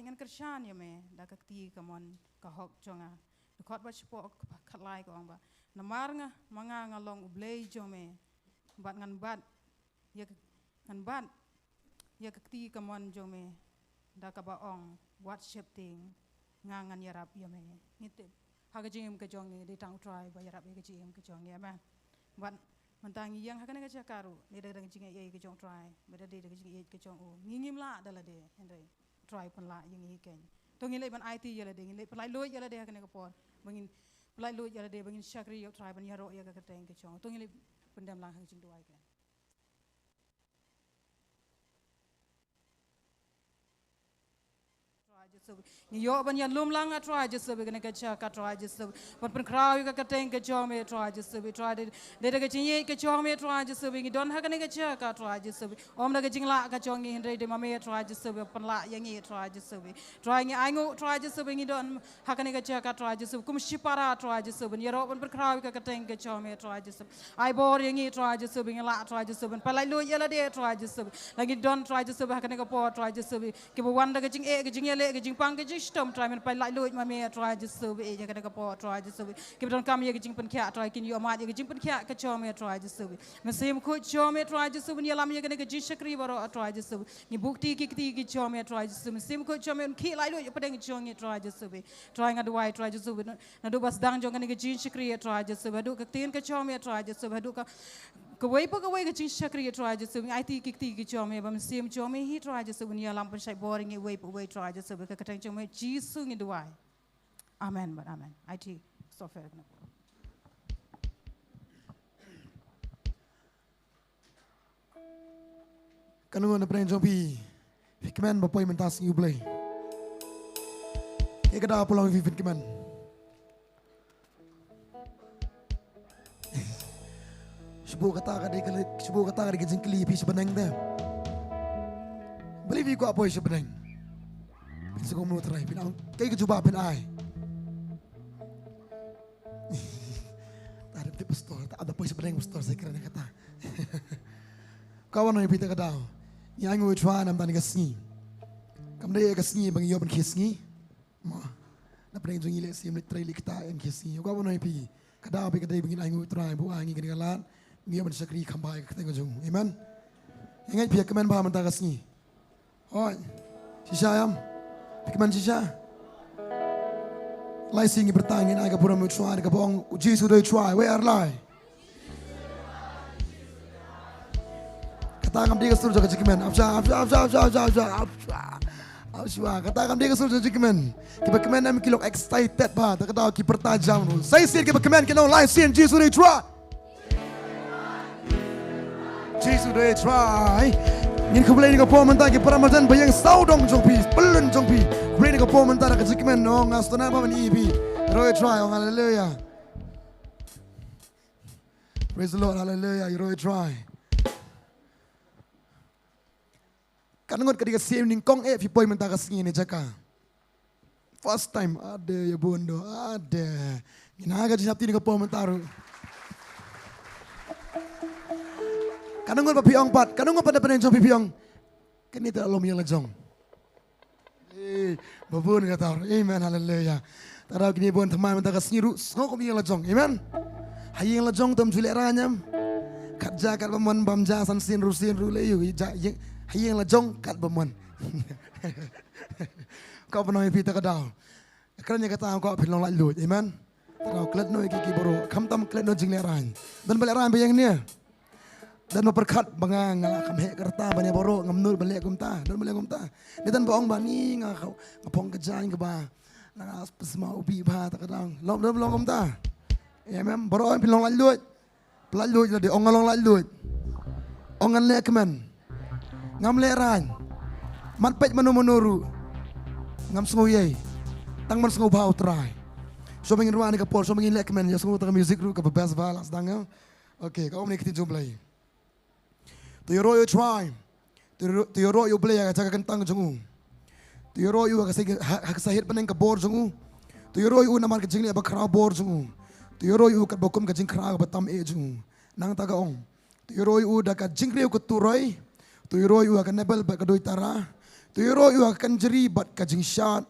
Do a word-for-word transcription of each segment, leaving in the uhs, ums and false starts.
Ngan kyrshan ïa me da ka kti kamon ka hok jong nga. Dkhot ba shapoh khatlai ka ong ba, namar nga, ma nga nga long U Blei jong me, bad ngan bat ïa ka, ngan bat ïa ka kti kamon jong me da kaba ong, wat sheptieng, nga ngan ïarap ïa me. Ngi tip ha ka jingim ka jong ngi dei tang U Trai ba ïarap ïa ka jingim ka jong ngi, amen. Bad mynta ngi ïeng ha kane ka jaka ruh, dei da ka jingïeit ka jong U Trai, bad dei da ka jingïeit ka jong u. Ngi ngim lah da lade, hynrei U Trai u pynlah ïa ngi keiñ. To ngin leit ban aiti ïa lade, ngin leit pyllait luid ïa lade ha kane ka por, ba ngin pyllait luid ïa lade, ba ngin shakri ïa U Trai ban ïaroh ïa ka kyrteng ka jong u. To ngin leit pyndem lang ha ka jingduwai keiñ. Trai Jisu, ngi ïoh ban ïalum lang, a Trai Jisu, kane ka jaka, Trai Jisu, ban pynkhraw ïa ka kyrteng ka jong me, Trai Jisu. Trai, dei, dei da ka jingïeit ka jong me, Trai Jisu, ngi don ha kane ka jaka, Trai Jisu. Ym da ka jinglah ka jong ngi, hynrei dei ma me, Trai Jisu, pynlah ïa ngi, Trai Jisu. Trai, ngi ainguh, Trai Jisu, ngi don ha kane ka jaka, Trai Jisu, kum shipara, Trai Jisu, ban ïaroh ban pynkhraw ïa ka kyrteng ka jong me, Trai Jisu. Ai bor ïa ngi, Trai Jisu, ba ngin lah, Trai Jisu, ban pyllait luid ïa lade, Trai Jisu. La ngi don, Trai Jisu, ha kane ka por, Trai Jisu, kiba wan da ka jingeh, ka jingïaleh, ka jingpang, ka jingshitom, Trai, men pyllait luid ma me, Trai Jisu, ïa kane ka por, Trai Jisu. Kiba donkam ïa ka jingpynkhiah, Trai, kin ïoh mad ïa ka jingpynkhiah ka jong me, Trai Jisu. Mynsiem Bakhuid jong me, Trai Jisu, un ïalam ïa kane ka jingshakri baroh, Trai Jisu. Ngi buh kti ki kti ki jong me, Trai Jisu. Mynsiem Bakhuid jong me, un khih laitluid ïa pdeng jong ngi, Trai Jisu. Trai, nga duwai, Trai Jisu, naduh ba sdang jong kane ka jingshakri, Trai Jisu, haduh ka ktien ka jong me, Trai Jisu, haduh ka, kawei pa kawei ka jingshakri, Trai Jisu. Ngi aiti ki kti ki jong me ba Mynsiem jong me hi, Trai Jisu, un ïalam, pynshait bor ïa ngi uwei pa uwei, Trai Jisu. Ka kyrteng jong me Jisu ngi duwai. Amen bad amen. Aiti software kane. Katno ngut na pdeng jong phi phi kmen ba poi mynta sngi U Blei? Ïa ka daw pynlong phi phin kmen. Shu buh kata ka dei ka, shu buh kata ka dei ka jingkylli phi sha bneng te. Balei phi kwah poi sha bneng? Phin sngewthuh, Trai, phin ong kaei ka jubab phin ai. Ta dep te pastor, ta da poi sha bneng pastor, sa kren kata. Ka wan ïa phi ta ka daw. Ngi ainguh ïa U Trai namar kane ka sngi. Kam dei ka sngi ba ngi ïoh ban khie sngi. Ma, na pdeng jong ngi leh sim, leh trei, leh kata, ïa ngi khie sngi. Ka wan ïa phi. Ka daw phi ka dei ba ngin ainguh ïa U Trai ba u ai ngi kane ka lad. Ngi ïoh ban shakri kham bha ïa ka kyrteng ka jong u. Amen. Ïa ngi phi ïa kmen bha mynta ka sngi. Hooid. Shisha ïam. Phi kmen shisha. Lai sien ngi pyrta, ngin ai ka burom ïa U Trai kaba ong U Jisu u dei U Trai. Wei ar lai. Kata kam dei ka sur jong ka jingkmen. Apsha, apsha, apsha. Apsha. Kata kam dei ka sur jong ka jingkmen. Kiba kmen em ki long excited bha. Ta ka daw ki pyrta jam ruh. Sa shisien kiba kmen ki long lai sien, Jisu u dei U Trai. Jisu u dei U Trai. Ngin khublei ïa ka por mynta ki para marjan ba ïeng sawdong jong phi, pyllun jong phi. Khublei ïa ka por mynta da ka jingkmen, ong nga sngewtynnat bha ban ïohi ïa phi. U dei U Trai, ong haleluya. Praise the Lord, haleluya, u dei U Trai. Katno ngut ka dei ka sien nyngkong eh phi poi mynta ka sngi ne jaka? First time, ade ïa bun doh, ade. Ngin ai ka jingïap ti ne ka por mynta ruh. Katno ngut ba phi ong pat, katno ngut pat na pdeng jong phi phi ong, kane te la long ïa la jong. Eh, ba bun kata ruh. Amen, haleluya. Ta daw kine bun thymmai mynta ka sngi ruh sngew kum ïa la jong. Amen. Ha ïing la jong tam ju lehrain em. Kat ja kat ba mon, bam ja san sien ruh sien ruh leh ïa u ja ïing. Ha ïing la jong kat ba mon. Ka ba nang ïa phi ta ka daw. Kren ïa kata ka phi long laitluid. Amen. Ta daw klet noh ïa ki ki baroh. Khamtam klet noh jinglehrain. Don ba lehrain ba ïeng ne. Don ba pyrkhat ba nga nga la kham heh ka rta ba ne baroh ngam nud ban leh kumta. Don ba leh kumta. Ne don ba ong ba ni nga nga phong ka jaiñ kaba nga nga sma u bih bha ta ka dang. Long, don ba long kumta. Em em, baroh phi long laitluid. Laitluid la dei, ong nga long laitluid. Ong ngan leh kmen. Ngam lehrain. Mat peit mano mano ruh. Ngam sngew ei. Tang ban sngewbha U Trai. Shuwa ba ngin rwai ne ka por, shuwa ba ngin leh kmen, ïa sngew ta ka music ruh kaba best bha la sdang ïa. Okay, ka ong ne ka ktien jong U Blei. To ïaroh ïa U Trai. To ïaroh, to ïaroh ïa U Blei ha ka jaka kyntang jong u. To ïaroh ïa u ha ka sah, ha, ha ka sah hiar bneng ka bor jong u. To ïaroh ïa u namar ka jingleh bakhraw bor jong u. To ïaroh ïa u katba kum ka jingkhraw kaba tam eh jong u. Nangta ka ong. To ïaroh ïa u da ka jingkyrkhu ka turoi. To ïaroh ïa u ha ka nebel bad ka duitara. To ïaroh ïa ka kynjri bad ka jingshad.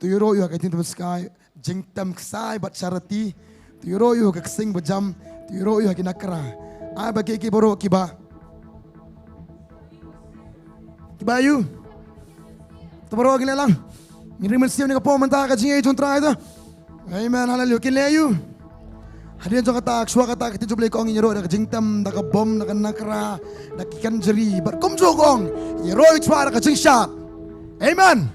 To ïaroh ïa ka jingtem skai, jingtem ksai bad charity. To ïaroh ïa ka ksing bajam. To ïaroh ïa ki nakra. Ai ba ki ki baroh kiba, kiba ïoh. To baroh ki leh lang. Ngin ring mynsiem ïa ka por mynta ka jingïeit jong U Trai to. Amen, haleluya. Kin leh ïa u. Hadien jong kata, shuwa kata, ka ktien jong U Blei ka ong, ïaroh da ka jingtem, da ka bom, da ka nakra, da ki kynjri. Bad kumjuh ka ong, ïaroh ïa U Trai da ka jingshad. Amen.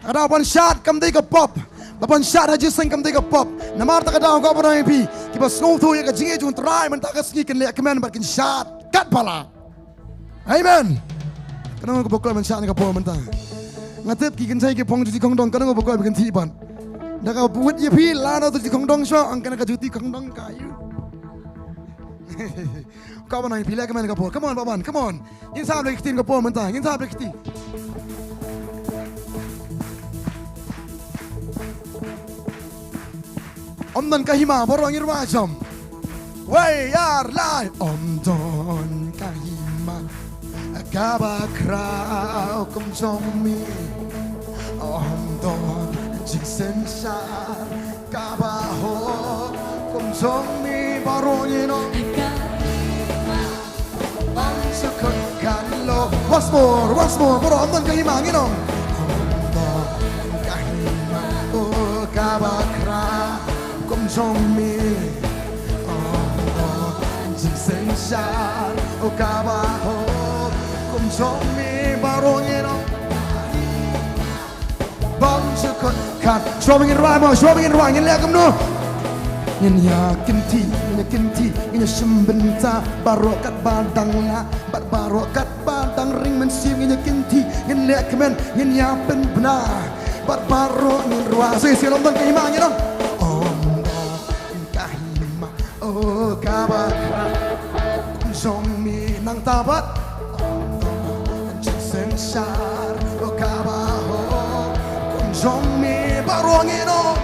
Ka daw ban shad kam dei ka pop. Ba ban shad ha jingïaseng kam dei ka pop. Namar kata ka daw ka ba nang ïa phi, kiba sngewthuh ïa ka jingïeit jong U Trai mynta ka sngi kin leh kmen bad kin shad kat ba lah. Amen. Kano kaba kloi ban shad ha kane ka por mynta? Nga tip ki kynjai ki phong jong ki khongdong, kano kaba kloi ban kynthih ban. Da ka buit ïa phi la na tu ki khongdong shuwa, ang kane ka juti khongdong ka ïoh. Kaba nang ïa phi leh kmen ha kane ka por. Come on, Baban, come on. Ngin sah bad ki ktien ha kane ka por mynta. Ngin sah bad ki ktien. Ym don ka hima, baroh ngin rwai jam. Wei, ar, lai. Ym don ka hima kaba khraw kum jong me. Ym don jingsynshar kaba hok kum jong me, baroh ngin ong. Once more, once more, baroh, ym don ka hima, ngin ong. Ym don ka hima, oh, kaba khraw kum jong me. Ym don jingsynshar, oh, kaba hok kum jong me, baroh ngin ong. Bym ju khot khan. Shuwa ba ngin rwai mo, shuwa ba ngin rwai, ngin leh kumno? Ngin ïa kynthih, ngin ïa kynthih, ngin ïa shim bynta baroh katba dang lah bad baroh katba dang ring mynsiem, ngin ïa kynthih, ngin leh kmen, ngin ïa pynbna bad baroh ngin rwai. Shisien, ym don ka hima, ngin ong. Ym don ka hima, oh, kaba khraw kum jong me, nangta bad. Ym don jingsynshar, oh, kaba hok kum jong me, baroh ngin ong.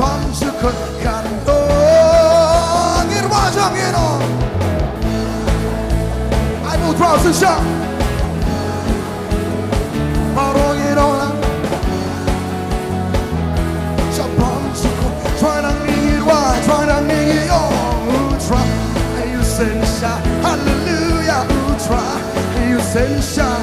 Bym ju khot khan, to ngin rwai jam, ngin ong. Ai mo, U Trai u synshar. Baroh ngin ong lang. Sha bym ju khot, Trai nangne ngi rwai, Trai nangne ngi ong. U Trai u synshar, haleluya. U Trai u synshar,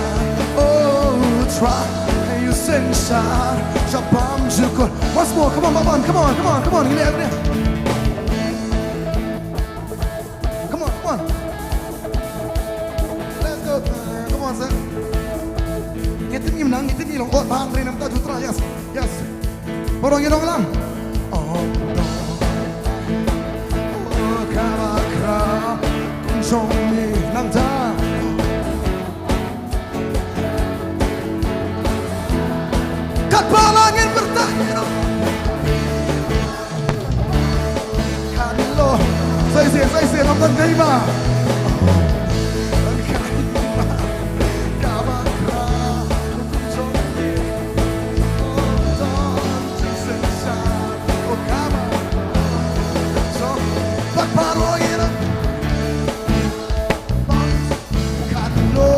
oh, U Trai u synshar. Sha bym ju khot. Once more, come on, come on, come on, come on, come on. Ngin leh, ngin leh. Come on, come on. Let's go. Come on, sir. Ngi tip ngi nang, ngi tip ngi long. Oh, bang ri nam ta jutra. Yes, yes. Baroh ngi long lang. Oh, oh, kaba khraw kum jong me, nangta. Katba lah ngin pyrta, you know. Kan lo. Sa shisien, sa shisien, ym don ka hima. Kaba khraw kum jong me. Ym don jingsynshar, oh, kaba. Bad baroh ngi long. Kan lo.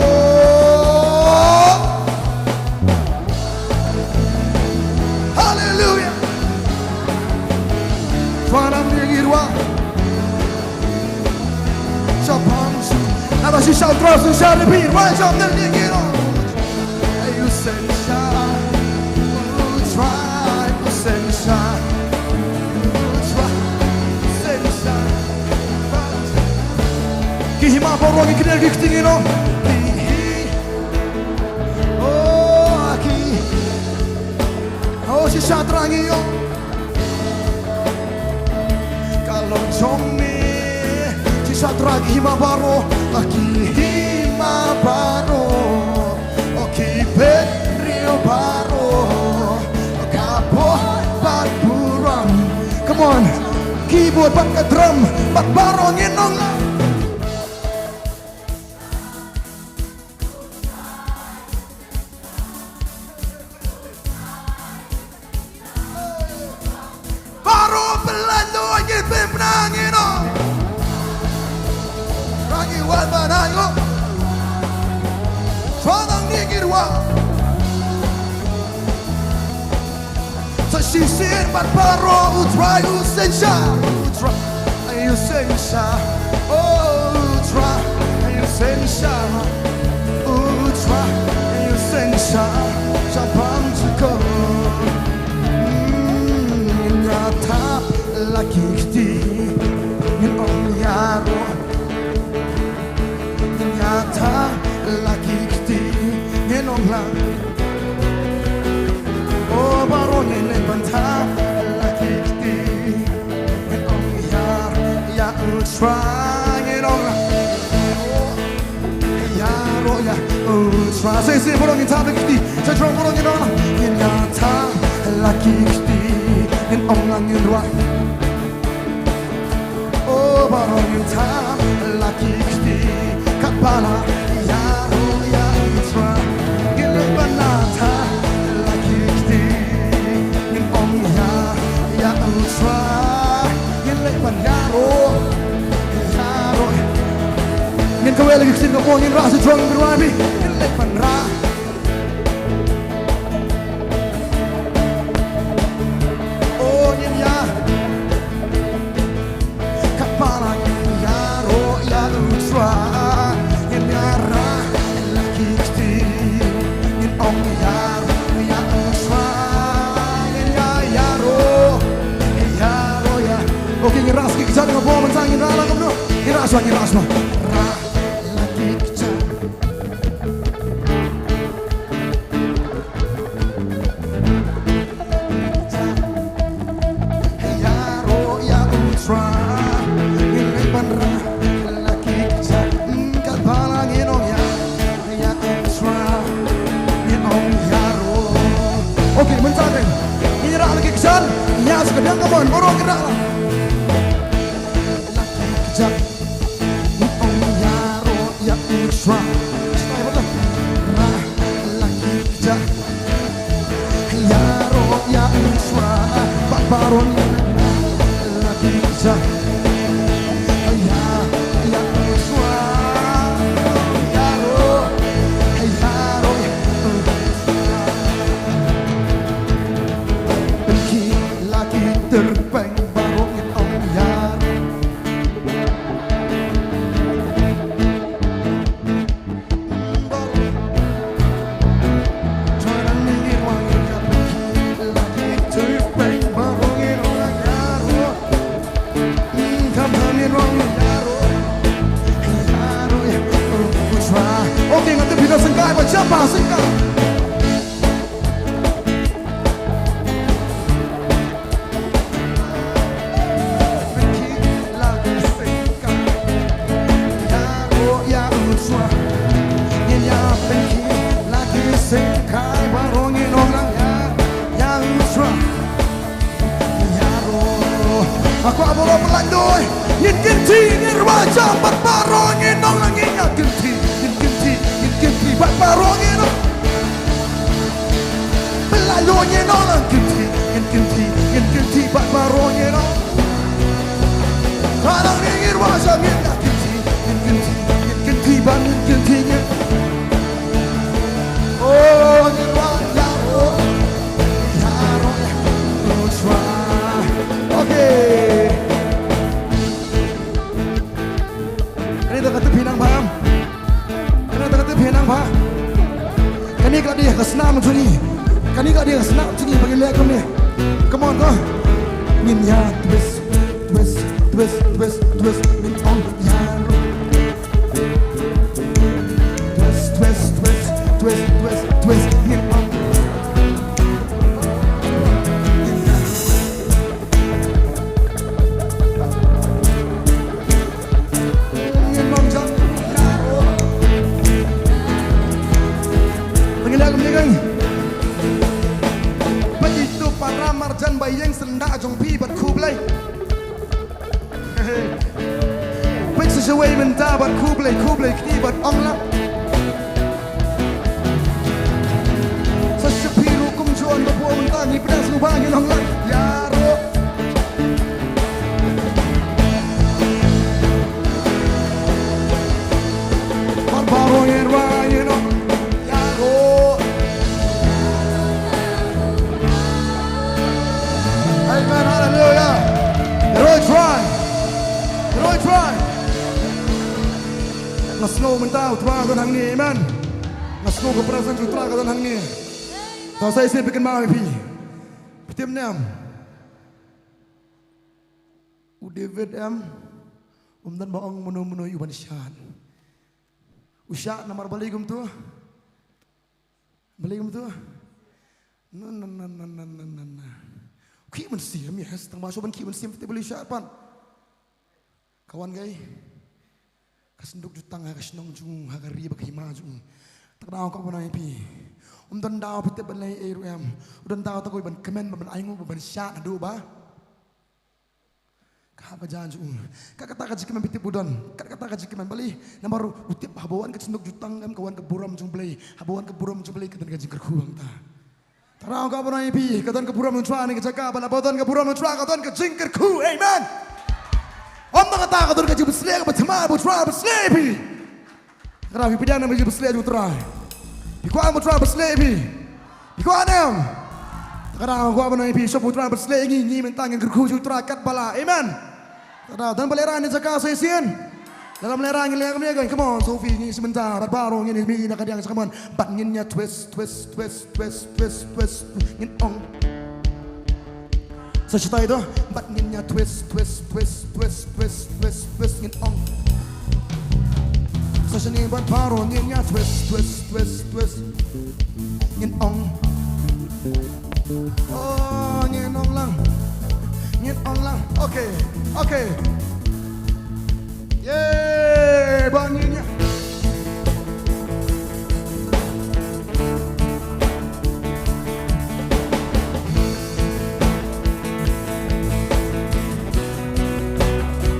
Haleluya. Trai nangne ngi rwai. Sha bym ju. Nada shisha, U Trai u synshar ïa phi, rwai jam nangne ngi rwai. Ai u synshar, U Trai u synshar. U Trai u synshar. Ki hima baroh ngi kynnoh ki kti, ngin ong. Ki hi. Oh, ki. Oh, shisha Trai ngi ong. Ka long jong me. Shisha Trai ki hima baroh. Ki hima baroh. Oh, ki bynriew baroh. Ka bor bad burom. Come on. Keyboard bad ka drum. Bad baroh ngin ong. Baroh pynlait luid, ngin pynbna, ngin ong. Rangi wan ba na ïoh. Ba dang ni ngin wan. Sa shisien bad baroh U Trai u seng sha. U Trai u seng sha. Oh, U Trai u seng sha. U Trai u seng sha. Shaphang jukut. Hmm, ngin ïa thap la ki kti. Ngin ong ïaroh. Ngin ïa thap la ki kti, ngin ong lang. Oh, baroh ngin leit ban thap la ki kti. Ngin ong ïa, ïa U Trai, ngin ong lang. Ïaroh ïa U Trai. Sa shisien baroh ngin thap la ki kti. Sa shisien baroh ngin ong lang. Ngin ïa thap la ki kti. Ngin ong lang, ngin rwai. Oh, baroh ngin thap la ki kti, katba la ïaroh ïa U Trai. Ngin leit ban thap la ki kti, ngin ong ïa, ïa U Trai. Ngin leit ban ïaroh, ïaroh. Ngin kawei la ki ktien kaba ngin rah sa jrong, ngin rah bha. Ngin leit ban rah. Oh, ngin ïa. Katba la ngin ïaroh ïa U Trai, ngin ïa rah la ki kti, ngin ong ïaroh ïa U Trai, ngin ïa ïaroh, ïaroh ïa. Okay, ngin rah sa ki kjat, nga bor mynta ngin rah la kumno? Ngin rah shuwa, ngin rah shuwa. Rah la ki kjat. Ïaroh ïa U Trai, ngin leit ban rah la ki kjat, katba la ngin ong ïa, ïa U Trai, ngin ong ïaroh. Okay, mynta te ngin rah la ki kjat, ïa sa ka dang ka mon, baroh ngin rah la. La ki kjat. Ong ïaroh ïa U Trai. Rah la ki kjat. Ïaroh ïa U Trai. Bad baroh la ki kjat. Ïa, ïa U Trai. Ïaroh, ïaroh ïa U Trai. Pynkhih la ki tyrpeng, baroh ngin ong ïaroh. Okay, nga tip phi da sengkai, ba jam ba sengkai. Nga kwah baroh pynlait duh. Ngin kynti, ngin rwai jam bad baroh, ngin ong lang, ngin ïa kynti, ngin kynti, ngin kynti bad baroh, ngin ong. Pynlait duh, ngin ong lang kynti, ngin kynti, ngin kynti bad baroh, ngin ong. Baroh ngin, ngin rwai jam, ngin ïa kynti, ngin kynti, ngin kynti bad ngin kynti, ngin. Oh, ngin rwai ïaroh, ïaroh, ïaroh, ïaroh. Okay. Kane to ka tip phi nang bha. Kane to ka tip phi nang bha. Kane ka dei ka snam jong ngi. Kane ka dei ka snam jong ngi ba ngi leh kumne. Come on, go. Ngin ïa twist, twist, twist, twist, twist, ngin ong ïaroh. Twist, twist, twist, twist, twist, twist, ngin ong. Peit ïa itu para marjan ba ïeng syndah jong phi bad khublei. Peit sa shawei mynta bad khublei, khublei kti bad ong lang. Sa sha phi ruh kumjuh, ynda phi wan mynta ngi pdiang sngewbha ngin ong lang. Ïaroh. Bad baroh ngin rwai, ngin ong. Sngew mynta u Trai ka don hangne, amen. Nga sngew ka presence u Trai ka don hangne. Te sa shisien phi kynmaw ïa phi. Phi tip ne em? U David em, um don ba ong mano mano ïa u ban shad. U shad namar balei kumto? Balei kumto? Na na na na na na na na. Khih mynsiem, yes, tang ba shu ban khih mynsiem te balei u shad pat. Ka wan kaei? Ka synduk jutang ha ka shnong jong u, ha ka ri ba ka hima jong u. Te ka daw ka ban ai phi. Um don daw phi tip ban leh ei ruh em. U don daw te kawei ban kmen, ban ainguh, ban shad haduh ba ka hap ka jan jong u. Kat kata ka jingkmen phi tip u don. Kat kata ka jingkmen balei. Namar u tip haba wan ka synduk jutang em, ka wan ka burom jong u Blei. Haba wan ka burom jong u Blei ka don ka jingkyrkhu hangta. Te ka daw ka ban ai phi, ka don ka burom jong u Trai ha kane ka jaka, ba la ba don ka burom jong u Trai ka don ka jingkyrkhu. Amen. Ym tang kata, ka don ka jingpynshlur kaba thymmai ba u Trai u pynslur ïa phi. Te ka daw phi pdiang ïa ka jingpynshlur jong u Trai. Phi kwah ba u Trai u pynslur ïa phi? Phi kwah ne em? Te ka daw ka kwah ban ai phi, shuh ba u Trai u pynslur ïa ngi, ngi mynta ngin kyrkhu ïa u Trai katba lah. Amen. Te ka daw, don ba lehrain ha jaka sa shisien? Lada ym lehrain ngin leh kumne kan. Come on, Sophie, ngi shu mynta. Bad baroh ngin ïa mih na ka diang sa, come on. Bad ngin ïa twist, twist, twist, twist, twist, twist. Ngin ong. Sa shatai to. Bad ngin ïa twist, twist, twist, twist, twist, twist, twist, ngin ong. Sa shane bad baroh ngin ïa twist, twist, twist, twist. Ngin ong. Oh, ngin ong lang. Ngin ong lang. Okay, okay. Yay, bad ngin ïa.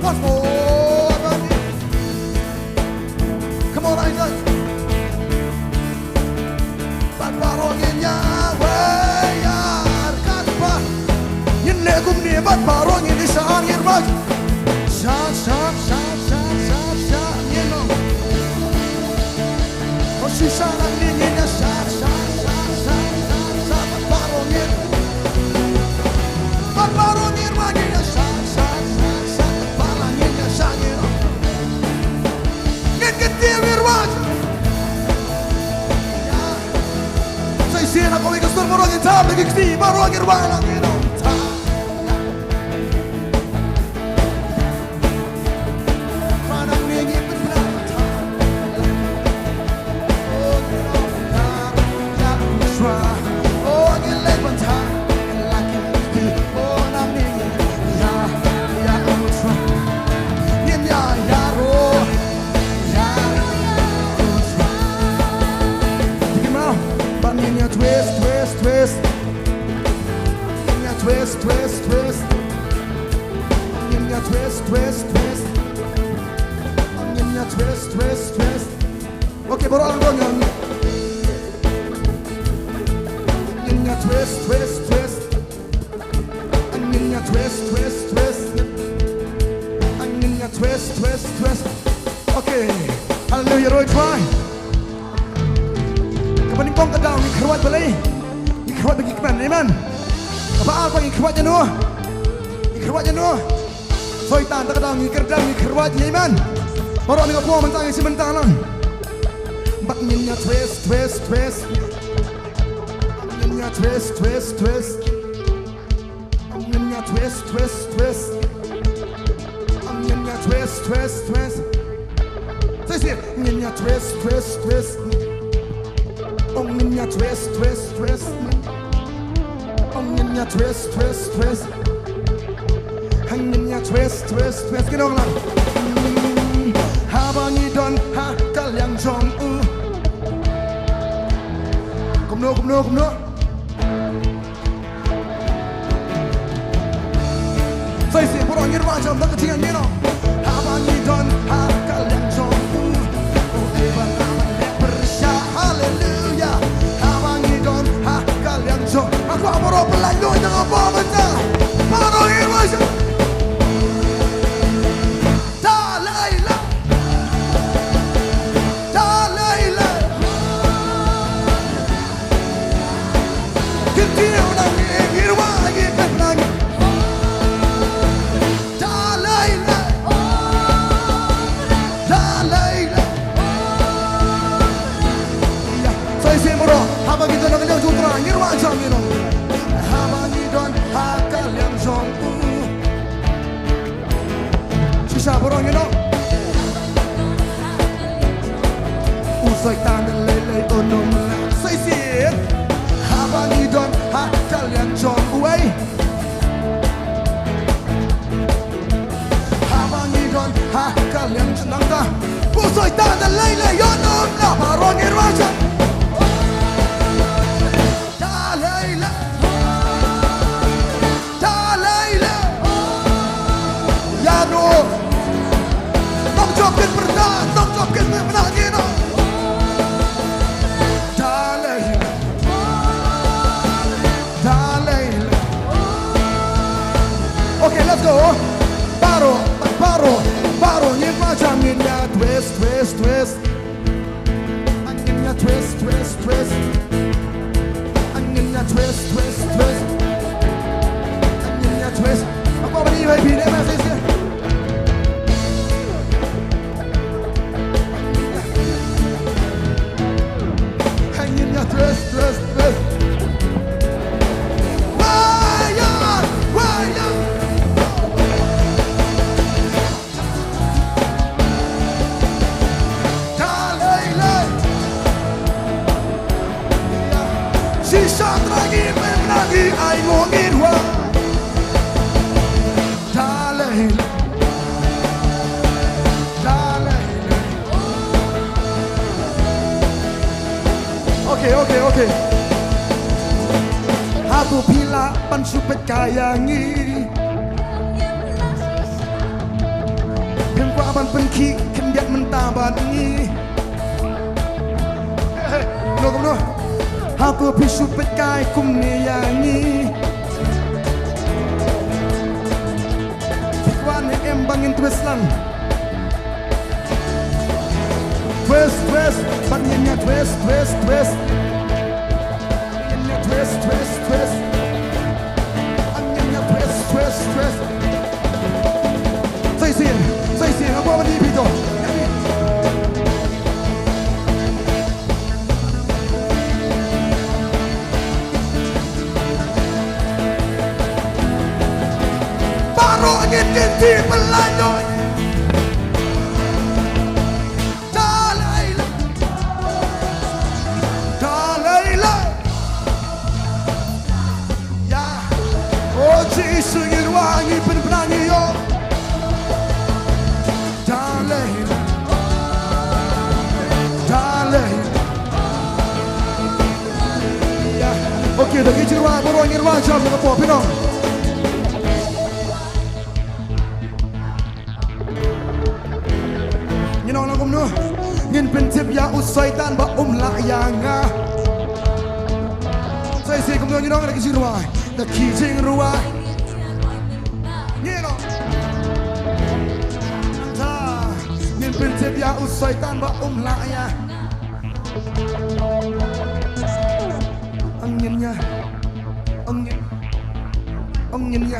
Once more, everybody. Come on, Isaac. Bad baroh ngin ïa wei ïa katba. Ngin leh kumne bad baroh ngin ïa shad ngin rai. Shad, shad, shad, shad, shad, shad, ngin ong. Ko shisha nang ni ngin ïa shad, shad, shad, shad, shad, shad, bad baroh ngin. Bad baroh ngin wa ngin ïa shad, shad, shad, shad, bad baroh ngin ïa shad ngin. Ngin kyntiew ngin wa. Sa shisien ha kawei ka sur baroh ngin tam da ki kti, baroh ngin wa lang ngin ong tam. Twist, twist, twist. Ngin ïa twist, twist, twist. Ngin ïa twist, twist, twist. Ngin ïa twist, twist, twist. Okay, baroh lang dong. Ngin ïa twist, twist, twist. Ngin ïa twist, twist, twist. Ngin ïa twist, twist, twist. Okay. Hallelujah, roi trai. Kaba nyngkong ka daw ngi kyrwat balei? Ngi kyrwat ba ngi kmen, amen. Kaba ar pat ngi kyrwat ïano? Ngi kyrwat ïano? Soitan, ta ka daw ngi kyrdan ngi kyrwat, amen. Baroh ngi ka pom mynta ngi shi mynta lang. Bad ngin ïa twist, twist, twist. Ngin ïa twist, twist, twist. Ngin ïa twist, twist, twist. Ngin ïa twist, twist, twist. Say, say, ngin ïa twist, twist, twist. Ngin ïa twist, twist, twist. Ngin ïa twist, twist, twist. Ngin ïa twist, twist, twist. Ngin ong lang. Haba ngi don ha ka liang jong u. Kumno, kumno, kumno. Sa shisien baroh ngin ïa rwai jam da ka jingïaid, ngin ong. Haba ngi don ha ka liang jong u. Oh, eh, ba nga ban leh pyrshah. Hallelujah. Haba ngi don ha ka liang jong. Nga kwah baroh pynlait lut ïa nga ba mynta. Baroh ngin ïa rwai jam. Da lei lei. Da lei lei. Kyntiew nangne, ngin ïa rwai, ngin ïa kren nangne. Da lei lei. Ngin wad jam, you know. Haba ngi don ha ka liang jong u. Shisha baroh, you know. U Soitan da lei lei, oh no, ma la. Sa shisien. Haba ngi don ha ka liang jong u, eh. Haba ngi don ha ka liang jong u. U Soitan da lei lei, oh no, ma la. Baroh ngin wad jam. Da lei lei. Da lei lei. Ïa no. Nong jop kin pyrda, nong jop kin pyrda, you know. Da lei lei. Da lei lei. Okay, let's go. Baroh, baroh, baroh ngin wad jam, ngin ïa twist, twist, twist. Ngin ïa twist, twist, twist. Ngin ïa twist, twist, twist. Ngin ïa twist. Hapoh ban ïa phi ne ma shisien. Ngin ïa twist, twist, twist. Waya, waya. Da lei lei. Shisha Trai ngi, men na ngi, ai ngo ngin wad. Da lei lei. Da lei lei. Okay, okay, okay. Hato phi lah ban shu peit kai ïa ngi? Phim kwah ban pynkhih khyndiat mynta bad ngi? Kumno, kumno? Hato phi shu peit kai kumne ïa ngi? Phi kwah ne em ba ngin twist lang? Twist, twist, bad ngin ïa twist, twist, twist. Ngin ïa twist, twist, twist. Ngin ïa twist, twist, twist. Sa shisien, sa shisien, hapoh ban ïa phi to. Baroh ngin kynti pynlait noh. Da lei lei. Da lei lei. Ïa. O Jisu, ngin wad, ngin pynbna, ngin ïoh. Da lei lei. Da lei lei. Ïa. Okay, to ki jingrwai baroh ngin wad jam na ka por, phi ong. Ngin ong lang kumno? Ngin pyntip ïa u Soitan ba um lah ïa nga. Sa shisien kumno ngin ong da ki jingrwai? Da ki jingrwai. Ngin ong. Ngin pyntip ïa u Soitan ba um lah ïa nga. Ngin ïa. Ngin. Ngin ïa.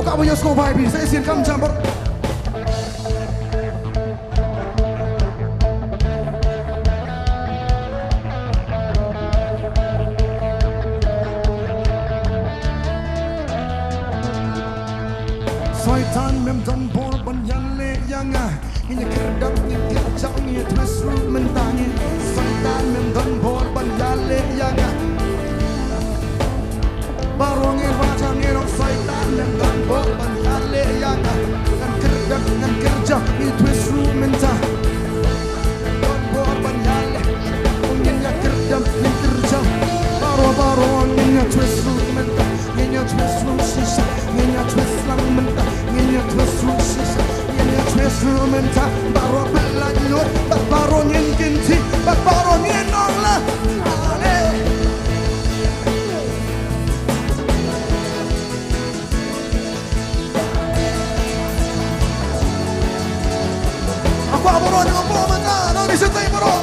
Haba ïohsngew bha ïa phi, sa shisien kam jam bor. Soitan, mem don bor ban ïaleh ïa nga. Ngin ïa kyrdan, ngin kyrjap, ngin ïa twist ruh mynta, ngin. Soitan, mem don bor ban ïaleh ïa nga. Baroh ngin wad jam, ngin ong Soitan, mem don bor ban ïaleh ïa nga. Ngan kyrdan, ngan kyrjap, ngin twist ruh mynta. Don bor ban ïaleh. Ngin ïa kyrdan, ngin kyrjap. Baroh, baroh ngin ïa twist ruh mynta. Ngin ïa twist ruh shisha, ngin ïa twist lang mynta, ngin ïa twist ruh shisha, ngin ïa twist ruh mynta, baroh pynlait lut, bad baroh ngin kynti, bad baroh ngin ong la. Ale. Hapoh baroh, hapoh mynta, nang di shatei baroh.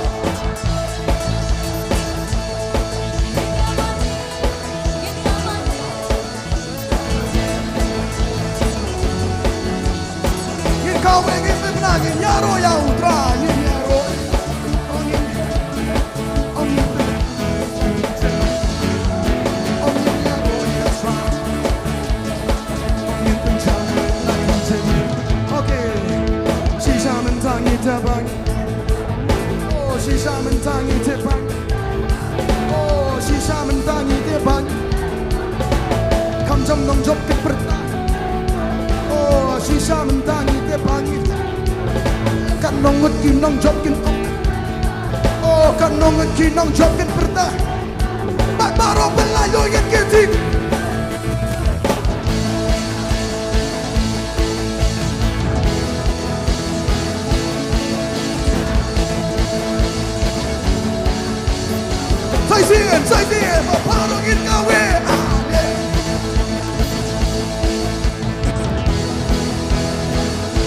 Ngin kawei, ngin pynbna, Ngin ïaroh ïa U Trai, ngin ïaroh. Oh, ngin, oh, ngin, oh, ngin ïaroh ïa U Trai. Oh, ngin pynshai la kham shen. Okay. Shisha mynta ngi tip ba. Oh, shisha mynta ngi tip ba. Oh, shisha mynta ngi tip ba. Kham jam nongjop kin pyrta. Oh, shisha mynta ngi tip ba ngi. Kan nongut ki nongjop kin ong. Oh, kan nongut ki nongjop kin pyrta. Bad baroh pynlait ïoh ïa ki kti. Sa shisien, sa shisien, ba baroh ngin kawei. Amen.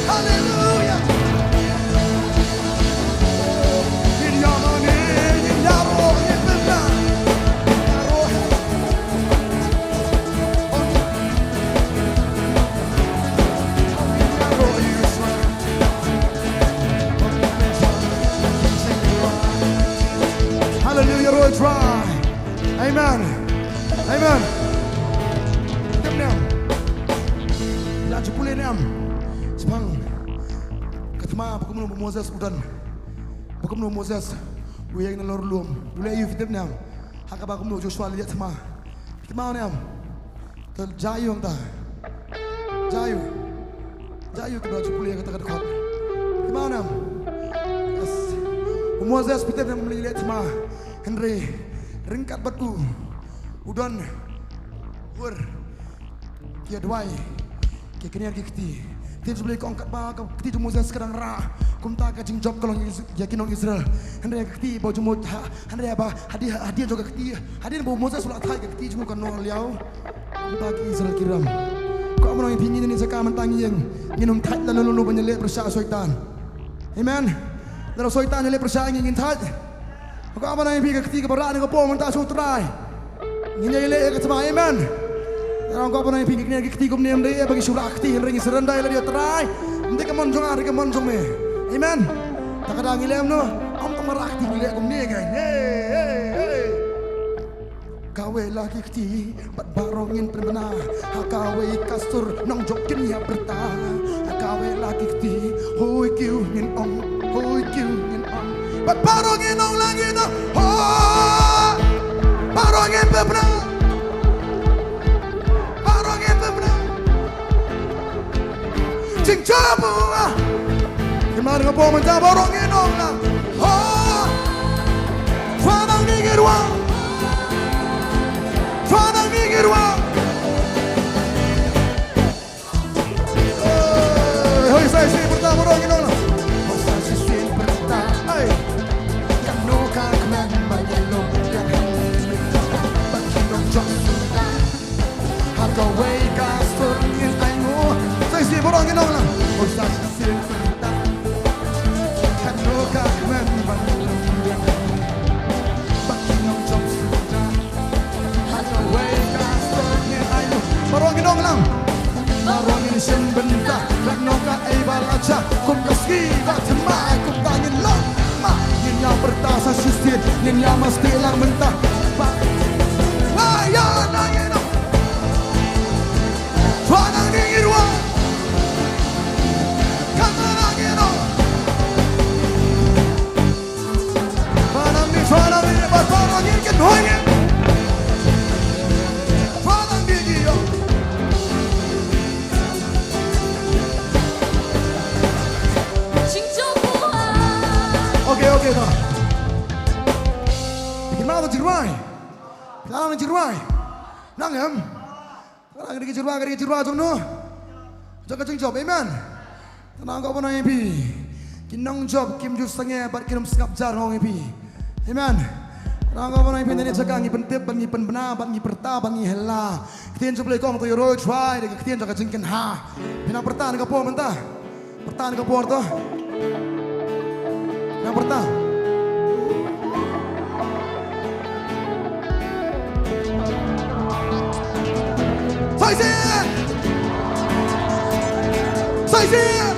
Haleluya. Ngin ïa mane, ngin ïaroh, ngin pynbna. Ïaroh. Haleluya, ïaroh Trai. Amen. Amen. Tip ne em? Ïa ju pule ne em? Shaphang ka thma ba kumno ba Moses u don. Ba kumno Moses u ïeng nalor lum. U leh aïu, phi tip ne em? Ha kaba kumno Joshua u leh thma. Phi tip ne em? Te jia aïu hangta? Jia aïu? Jia aïu, kaba ju pule kata ka dkhot? Phi tip ne em? Yes. U Moses, phi tip ne em, u leh thma. Hynrei ryngkat bad u, u don ur ki ïa duwai, ki ïa kner ki kti. Ktien jong U Blei ka ong katba ka kti jong Moses ka dang rah, kumta ka jingjop ka long ïa ki nong Israel. Hynrei ka kti ba jong Mo-, ha, hynrei ba hadien, hadien jong ka kti, hadien ba u Moses u la thait, ka kti jong u ka nor liaw. Kumta ki Israel ki rem. Ko amon ïa phi, ngi ne jaka mynta ngi ïeng, ngin ym thait lano lano ban ïaleh pyrshah Soitan. Amen. Lada Soitan ïaleh pyrshah ngi, ngin thait? Ko amon ïa phi, ka kti kaba rah ne ka pom mynta sha U Trai. Ngin ïa leh ïa ka thma, amen. Lada ko amon ïa phi, ngi kner ki kti kumne, ym dei ba ngi shu rah kti, hynrei ngi surrender ïa lade ïa U Trai. Ym dei ka mon jong nga, hynrei ka mon jong me. Amen. Ta ka daw ngi leh kumno? Ym tang ba rah kti, ngi leh kumne kein. Hey, hey, hey. Kawei la ki kti bad baroh ngin pynbna. Ha kawei ka sur nongjop kin ïa pyrta. Ha kawei la ki kti, hoi kiew ngin ong, hoi kiew ngin ong. Bad baroh ngin ong la ngin ong, ho. Baroh ngin pynbna. Baroh ngin pynbna. Jingjop u ah. Ki mar nga pom mynta baroh ngin ong lang. Ho. Trai nang ni ngi ruh. Trai nang ni ngi ruh. Eh, hoi, sa shisien pyrta baroh ngin ong lang. Hoi, sa shisien pyrta. Ai. Kano ka kmen ba ïalum ïa kane. Ba ki nongjop suda. Ha kawei ka sur ngin ai nguh. Sa shisien baroh ngin ong lang. Oh, sa shisien pyrta. Kano ka kmen ban lum ïa ka. Ba ki nongjop suda. Ha kawei ka sur ngin ai nguh. Baroh ngin ong lang. Baroh ngin shim bynta. Kano kaei ba la jia. Kum ka sngi ba thymmai. Kumta ngin long. Ma ngin ïa pyrta sa shisien. Ngin ïa masti lang mynta. Ba. Wa ïa na ngin ong. Trai nang ni ngi ruh. Kata nang ngi ruh. Trai nang ni, trai nang ni, ba trai nang ni kin hoi ni. Trai nang ni ngi ruh. Jingjop u ah. Okay, okay, ta. Phi nang jingrwai. Phi nang jingrwai. Nang em. Ka dei ka jingrwai, ka dei ka jingrwai jong no. Jong ka jingjop, amen. Te nang ko ba nang ïa phi. Ki nongjop kim ju sangeh bad kim sngap jar hok ïa phi. Amen. Te nang ko ba nang ïa phi, nane jaka ngi pyntip, bad ngi pynbna, bad ngi pyrta, bad ngi hela. Ktien jong U Blei ka ong to ïaroh Trai, dei ka ktien jong ka jingkynha. Phi nang pyrta ne ka por mynta. Pyrta ne ka por to. Nang pyrta. Sa shisien. Sa shisien.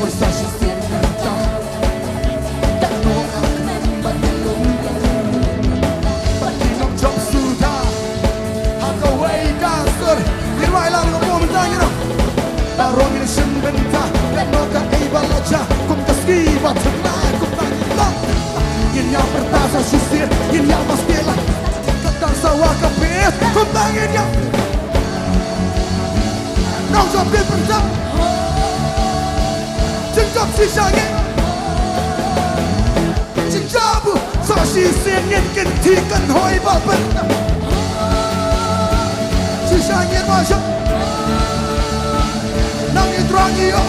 Sa shisien mynta, katno ka kmen ba ngin long ïa. Ba ngin long jop suda ha kawei ka sur. Ngin wai lang ka bor mynta, ngin long. Baroh ngin shim bynta, katno kaei ba la jia. Kum ka sngi ba thymmai, kumta ngin long. Ngin ïa pyrta sa shisien, ngin ïa maskela. Ka dang sawa ka bit, kumta ngin ïa. Nongjop ngin pyrta. Jingjop shisha ngin. Jingjop sa shisien ngin kynthih kynhoi ba pyrta. Shisha ngin ba sha. Nang i Trai ngi ïoh.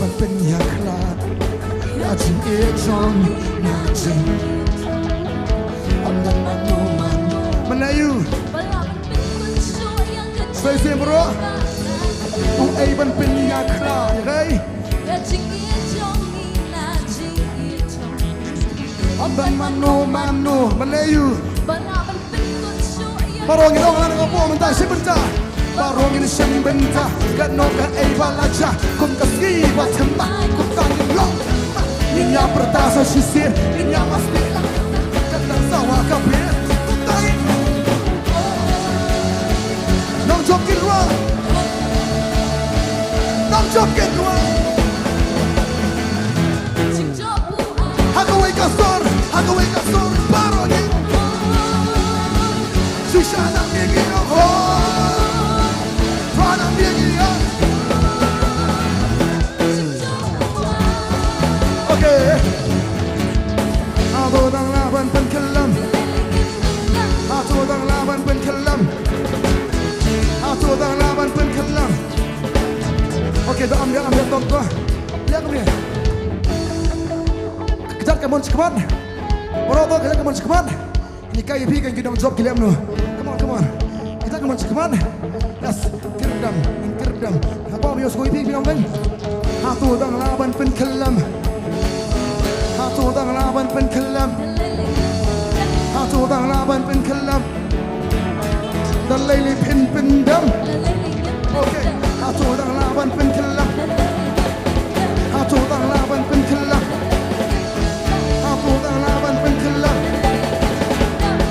Ban pynïakhlad ïa jingïeit jong ngi na jing. Ym don mano mano. Mynta ïa u. Sa shisien bro. U ei ban pynïakhlad ïa kei. Ym don mano mano. Mynta ïa u. Baroh ngin ong lang ka bor mynta, shim bynta. Baroh ngin shim bynta. Katno kaei ba la jia, kum ka sngi ba thymmai, kumta ngin long. Ngin ïa pyrta sa shisien, ngin ïa maskela. Ka dang sawa ka bit, kumta ngin. Nongjop ngin rwai. Nongjop ngin rwai. Ha kawei ka sur, ha kawei ka sur, baroh ngi. Shisha nang ngi ngi ong. Trai nang ngi ngi ong. Okay. Hato dang lah ban pynkhlem. Hato dang lah ban pynkhlem. Hato dang lah ban pynkhlem. Okay, da am ya, am ya, tok to. Leh kumne. Kjat ka mon shikmat. Baroh to kjat ka mon shikmat. Ngi kai phi kan ki nongjop ki lem no. Come on, come on. Kjat ka mon shikmat. Yes, kirdam, kirdam. Haba mi os koi phi phi nong kan. Hato dang lah ban pynkhlem. Hato dang lah ban pynkhlem. Hato dang lah ban pynkhlem. Da lei lei phin pyndam. Okay. Hato dang lah ban pynkhlem. Hato dang lah ban pynkhlem. Hato dang lah ban pynkhlem.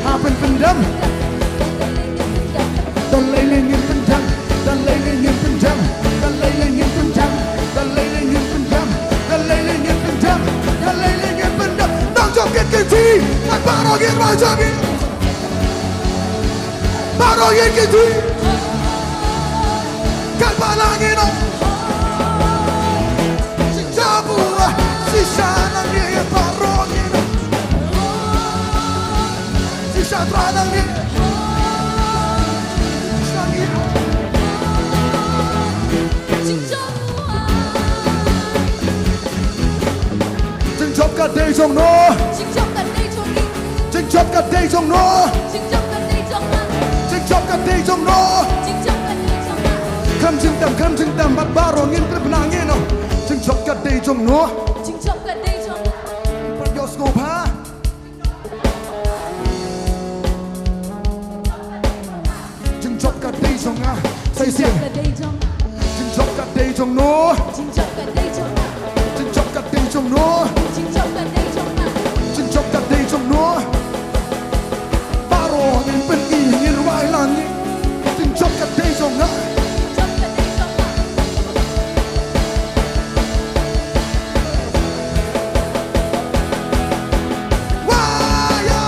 Ha pyn pyndam. Da lei lei ngin pyndam. Da lei lei ngin pyndam. Da lei lei ngin pyndam. Da lei lei ngin pyndam. Da lei lei ngin pyndam. Da lei lei ngin pyndam. Nongjop ngin kynthih. Ngan baroh ngin wai jop ngin. Baroh ngin kynthih. Katba la ngin ong. Shisha bua, shisha nang ngi baroh ngin ong. Shisha Trai nang ngi. Shisha ngi. Jingjop ka dei jong no. Jingjop ka dei jong ngi. Jingjop ka dei jong no. Jingjop ka dei jong nga. Jingjop ka dei jong no. Jingjop ka dei jong nga. Khlem jingdam, khlem jingdam, bad baroh ngin pynbna ngin no. Jingjop ka dei jong no. Jingjop ka dei jong nga. Pynjop sngewbha. Jingjop ka dei jong nga. Sa shisien. Jingjop ka dei jong nga. Jingjop ka dei jong no. Jingjop ka dei jong nga. Jingjop ka dei jong no. Jingjop ka dei jong nga. Jingjop ka dei jong no. Baroh ngin pyni ngin wai lang ngi. Jingjop ka dei jong nga. Jingjop ka dei jong nga. Wa ya,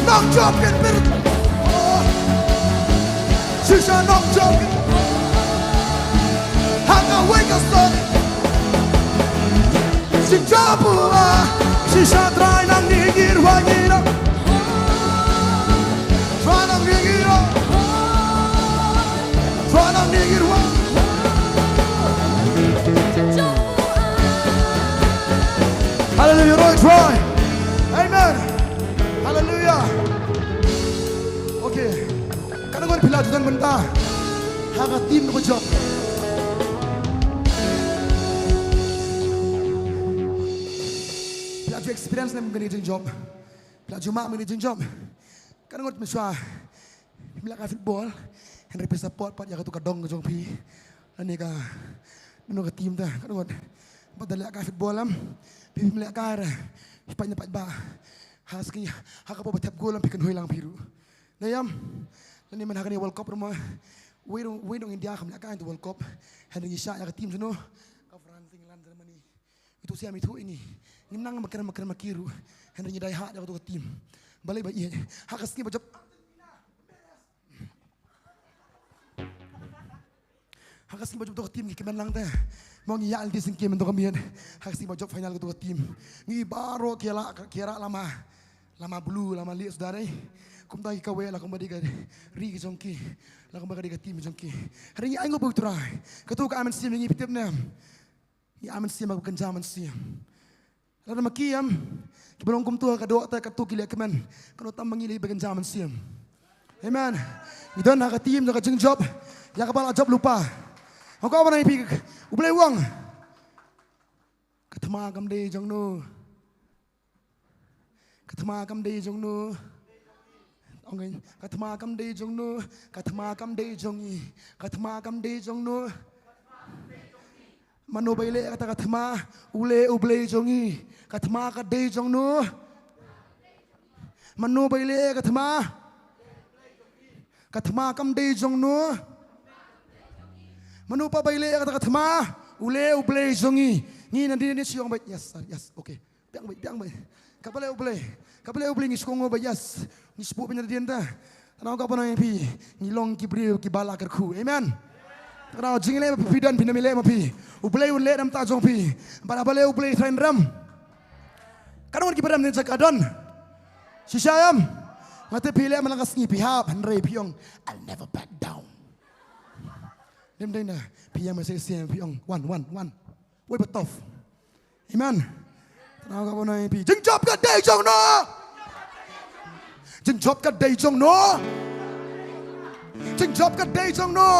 nongjop ngin pyr. Shisha nongjop ngin. Ha kawei ka sur. Shisha bua. Shisha Trai nang ngi ngir wa ngir. Trai nang ngi ngir. Trai nang ngi ngir wa. Hallelujah, Lord, Trai. Amen. Hallelujah. Okay. Katno ngut phi la ju don bynta ha ka team kaba jop? Phi la ju experience lem kane ka jingjop? Phi la ju mad kane ka jingjop? Katno ngut mynshuwa? lehkai football, hynrei phi support pat ïa katu ka dong ka jong phi. Lane ka, nano ka team ta, ka dong. Bad da lehkai football em, phi phim lehkai re, phi pait na paidbah. Ha sngi, ha kaba thep goal em phi kynhoi lang phi ruh. Nangta em, lane mynta ha kane World Cup ruh ma, wei ruh, wei ruh India kam lehkai ha kane World Cup. Hynrei ngi shah ïa ka team jong no, ka France, England, Germany. Itu siam itu ini. Ngim nang ma kren ma kren ma ki ruh. Hynrei ngi dei ha ïa katu ka team. Balei ba ïeit. Ha ka sngi ba jop. Ha ka sngi ba jop katu ka team ngi kmen lang te. Mo ngi ïa lynti sngewsih mynta ka miet. Ha ka sngi ba jop final katu ka team. Ngi baroh ki ïaleh ki ïarah lama. Lama blue, lama lieh suda dei. Kumta ki kawei la kumba dei ka ri ki jong ki. La kumba ka dei ka team jong ki. Hynrei ngi ainguh bad U Trai. Katu ka ai mynsiem ïa ngi, phi tip ne em. Ngi ai mynsiem ba kynja mynsiem. Lada ma ki em, kiba long kumtu ha ka doh te katu ki leh kmen. Kano tam ma ngi lei ba kynja mynsiem. Amen. Ngi don ha ka team jong ka jingjop. Ïa kaba la jop lypa. Hangta ba nang ïa phi U Blei u ong. Ka thma kam dei jong no. Ka thma kam dei jong no. Ong ngi, ka thma kam dei jong no. Ka thma kam dei jong ngi. Ka thma kam dei jong no. Mano ba ïaleh kata ka thma? U leh U Blei jong ngi. Ka thma ka dei jong no. Mano ba ïaleh ka thma? Ka thma kam dei jong no. Mano pa ba ïaleh kata ka thma? U leh U Blei jong ngi. Ngi nadien ne shu ong beit, yes, sir, yes, okay. Biang beit, biang beit. Ka balei U Blei? Ka balei U Blei ngi shu kohnguh beit, yes. Ngi shu buh beit nadien te. Tang kaba nang ïa phi, ngi long ki briew kiba la kyrkhu. Amen. Tang jingleh ma phi, phi don, phi nym ïaleh ma phi. U Blei un leh namar jong phi. Bad balei U Blei u trai un rem? Ka don kiba rem ne jaka don. Shisha em. Nga tip phi leh man la ka sngi phi hap, hynrei phi ong, I'll never back down. Nym dei na, phi ïa ma se se phi ong, wan, wan, wan. Wei ba tough. Amen. Tang kaba nang ïa phi. Jingjop ka dei jong no. Jingjop ka dei jong no. Jingjop ka dei jong no.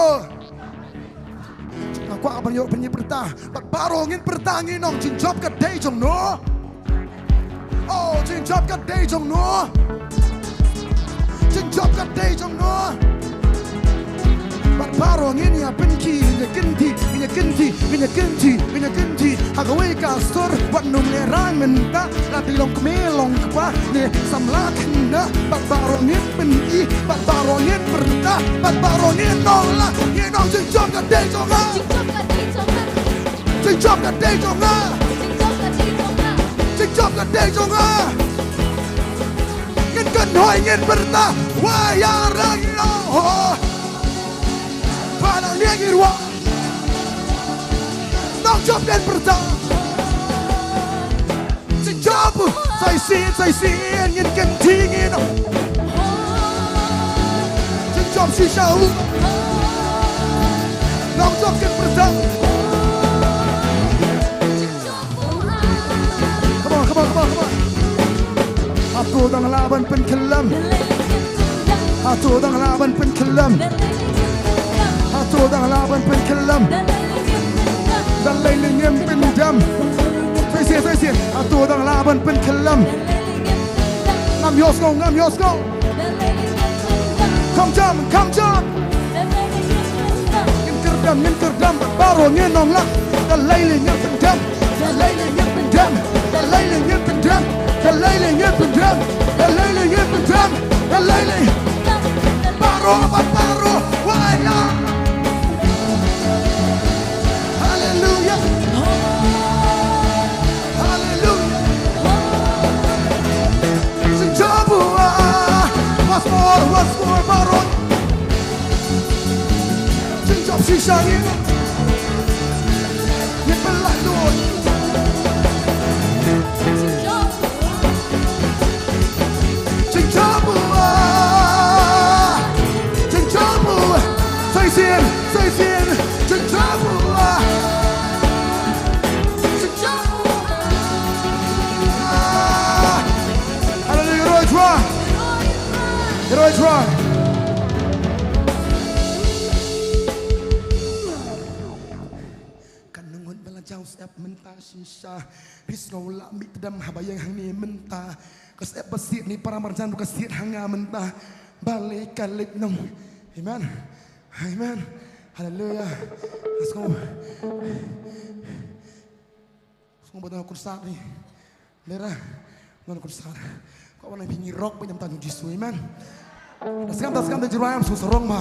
Nga kwah ban ïoh pynïap pyrta. Bad baroh ngin pyrta ngin ong jingjop ka dei jong no. Oh, jingjop ka dei jong no. Jingjop ka dei jong no. Bad baroh ngin ïa pynki, ngin ïa kynti, ngin ïa kynti, ngin ïa kynti, ngin ïa kynti. Ha kawei ka sur, wat nym lehrain mynta, la dei long kmie long kpa, ne samla khynnah, bad baroh ngin pyni, bad baroh ngin pyrta, bad baroh ngin ong la, ngin ong jingjop ka dei jong nga. Jingjop ka dei jong nga. Jingjop ka dei jong nga. Jingjop ka dei jong nga. Jingjop ka dei jong nga. Ngin kynhoi ngin pyrta. Wa ïa rang ïa ho. Ba la liang ïa ruh. Nongjop ngin pyrta. Jingjop, sa shisien, sa shisien, ngin kynti ngin. Jingjop shisha u. Nongjop ngin pyrta. Come on, come on, come on, come on. Hato dang lah ban pynkhyllem. Hato dang lah ban pynkhyllem. Hato dang lah ban pynkhyllem. Da lei lei ngim pyndem. Sa shisien, sa shisien. Hato dang lah ban pynkhyllem. Ngam ïohsngew, ngam ïohsngew. Kham jam, kham jam. Ngin kyrdem, ngin kyrdem. Baroh ngin ong lang. Da lei lei ngin pyndem. Da lei lei ngin pyndem. Da lei lei ngin pyndem. Da lei lei ngin pyndem. Da lei lei ngin pyndem. Da lei lei. Baroh bad baroh. Wai ya. Haleluya. Haleluya. Jingjop, ah. Once more, once more, baroh. Jingjop shisha ngin. Ngin pynlait lut. Jingjop, ah. Jingjop, ah. Sa shisien, sa shisien. Jingjop, ah. Jingjop, ah. Haleluya, Roy Twa. Roy Twa. Kan ngut ba la jaw syep mynta shisha. Phi sngew la mih tdem haba ïeng hangne mynta. Ka syep ba siat ne para marjan ka siat ha nga mynta. Ba leit ka leit nong. Amen. Amen. Haleluya. Let's go. Sngewbha ba don concert ni. Lera. Don concert. Ko ba nang pynïaid rock ba nyam tang Jisu. Amen. Da skam da skam da jirwai am su sarong ba.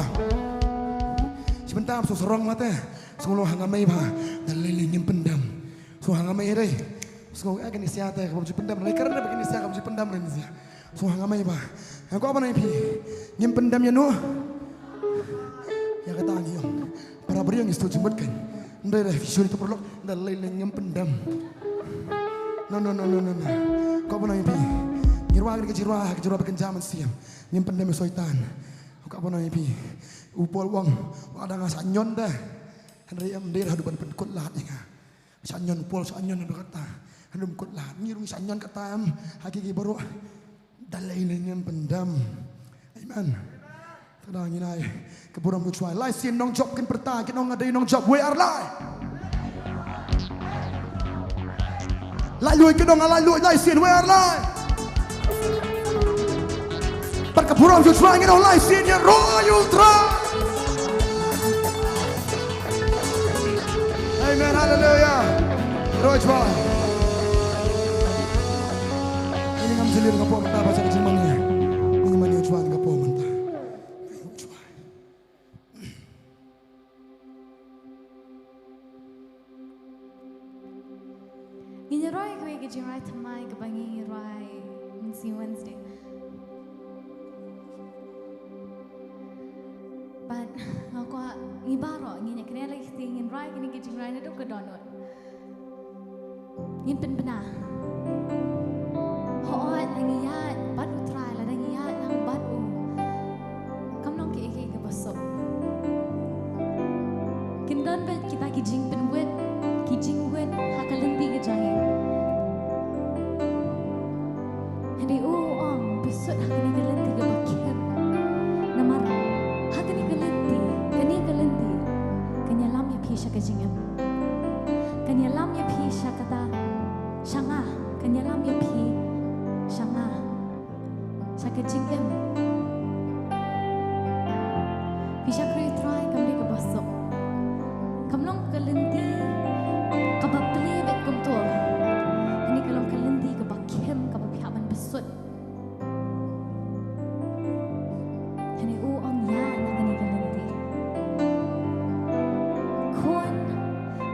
Shi bynta am su sarong ba te. Sngewlong hanga mei ba. Da lei lei ngim pyndam. Su hanga mei dei. Sngewlong eh kani sia te ka bam ji pyndam. Lei karen ba kani sia ka bam ji pyndam ren sia. Sngewlong hanga mei ba. Hanga ko ba nang phi. Ngim pyndam ïa no. Ïa kata ngi ong. Para briew ngi sngewthuh jingmut kan. Ndai da vision tu perlu da lei lei ngim pyndam. No no no no no no. Ko ba nang pi. Ngirwa ka jirwa ka jirwa ba kan jaman siam. Ngim pyndam ïa soitan. Ko ba nang pi. U Paul u ong. Wa da nga sa nyon da. Hynrei em dei haduh ban pynkut lad ïa nga. Sa nyon u Paul sa nyon da kata. Haduh pynkut lad. Ngi rung sa nyon kata em. Ha ki ki baroh. Da lei lei ngim pyndam. Amen. Tang ngi nai ka burom u Trai. Lai sien nongjop kin pyrta kin ong nga dei nongjop we are lai. Lai lui kin ong nga lai lui lai sien we are lai. Bad ka burom u Trai ngin ong lai sien ïaroh ïa u Trai. Amen, haleluya. Ïaroh Trai. Ini ngam jelir ka por mynta ba sa ka jingmane. Ini mane Trai ka por mynta. Trai. Ngin ïaroh ïa kawei ka jingrwai thymmai kaba ngi ïaroh mynsiem Wednesday. Bad nga kwah ngi baroh ngin ïa kynnoh lei kti ngin rwai kane ka jingrwai naduh ka dohnud. Ngin pynbna. Hooid, lada ngi ïaid bad u Trai, lada ngi ïaid lang bad u. Kam long kiei kiei kiba suk. Kin don beit kita ki jingpynwit, ki jingwit ha ka lynti ka jong ngi. Hynrei u ong, phi sut ha kane ka lynti kaba khim. Namar ha kane ka lynti, kane ka lynti kan ïalam ïa phi sha ka jingim. Kan ïalam ïa phi sha kata, sha nga, kan ïalam ïa phi sha nga, sha ka jingim. Phi shakri Trai kam dei kaba suk. Kam long ka lynti kaba plie beit kumto. Kane ka long ka lynti kaba khim kaba phi hap ban pysut. Hynrei u ong ïa na kane ka lynti. Khun,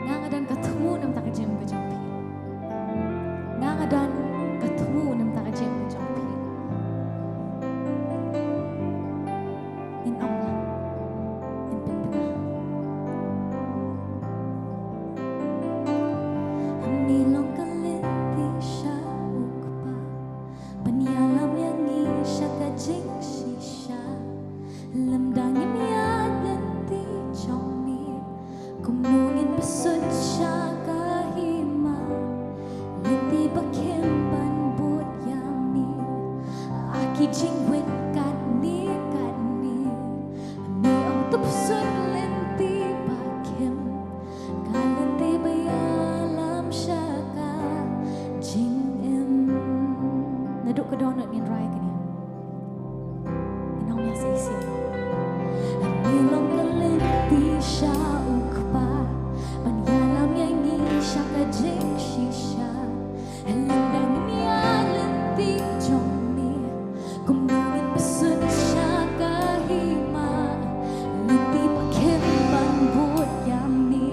nga nga don ka thmu namar ka jingim ka jong phi. Nga nga don ka thmu namar ka jingim ka jong phi. Ngin ong lang. Ngin pynbna. Hangne long ka lynti sha u Kpa. Ban ïalam ïa ngi sha ka jingshisha. Lymda ngim ïaid lynti jong ngi. Kumno ngin pysut sha ka hima. Lynti ba khim ban bud ïa mi. Ha ki jingwit katne katne. Mi ong to pysut lynti ba khim. Ka lynti ba ïalam sha ka jingim. Naduh ka dohnud ngin rwai kane. Ngin ong ïa shisha. Hangne long ka lynti sha u Kpa. Ban ïalam ïa ngi sha ka jingshisha. Lymda ngim ïaid lynti jong mi. Kumno ngin pysut sha ka hima. Lynti ba khim ban bud ïa mi.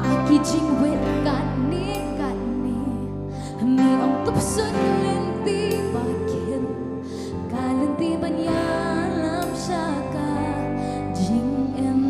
Ha ki jingwit katne katne. Mi ong to pysut lynti ba khim. Ka lynti ban ïalam sha ka jingim.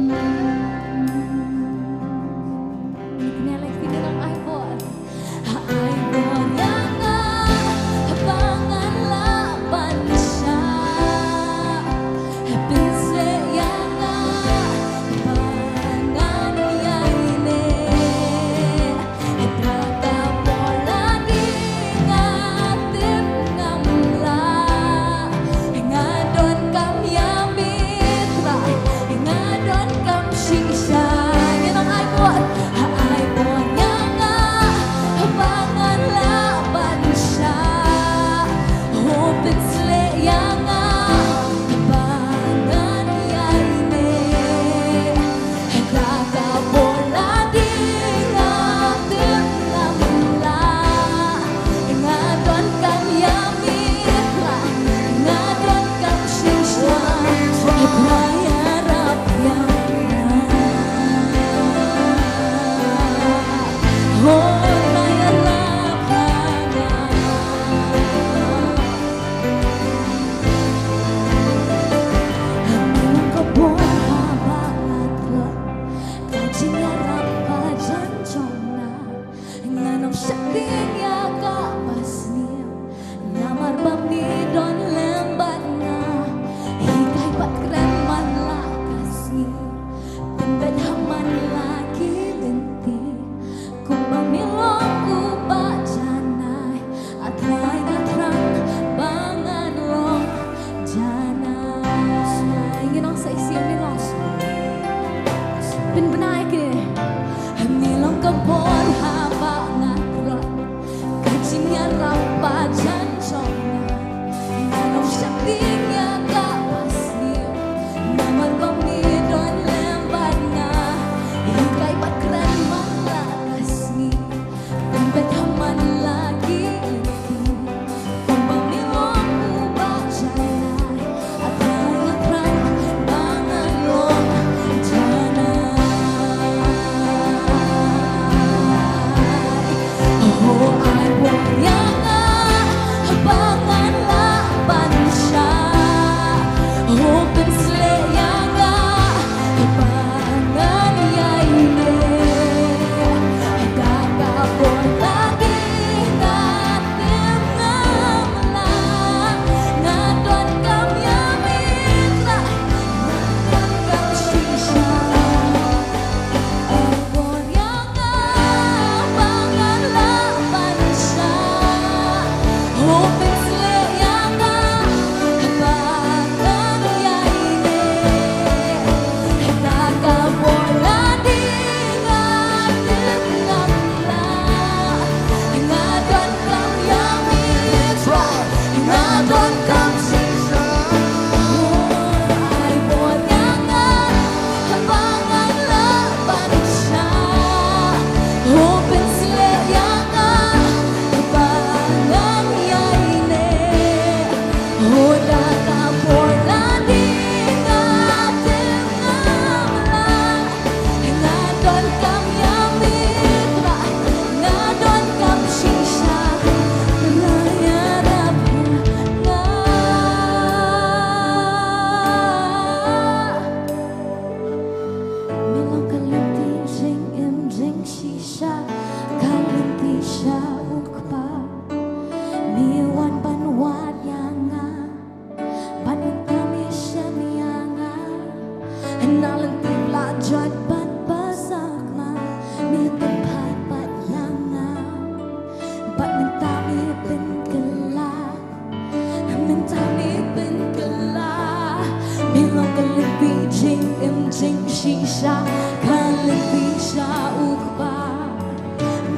Ka lynti sha u kpa.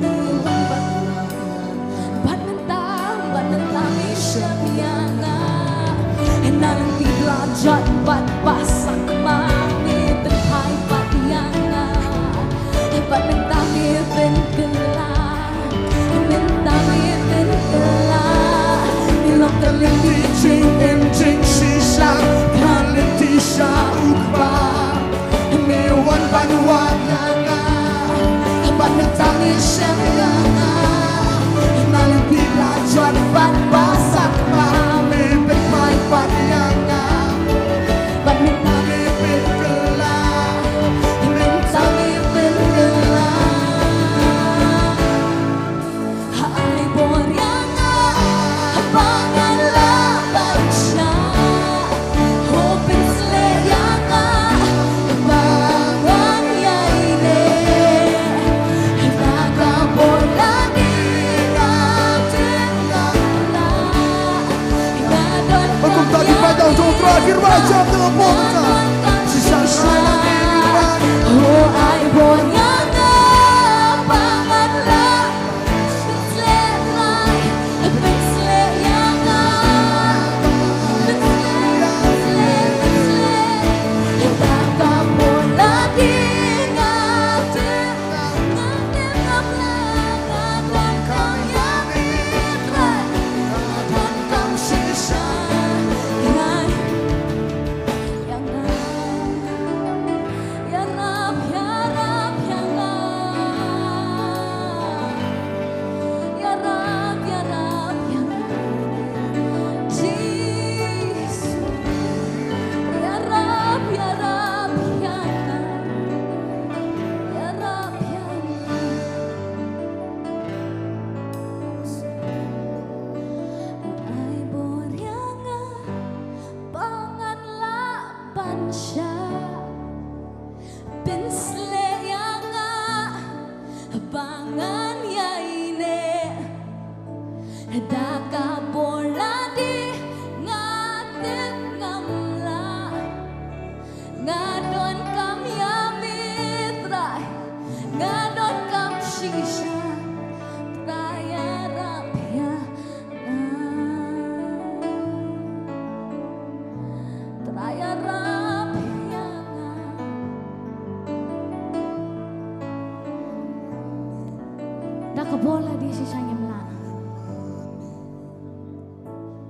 Me wan bad, bad mynta, bad mynta me shem ïa nga. Na lynti la jot bad ba sakma me pynphai pat ïa nga. Bad mynta me pynkylla. Mynta me pynkylla. Me long ka lynti jingim jingshisha. Ka lynti sha u kpa. Me wan ban wad ïa nga. Bad mynta me shem ïa nga. Na lynti la jot bad ba sakma me pynphai pat ïa nga. Bad mynta me pynkylla. Mynta me pynkylla. Ai bor ïa nga, ba ngan lah ban shah. Ho pynsleh ïa nga, ba ngan ïai leh. Da ka bor lade nga tip ngam lah. Nga don. Ba kumta ki paidbah jong U Trai, ki rwai jam da ka bor. Shisha shisha. Ho ai bor ïa nga, ba ngan lah. Ïarap, ïarap ïa nga. Ïarap, ïarap ïa nga. Jisu. Ïarap, ïarap ïa nga. Ïarap ïa nga. Ai bor ïa nga. Ba ngan lah ban shah. Pynsleh ïa nga ba ngan ïai leh. Da ka bor lade nga tip ngam lah. Nga donkam ïa me Trai. Nga donkam shisha. Trai ïarap ïa Trai ïarap ïa nga. Da ka bor lade shisha ngim lah.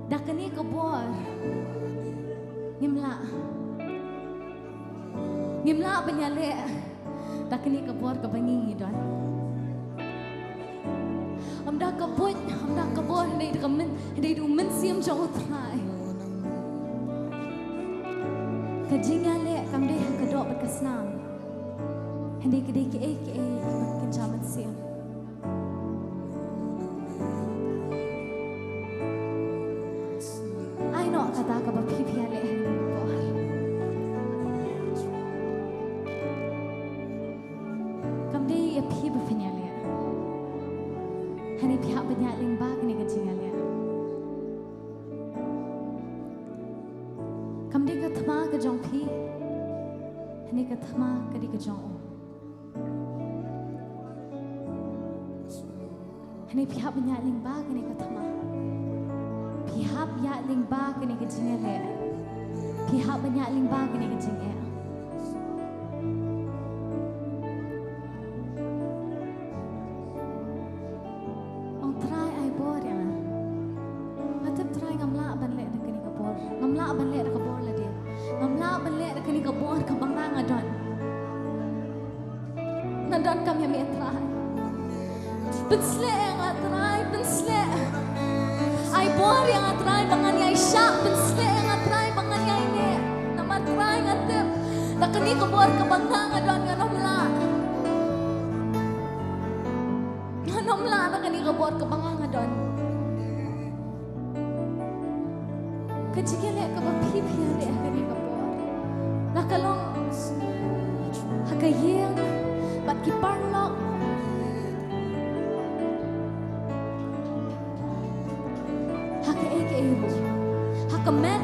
Da kane ka bor ngim lah. Ngim lah ban ïaleh. Da kane ka bor kaba ngi ngi don. Ym da ka buit, ym da ka bor, hynrei da ka myn, hynrei da u mynsiem jong U Trai. Ka jingïaleh kam dei ha ka doh bad ka snam. Hynrei ka dei kiei kiei kiba kynja mynsiem. Ai noh kata kaba phi phi ïaleh ha kane ka por. Kam dei ïa phi ba phin ïaleh. Hynrei phi hap ban ïaid lyngba kane ka jingïaleh. Kam dei ka thma ka jong phi. Hynrei ka thma ka dei ka jong u. Hynrei phi hap ban ïaid lyngba kane ka thma. Phi hap ïaid lyngba kane ka jingïaleh. Phi hap ban ïaid lyngba kane ka jingeh. Ong Trai ai bor ïa nga. Nga tip Trai ngam lah ban leh da kane ka bor. Ngam lah ban leh da ka bor lade. Ngam lah ban leh da kane ka bor kaba nga nga don. Nga donkam ïa me Trai. Pynsleh ïa nga Trai, pynsleh. Ai bor ïa nga Trai ba ngan ïai shah, pynsleh ïa nga Trai ba ngan ïai neh. Namar Trai nga tip da kane ka bor kaba nga nga don ngan ym lah. Ngan ym lah da kane ka bor kaba nga nga don. Ka jingïaleh kaba phi phi ïaleh ha kane ka por. La ka long ha ka ïing bad ki paralok. Ha kaei kaei ruh. Ha ka met.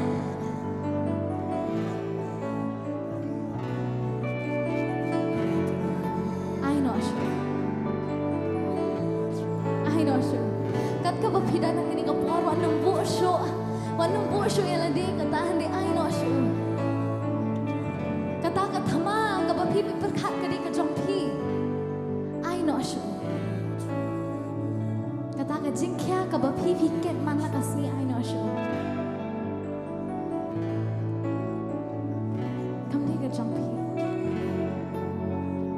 Phi don ha kane ka por, wat nym buh shuh, wat nym buh shuh ïa lade, kata hynrei ai noh shuh. Kata ka thma kaba phi pyrkhat ka dei ka jong phi, ai noh shuh. Kata ka jingkhia kaba phi phi kit man la ka sngi, ai noh shuh. Kam dei ka jong phi.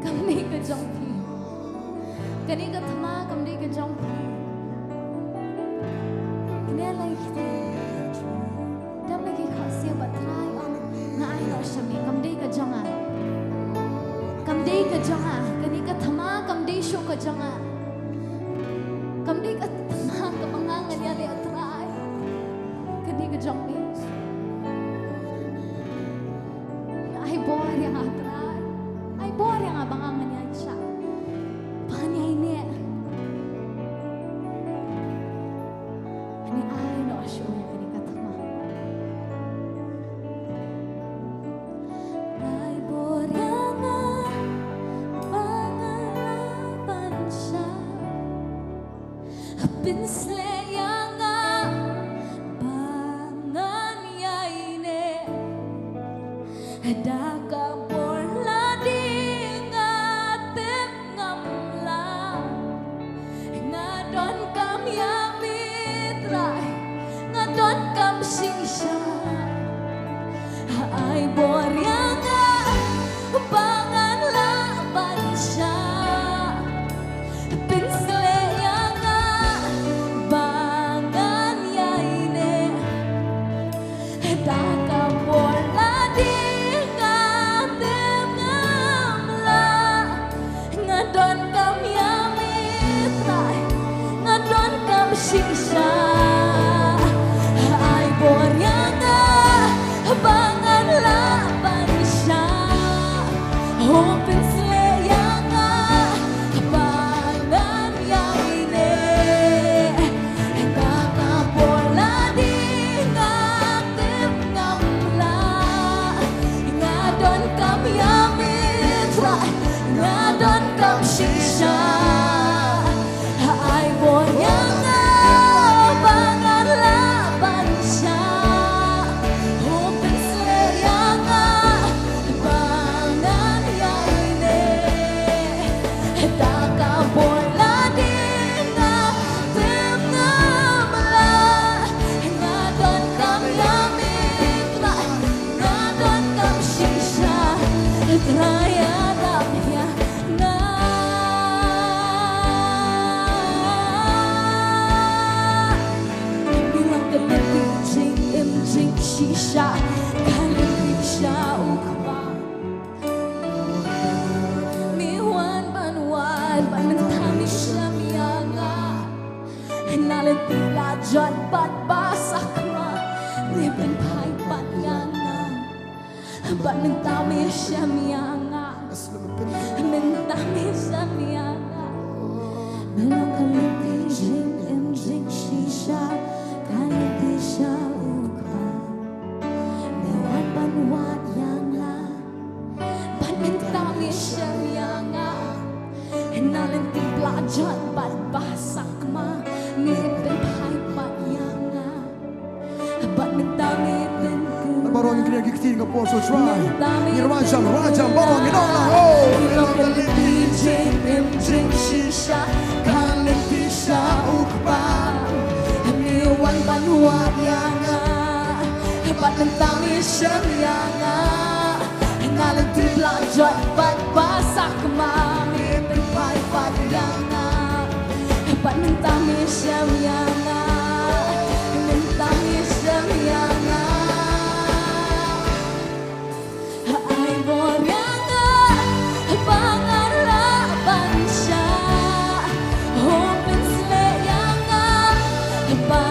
Kam dei ka jong phi. Kane ka thma kam dei ka jong phi. Kane la ïa kti. Dam la ki khohsiew bad Trai ong, nga ai noh sha me, kam dei ka jong nga. Kam dei ka jong nga. Kane ka thma kam dei shuh ka jong nga. Kam dei ka thma kaba nga ngan ïaleh, Trai. Ka dei ka jong me. Ai bor ïa nga, Trai. Ai bor ïa nga ba nga ngan ïaishah ban ïaineh. Ani ai noh shuh ïa kane ka thma. Ai bor ïa nga ba ngan lah ban shah. Pynshlei ïa nga ba ngan ïaineh. Da ka bor lade nga tip ngam lah. Nga donkam ïa me Trai, nga donkam shisha. Ai bor ïa nga ba ngan lah ban shah. Pynshlei ïa nga ba ngan ïaineh. Da ka bor lade nga tip ngam lah. Nga donkam ïa me Trai, nga donkam shisha. Ai bor ïa nga ba ngan lah ban shah. Oh, pynshlei ïa nga ba ngan ïaineh. Da ka bor lade nga tip ngam lah. Nga donkam ïa me Trai, nga donkam shisha. Ai bor ïa nga ba ngan lah ban shah. Oh, pynshlei ïa nga ba ngan ïaineh. Da ka bor lade nga tip ngam lah. Nga donkam ïa me Trai, nga donkam shisha. Trai ïarap ïa nga. Me long ka lynti jingim jingshisha, ka lynti sha u Kpa. Me wan ban wad, bad mynta me shem ïa nga. Na lynti la jot bad ba sakma, me pynphai pat ïa nga. Bad mynta me shem ïa nga. Mynta me shem ïa nga. Me long ka lynti jingim jingshisha, ka lynti sha u Kpa. Me wan ban wad ïa nga. Bad mynta me shem ïa nga. Na lynti la jot bad ba sakma, me pynphai pat ïa nga. Bad mynta me pynku. Baroh ngin kren ki ktien ka por, so Trai. Mynta me, ngin rwai jam, rwai jam, baroh ngin ong lang. Oh, me long ka lynti jingim jingshisha, ka lynti sha u Kpa. Me wan ban wad ïa nga. Bad mynta me shem ïa nga. Na lynti la jot bad ba sakma, me pynphai pat ïa nga. Bad mynta me shem ïa nga. Mynta me shem ïa nga. Ai bor ïa nga ba ngan lah ban shah. Ho pynshlei ïa nga ba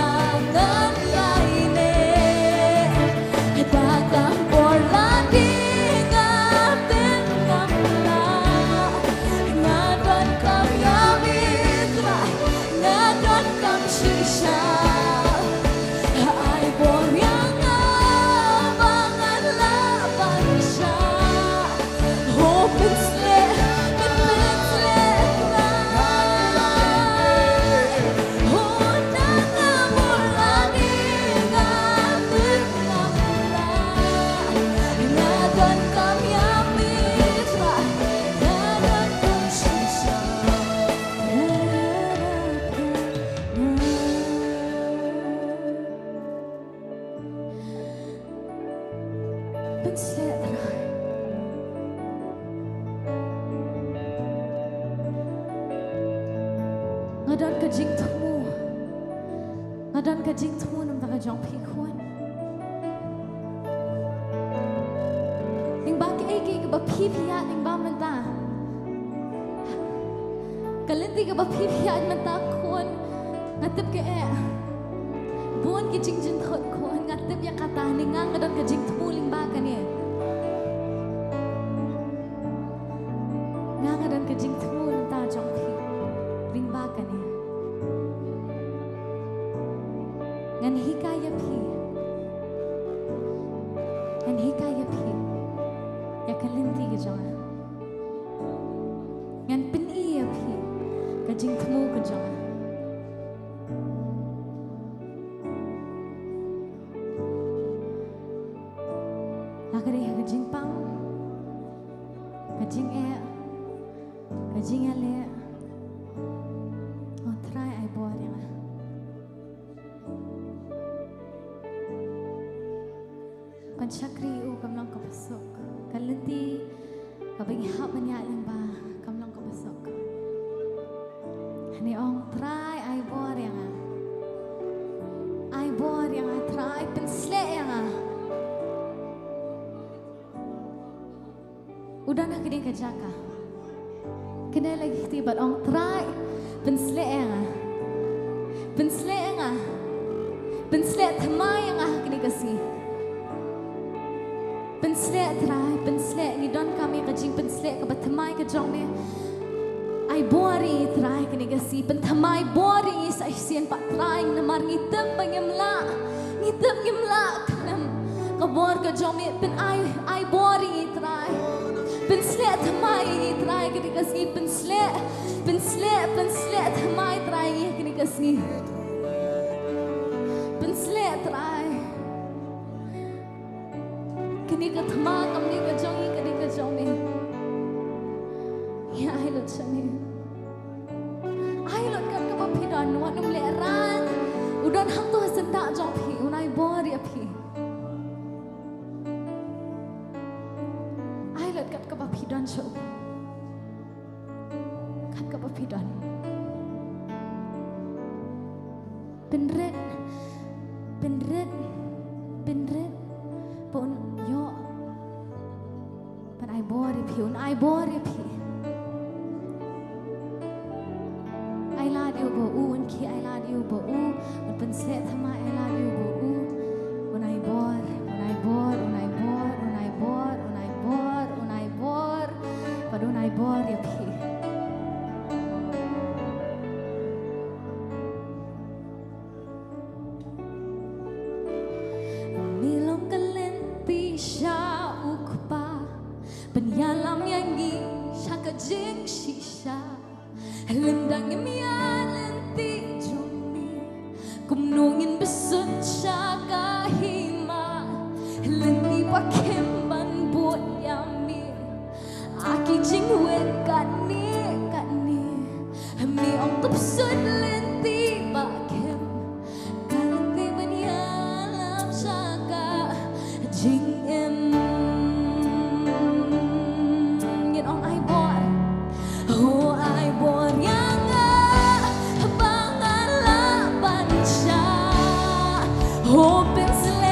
ngan ïaineh. Da ka bor lade nga tip ngam lah. Nga donkam ïa me Trai, nga donkam shi Nga don ka jingthmu. Nga don ka jingthmu namar ka jong phi khun. Lyngba kaei kaei kaba phi phi ïaid lyngba mynta. Ka lynti kaba phi phi ïaid mynta khun. Nga tip ka eh. Bun ki jingjynthut khun. Nga tip ïa kata ne nga nga don ka jingthmu lyngba kane. Nga nga don ka jingthmu namar ka jong phi. Lyngba kane. Ngan hikai ïa phi. Ngan hikai ïa phi. Ïa ka lynti ka jong nga. Ngan pyni ïa phi. Ka jingthmu ka jong nga. La ka dei ha ka jingpang. Ka jingeh. Ka jingeh leh. O Trai ai bor ïa nga. Kan shakri u kam long kaba suk. Ka lynti kaba ngi hap ban ïaid lyngba kam long kaba suk. Hynrei ong Trai ai bor ïa nga. Ai bor ïa nga Trai pynsleh ïa nga. U don ha kane ka jaka. Kane la ki kti bad ong Trai pynsleh ïa nga. Pynsleh ïa nga. Pynsleh thymmai ïa nga ha kane ka sngi. Pynsleh Trai, pynsleh ngi donkam ïa ka jingpynsleh kaba thymmai ka jong me. Ai bor ïa ngi Trai kane ka sngi, pynthymmai bor ïa ngi sa shisien pat Trai namar ngi tip ba ngim lah. Ngi tip ngim lah khlem ka bor ka jong me pyn ai, ai bor ïa ngi Trai. Pynsleh thymmai ïa ngi Trai kane ka sngi pynsleh, pynsleh, pynsleh thymmai Trai ïa ngi kane ka sngi. Pynsleh Trai. Kane ka thma kam dei ka jong ngi, ka dei ka jong me. Ngi ai lut sha me. Ai lut kat kaba phi don, wat nym lehrain. U don hangto ha syndah jong phi, un ai bor ïa phi. Ai lut kat kaba phi don sha u. Kat kaba phi don. Pynrit, pynrit, pynrit. Ba un ïoh. Ban ai bor ïa phi, un ai bor ïa phi. Ai lad ïa u ba u, un khie ai lad ïa u ba u. Un pynsleh thymmai ai lad ïa u ba u. Un ai bor, un ai bor, un ai bor, un ai bor, un ai bor, un ai bor. Bad un ai bor ïa phi. Me long ka lynti sha u Kpa. Pynïalam ïa ngi sha ka jingshisha. Lymda ngim ïaid lynti jong me. Kumno ngin bsut sha ka hima. Lynti ba khim ban bud ïa me. Ha ki jingweng kane kane. Me ong to bsut lynti ba khim. Ka lynti ban ïalam sha ka jingim. Ngin ong ai bor. Ho ai bor ïa nga ba nga lah ban shah. Ho pynshlur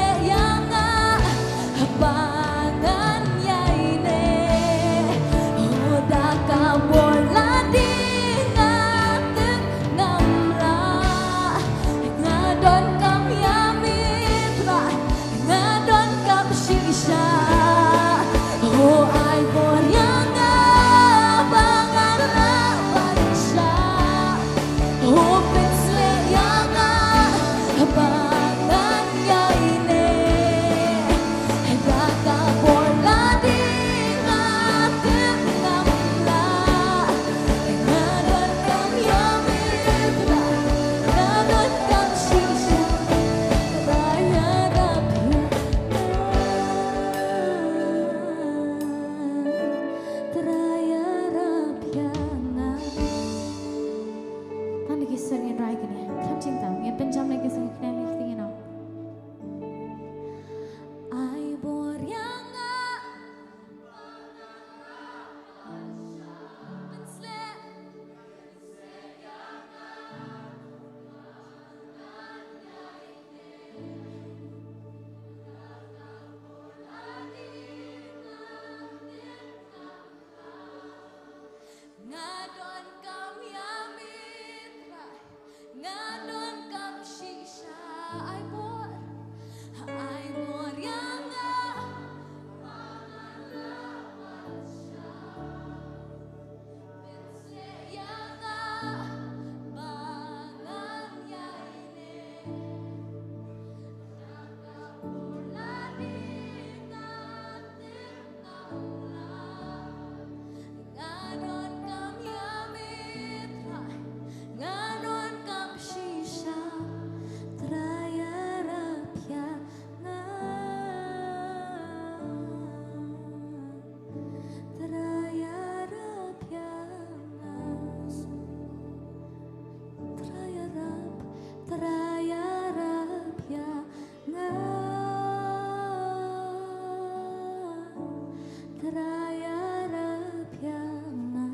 Trai ïarap ïa nga.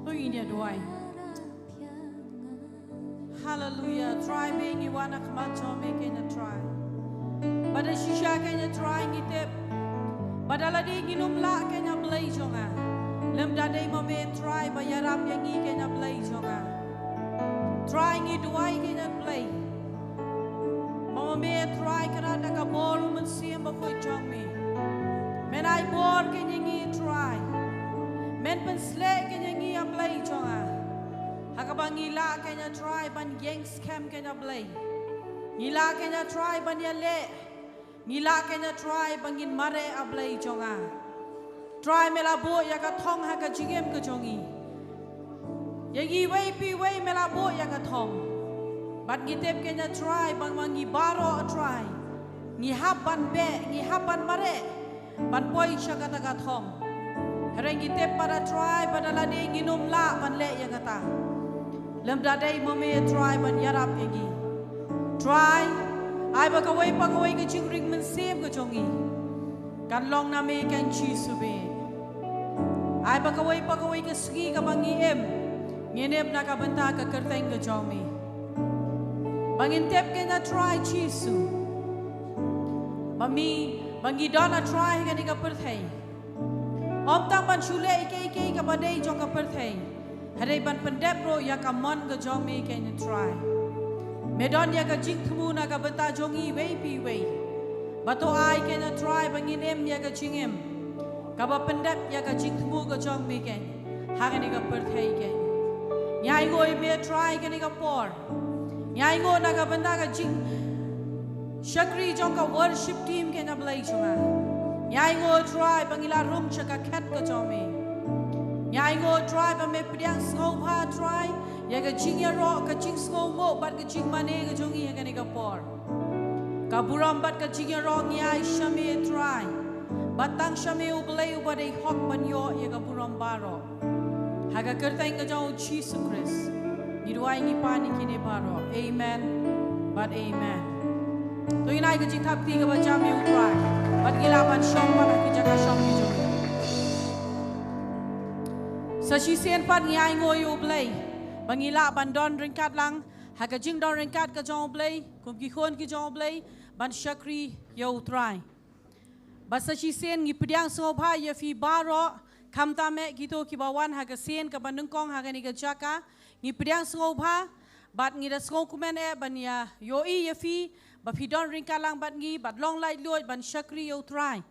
To ngin ïa duwai. Haleluya. Trai, ba ngi wan ha khmat jong me keiñ a Trai. Ba da shisha keiñ a Trai ngi tip ba da lade ngin ym lah keiñ a Blei jong nga, lymda dei ma me Trai ba ïarap ïa ngi keiñ a Blei jong nga. Trai, ngi duwai keiñ a Blei. Ma me Trai, kynrad da ka bor u Mynsiem Bakhuid jong me, men ai bor keiñ ïa ngi Trai. Men pynsleh keiñ ïa ngi a Blei jong nga, ha kaba ngi lah keiñ a Trai ban ïeng skhem keiñ a Blei. Ngi lah keiñ a Trai ban ïaleh. Ngi lah keiñ a Trai ba ngin mareh a Blei jong nga. Trai, me la buh ïa ka thong ha ka jingim ka jong ngi. Ïa ngi iwei pa iwei me la buh ïa ka thong. Bad ngi tip keiñ a Trai ba ma ngi baroh a Trai ngi hap ban beh, ngi hap ban mareh ban poi sha kata ka thong. Hynrei ngi tip pat a Trai ba da lade ngin ym lah ban leh ïa kata, lymda dei ma me Trai ban ïarap ïa ngi. Trai, ai ba kawei pa kawei ka jingring mynsiem ka jong ngi kan long na me keiñ Jisu beit. Ai ba kawei pa kawei ka sngi kaba ngi im, ngin im na ka bynta ka kyrteng ka jong me. Ba ngin tip keiñ a Trai Jisu ba me, ba ngi don a Trai ha kane ka pyrthei ym tang ban shu leh ïa kiei kiei kaba dei jong ka pyrthei, hynrei ban pyndep ruh ïa ka mon ka jong me keiñ a Trai. Me don ïa ka jingthmu na ka bynta jong ngi iwei pa iwei. Ba to ai keiñ a Trai ba ngin im ïa ka jingim kaba pyndep ïa ka jingthmu ka jong me keiñ ha kane ka pyrthei keiñ. Ngi ainguh ïa me Trai kane ka por. Ngi ainguh na ka bynta ka jingshakri jong ka worship team keiñ a Blei jong nga. Ngi ainguh Trai ba ngi la rung sha ka khet ka jong me. Ngi ainguh Trai ba me pdiang sngewbha Trai ïa ka jingïaroh, ka jingsngewnguh bad ka jingmane ka jong ngi ha kane ka por. Ka burom bad ka jingïaroh ngi ai sha me Trai. Bad tang sha me U Blei uba dei hok ban ïoh ïa ka burom baroh. Ha ka kyrteng ka jong u Jisu Khrist ngi duwai ngi pan ïa kine baroh. Amen bad amen. To ngin ai ka jingthap kti kaba jam ïa u Trai bad ngi lah ban shong pat ha ki jaka shong ki jong ngi. Sa shisien pat ngi ainguh ïa u Blei ba ngi lah ban don ryngkat lang ha ka jingdon ryngkat ka jong u Blei kum ki khun ki jong u Blei ban shakri ïa u Trai. Bad sa shisien ngi pdiang sngewbha ïa phi baroh, khamtam eh kito kiba wan ha ka sien kaba nyngkong ha kane ka jaka. Ngi pdiang sngewbha bad ngi da sngewkmen eh ban ïa ïohi ïa phi ba phi don ryngkat lang bad ngi bad long laitluid ban shakri ïa u Trai.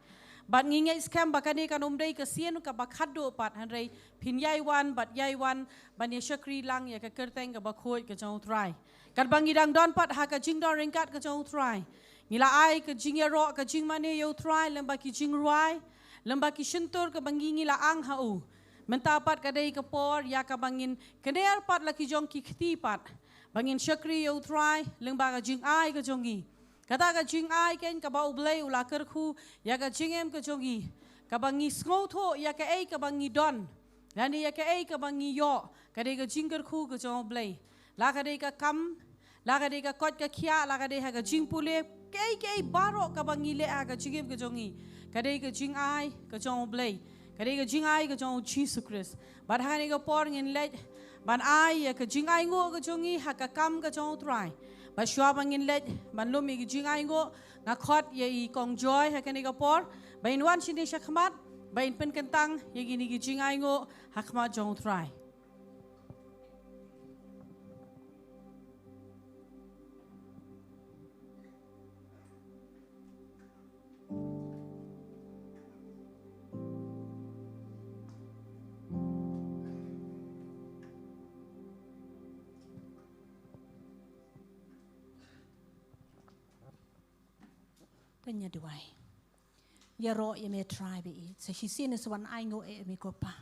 Bad ngi ngeit skhem ba kane kan ym dei ka sien kaba khatduh pat, hynrei phin ïai wan bad ïai wan ban ïa shakri lang ïa ka kyrteng kaba khuid ka jong u Trai. Katba ngi dang don pat ha ka jingdon ryngkat ka jong u Trai, ngi la ai ka jingïaroh, ka jingmane ïa u Trai lyngba ki jingrwai, lyngba ki shyntur kaba ngi ngi la ang ha u. Mynta pat ka dei ka por ïa kaba ngin kner pat la ki jong ki kti pat ba ngin shakri ïa u Trai lyngba ka jingai ka jong ngi. Kata ka jingai keiñ kaba u Blei u la kyrkhu ïa ka jingim ka jong ngi, kaba ngi sngewthuh ïa kaei kaba ngi don lane ïa kaei kaba ngi ïoh, ka dei ka jingkyrkhu ka jong u Blei. La ka dei ka kam, la ka dei ka koit ka khiah, la ka dei ha ka jingpule, kaei kaei baroh kaba ngi leh ha ka jingim ka jong ngi, ka dei ka jingai ka jong u Blei, ka dei ka jingai ka jong u Jisu Khrist. Bad ha kane ka por ngin leit ban ai ïa ka jingainguh ka jong ngi ha ka kam ka jong u Trai. Bad shuwa ba ngin leit ban lum ïa ka jingainguh, nga khot ïa i Kong Joy ha kane ka por ba in wan shane shakhmat ba in pynkyntang ïa kine ki jingainguh ha khmat jong u Trai. To ngin ïa duwai. Ïaroh ïa me Trai baieit. Sa shisien sa wan ainguh ïa me ko Pa.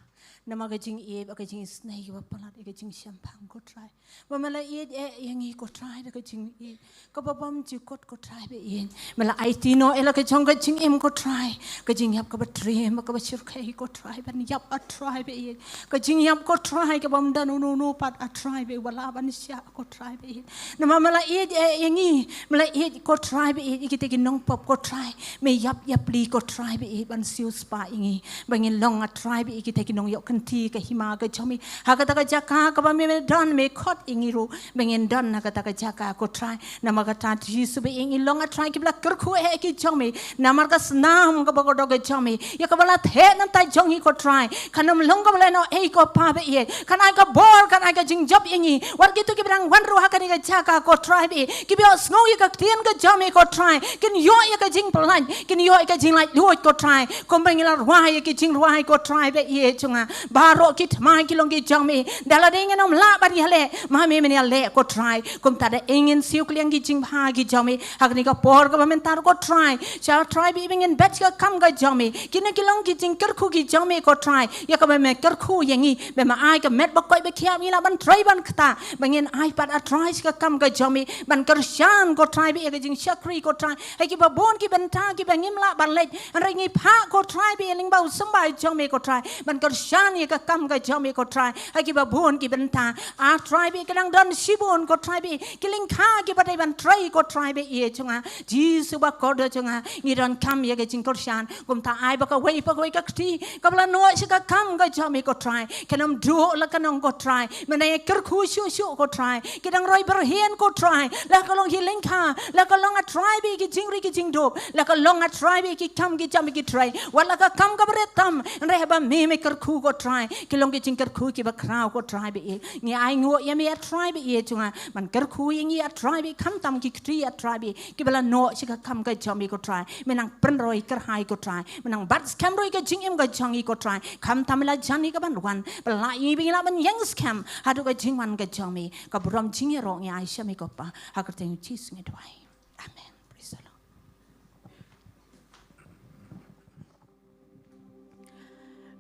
Namar ka jingïeit bad ka jingisynei kaba palat ïa ka jingshemphang, ko Trai. Ba me la ïeit eh ïa ngi, ko Trai, da ka jingïeit kaba bymjukut, ko Trai ba ïeit. Me la aiti noh ïa la ka jong ka jingim, ko Trai, ka jingïap kaba triem, kaba shyrkhei, ko Trai, ban ïap, ah Trai ba ïeit. Ka jingïap, ko Trai, ka bym don uno uno pat, ah Trai ba ïeit, ba lah ban shah, ko Trai ba ïeit. Namar me la ïeit eh ïa ngi, me la ïeit, ko Trai ba ïeit, ïa kita ki nongpop, ko Trai. Me ïap ïapli, ko Trai ba ïeit, ban siewspah ïa ngi, ba ngin long, ah Trai ba ïeit, kita ki nongïoh kynti ka hima ka jong me. Ha kata ka jaka kaba me, me don, me khot ïa ngi ruh ba ngin don ha kata ka jaka, ko Trai. Namar kata, Jisu ba ïeit, ngi long, ah Trai, kiba la kyrkhu eh ha ki jong me namar ka snam kaba kordor ka jong me, ïa kaba la theh na bynta jong ngi, ko Trai. Kan ym long kaba lehnohei, ko Pa ba ïeit. Kan ai ka bor, kan ai ka jingjop ïa ngi. Wat kito kiba dang wan ruh ha kane ka jaka, ko Trai ba ïeit, kiba ïohsngew ïa ka ktien ka jong me, ko Trai, kin ïoh ïa ka jingpyllait, kin ïoh ïa ka jinglaitluid, ko Trai. Kumba ngi la rwai ïa ki jingrwai, ko Trai ba ïeit jong nga, baroh ki thymmai ki long ki jong me. Da lade ngin ym lah ban ïaleh, ma me men ïaleh, ko Trai. Kumta da ngin siew kylliang ki jingbha ki jong me ha kane ka por kaba mynta, ko Trai. Sha, Trai ba ïeit, ba ngin bet sha ka kam ka jong me. Kine ki long ki jingkyrkhu ki jong me, ko Trai, ïa kaba me kyrkhu ïa ngi, ba me ai ka met ba koit ba khiah, ngi lah ban trei ban ktah, ba ngin ai pat, ah Trai, sha ka kam ka jong me, ban kyrshan, ko Trai ba ïeit, ïa ka jingshakri, ko Trai, ha kiba bun ki bynta kiba ngim lah ban leit, hynrei ngi phah, ko Trai ba ïeit, lyngba u symbai jong me, ko Trai, ban kyrshan ïa ka kam ka jong me, ko Trai, ha kiba bun ki bynta. Ah Trai ba ïeit, ka dang don shibun, ko Trai ba ïeit, ki lyngkha kiba dei ban trei, ko Trai ba ïeit jong nga. Jisu ba kordor jong nga, ngi donkam ïa ka jingkyrshan. Kumta ai ba kawei pa kawei ka kti kaba la noh sha ka kam ka jong me, ko Trai, kan ym duh la ka nong, ko Trai. Me nang ïakyrkhu shuh shuh, ko Trai. Ki dang roi byrhien, ko Trai, la ka long ki lyngkha, la ka long, ah Trai ba ïeit, ki jingri ki jingdup, la ka long, ah Trai ba ïeit, ki kam ki jam ki trei, wat la ka kam kaba rit tam, hynrei haba me, me kyrkhu, ko Trai, ki long ki jingkyrkhu kiba khraw, ko Trai ba ïeit. Ngi ainguh ïa me, ah Trai ba ïeit jong nga, ban kyrkhu ïa ngi, ah Trai ba ïeit, khamtam ki kti, ah Trai ba ïeit, kiba la noh sha ka kam ka jong me, ko Trai. Me nang pynroi kyrhai, ko Trai. Me nang bat skhem ruh ïa ka jingim ka jong ngi, ko Trai. Khamtam ïa la jong ngi ka ban wan, ba la ngi, ba ngi lah ban ïeng skhem haduh ka jingwan ka jong me. Ka burom jingïaroh ngi ai sha me, ko Pa. Ha ka kyrteng Jisu ngi duwai. Amen. Praise the Lord.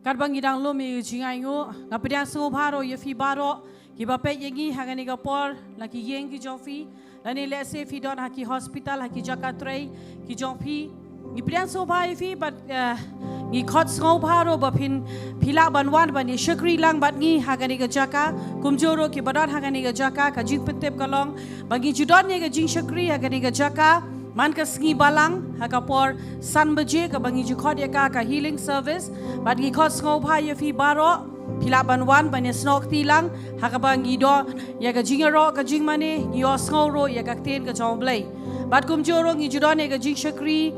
Katba ngi dang lum ïa ka jingainguh, nga pdiang sngewbha ruh ïa phi baroh kiba peit ïa ngi ha kane ka por, na ki ïing ki jong phi, lane lehse phi don ha ki hospital, ha ki jaka trei ki jong phi. Ngi pdiang sngewbha ïa phi bad, eh, ngi khot sngewbha ruh ba phin, phi lah ban wan ban ïa shakri lang bad ngi ha kane ka jaka. Kumjuh ruh kiba don ha kane ka jaka, ka jingpyntip ka long ba ngi ju don ïa ka jingshakri ha kane ka jaka man ka sngi Balang ha ka por san baje, kaba ngi ju khot ïa ka ka healing service. Bad ngi khot sngewbha ïa phi baroh, phi lah ban wan ban ïasnoh kti lang ha kaba ngi don ïa ka jingïaroh ka jingmane, ngi ïohsngew ruh ïa ka ktien ka jong U Blei. Bad kumjuh ruh ngi ju don ïa ka jingshakri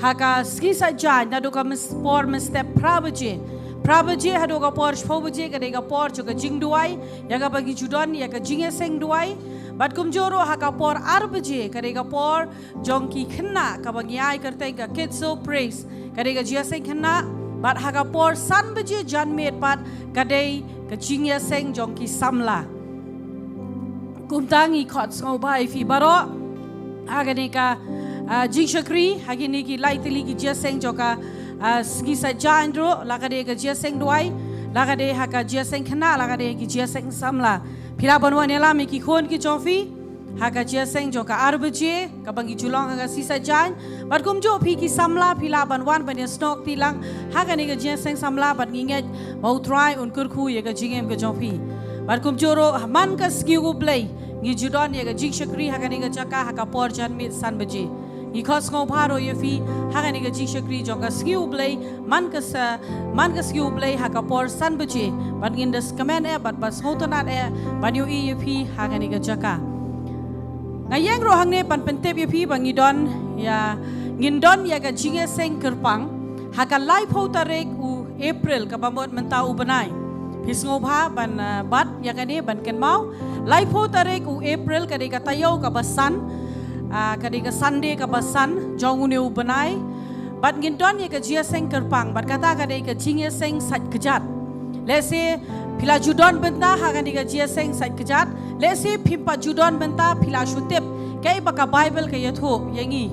ha ka sngi Saitjaiñ naduh ka mys-, por mynstep phra baje. Phra baje haduh ka por shiphew baje ka dei ka por jong ka jingduwai, ïa kaba ngi ju don ïa ka jingïaseng duwai. Bad kumjuh ruh ha ka por ar baje ka dei ka por jong ki khynnah, kaba ngi ai kyrteng ka Kids Praise, ka dei ka jingïaseng khynnah. Bad ha ka por san baje janmiet pat ka dei ka jingïaseng jong ki samla. Kumta ngi khot sngewbha ïa phi baroh ha kane ka, ah, jingshakri, ha kine ki lai tylli ki jingïaseng jong ka, ah, sngi Saitjaiñ ruh, la ka dei ka jingïaseng duwai, la ka dei ha ka jingïaseng khynnah, la ka dei ki jingïaseng samla. Phi lah ban wan ïalam ïa ki khun ki jong phi ha ka jingïaseng jong ka ar baje kaba ngi ju long ha ka sngi Saitjaiñ. Bad kumjuh phi ki samla phi lah ban wan ban ïasnoh kti lang ha kane ka jingïaseng samla, bad ngi ngeit ba U Trai un kyrkhu ïa ka jingim ka jong phi. Bad kumjuh ruh man ka sngi U Blei ngi ju don ïa ka jingshakri ha kane ka jaka ha ka por janmiet san baje. Ngi khot sngewbha ruh ïa phi ha kane ka jingshakri jong ka sngi U Blei, man ka sa, man ka sngi U Blei ha ka por san baje. Bad ngin da kmen eh bad ba sngewtynnat eh ban ïohi ïa phi ha kane ka jaka. Nga ïeng ruh hangne ban pyntip ïa phi ba ngi don ïa, ngin don ïa ka jingïaseng kyrpang ha ka laiphew tarik u April kaba mut mynta u bnai. Phi sngewbha ban, ah, bat ïa kane ban kynmaw. Laiphew tarik u April ka dei ka taïew kaba san, ah, ka dei ka Sunday kaba san jong une u bnai. Bad ngin don ïa ka jingïaseng kyrpang, bad kata ka dei ka jingïaseng sait kjat. Lehse phi la ju don bynta ha kane ka jingïaseng sait kjat, lehse phim pat ju don bynta, phi la shu tip kaei ba ka Baibl ka ïathuh ïa ngi.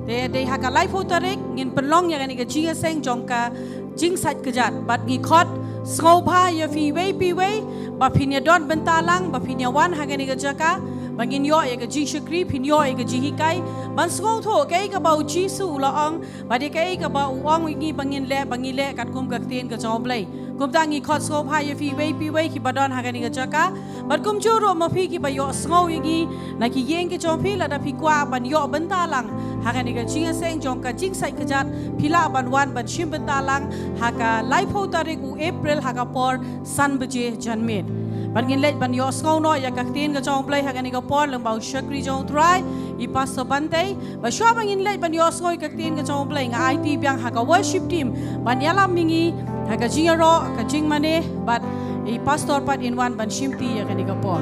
Te dei ha ka laiphew tarik ngin pynlong ïa kane ka jingïaseng jong ka jingsait kjat, bad ngi khot Sngewbha ïa phi iwei pa iwei ba phin ïa don bynta lang, ba phin ïa wan ha kane ka jaka ba ngin ïoh ïa ka jingshakri, phin ïoh ïa ka jinghikai ban sngewthuh kaei kaba u Jisu u la ong, bad ïa kaei kaba u ong ïa ngi ba ngin leh, ba ngi leh katkum ka ktien ka jong u Blei. Kumta ngi khot sngewbha ïa phi iwei pa iwei kiba don ha kane ka jaka. Bad kumjuh ruh ma phi kiba ïohsngew ïa ngi na ki ïing ki jong phi, lada phi kwah ban ïoh bynta lang ha kane ka jingïaseng jong ka jingshait kjat, phi lah ban wan ban shim bynta lang ha ka laiphew tarik u April ha ka por san baje janmiet. Bad ngin leit ban ïohsngew noh ïa ka ktien ka jong u Blei ha kane ka por lyngba u shakri jong u Trai, i Pastor Bantei. Bad shuwa ba ngin leit ban ïohsngew ïa ka ktien ka jong u Blei, nga aiti biang ha ka worship team ban ïalam ïa ngi ha ka jingïaroh, ka jingmane, bad i Pastor pat in wan ban shimti ïa kane ka por.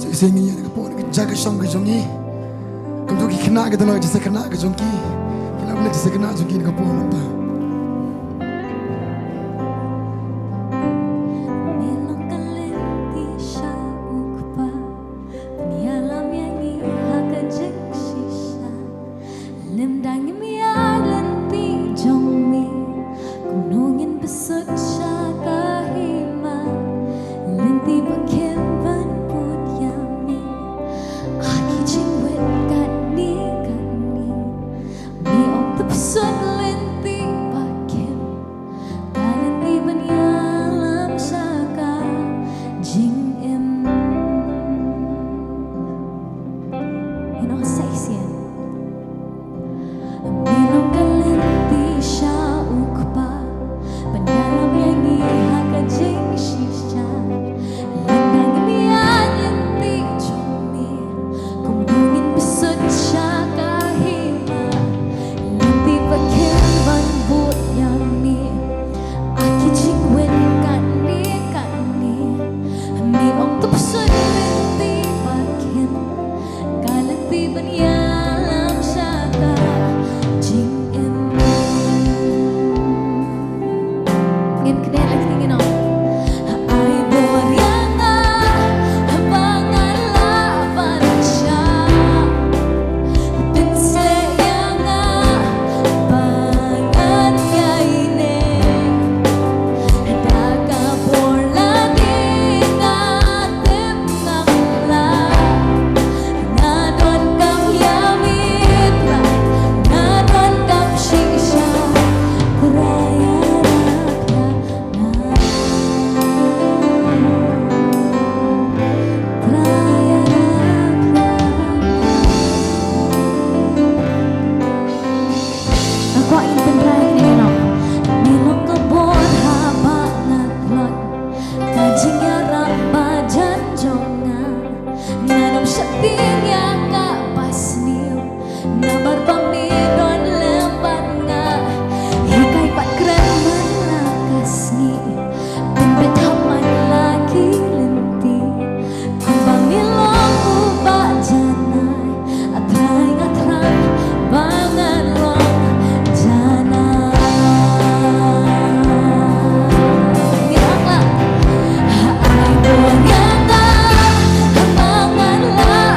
Sa shisien ngin ïa ka por ka jaka shong ka jong ngi. Kumto ki khynnah ki dang la jingïaseng khynnah ka jong ki. Ki la jingïaseng khynnah jong ki ka por mynta. Me long ka lynti sha u Kpa, pynïalam ïa ngi ha ka jingshisha. Lymda ngim ïaid lynti jong me, kumno ngin bsut sha ka hima? Lynti ba khim ban bud ïa me, ha ki jingwit katne katne. Me ong to bsut lynti ba khim, ka lynti ban ïalam sha ka jingim. Ngin ong sa shisien. Me long ka lynti sha u Kpa, pynïalam ïa ngi ha ka jingshisha. Lada ngim ïaid lynti jong me, kumno ngin bsut sha ka hima? Lynti ba khim ban bud ïa me, ha ki jingwit katne katne. Me ong to bsut lynti ba khim, ka lynti ban ïalam sha ka jingim. Ngin kynnoh la ka ktien, ngin ong. Ai bor ïa nga ba ngan lah ban shah. Pynshlur ïa nga ba ngan ïaineh. Da ka bor lade nga tip ngam lah. Nga donkam ïa me Trai, nga donkam shisha. Trai ïarap ïa nga. Trai ïarap ïa nga. Nga kwah ngin pyntrai kane ka long. Me long ka bor haba nga tlot, ka jingïarap ba jan jong nga. Ngan ym sheptieng ïa kaba sniew, namar ba me don lem bad nga. Hikai bad kren man la ka sngi, pynbeit hap man la ki lynti. Kumba me long uba janai, A Trai nga thrang ba ngan long janai. Ngin ong lang. Ai bor ïa nga ba ngan lah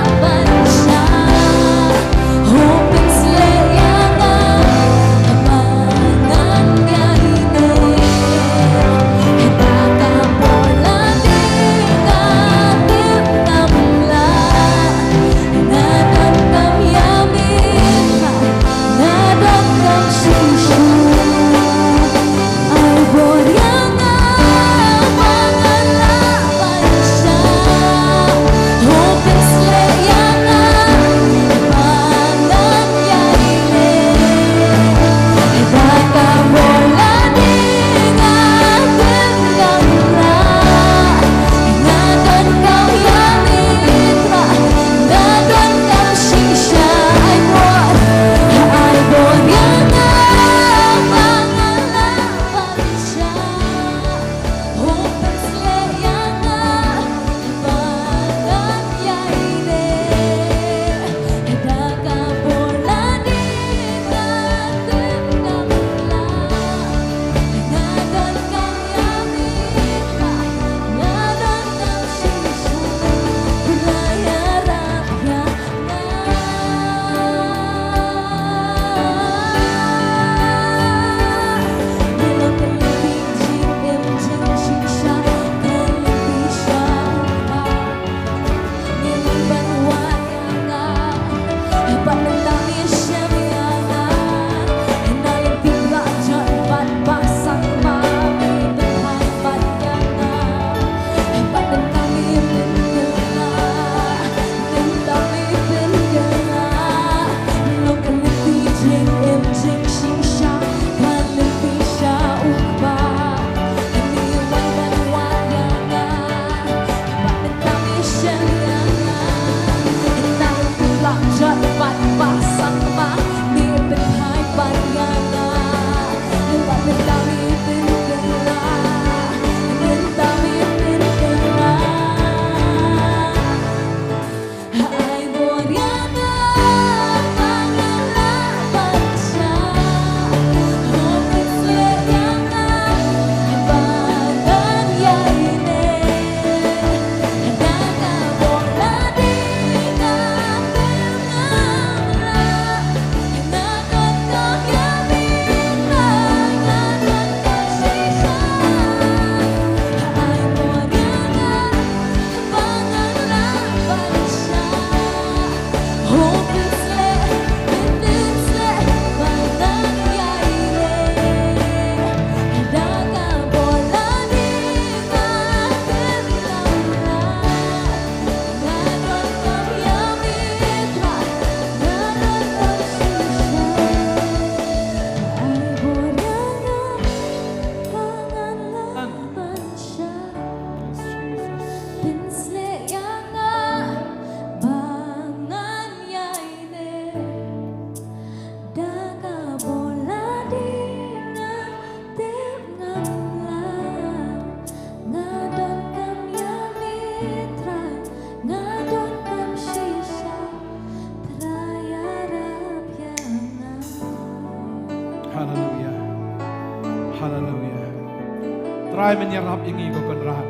Ai men ïarap ïa ngi ko Kynrad.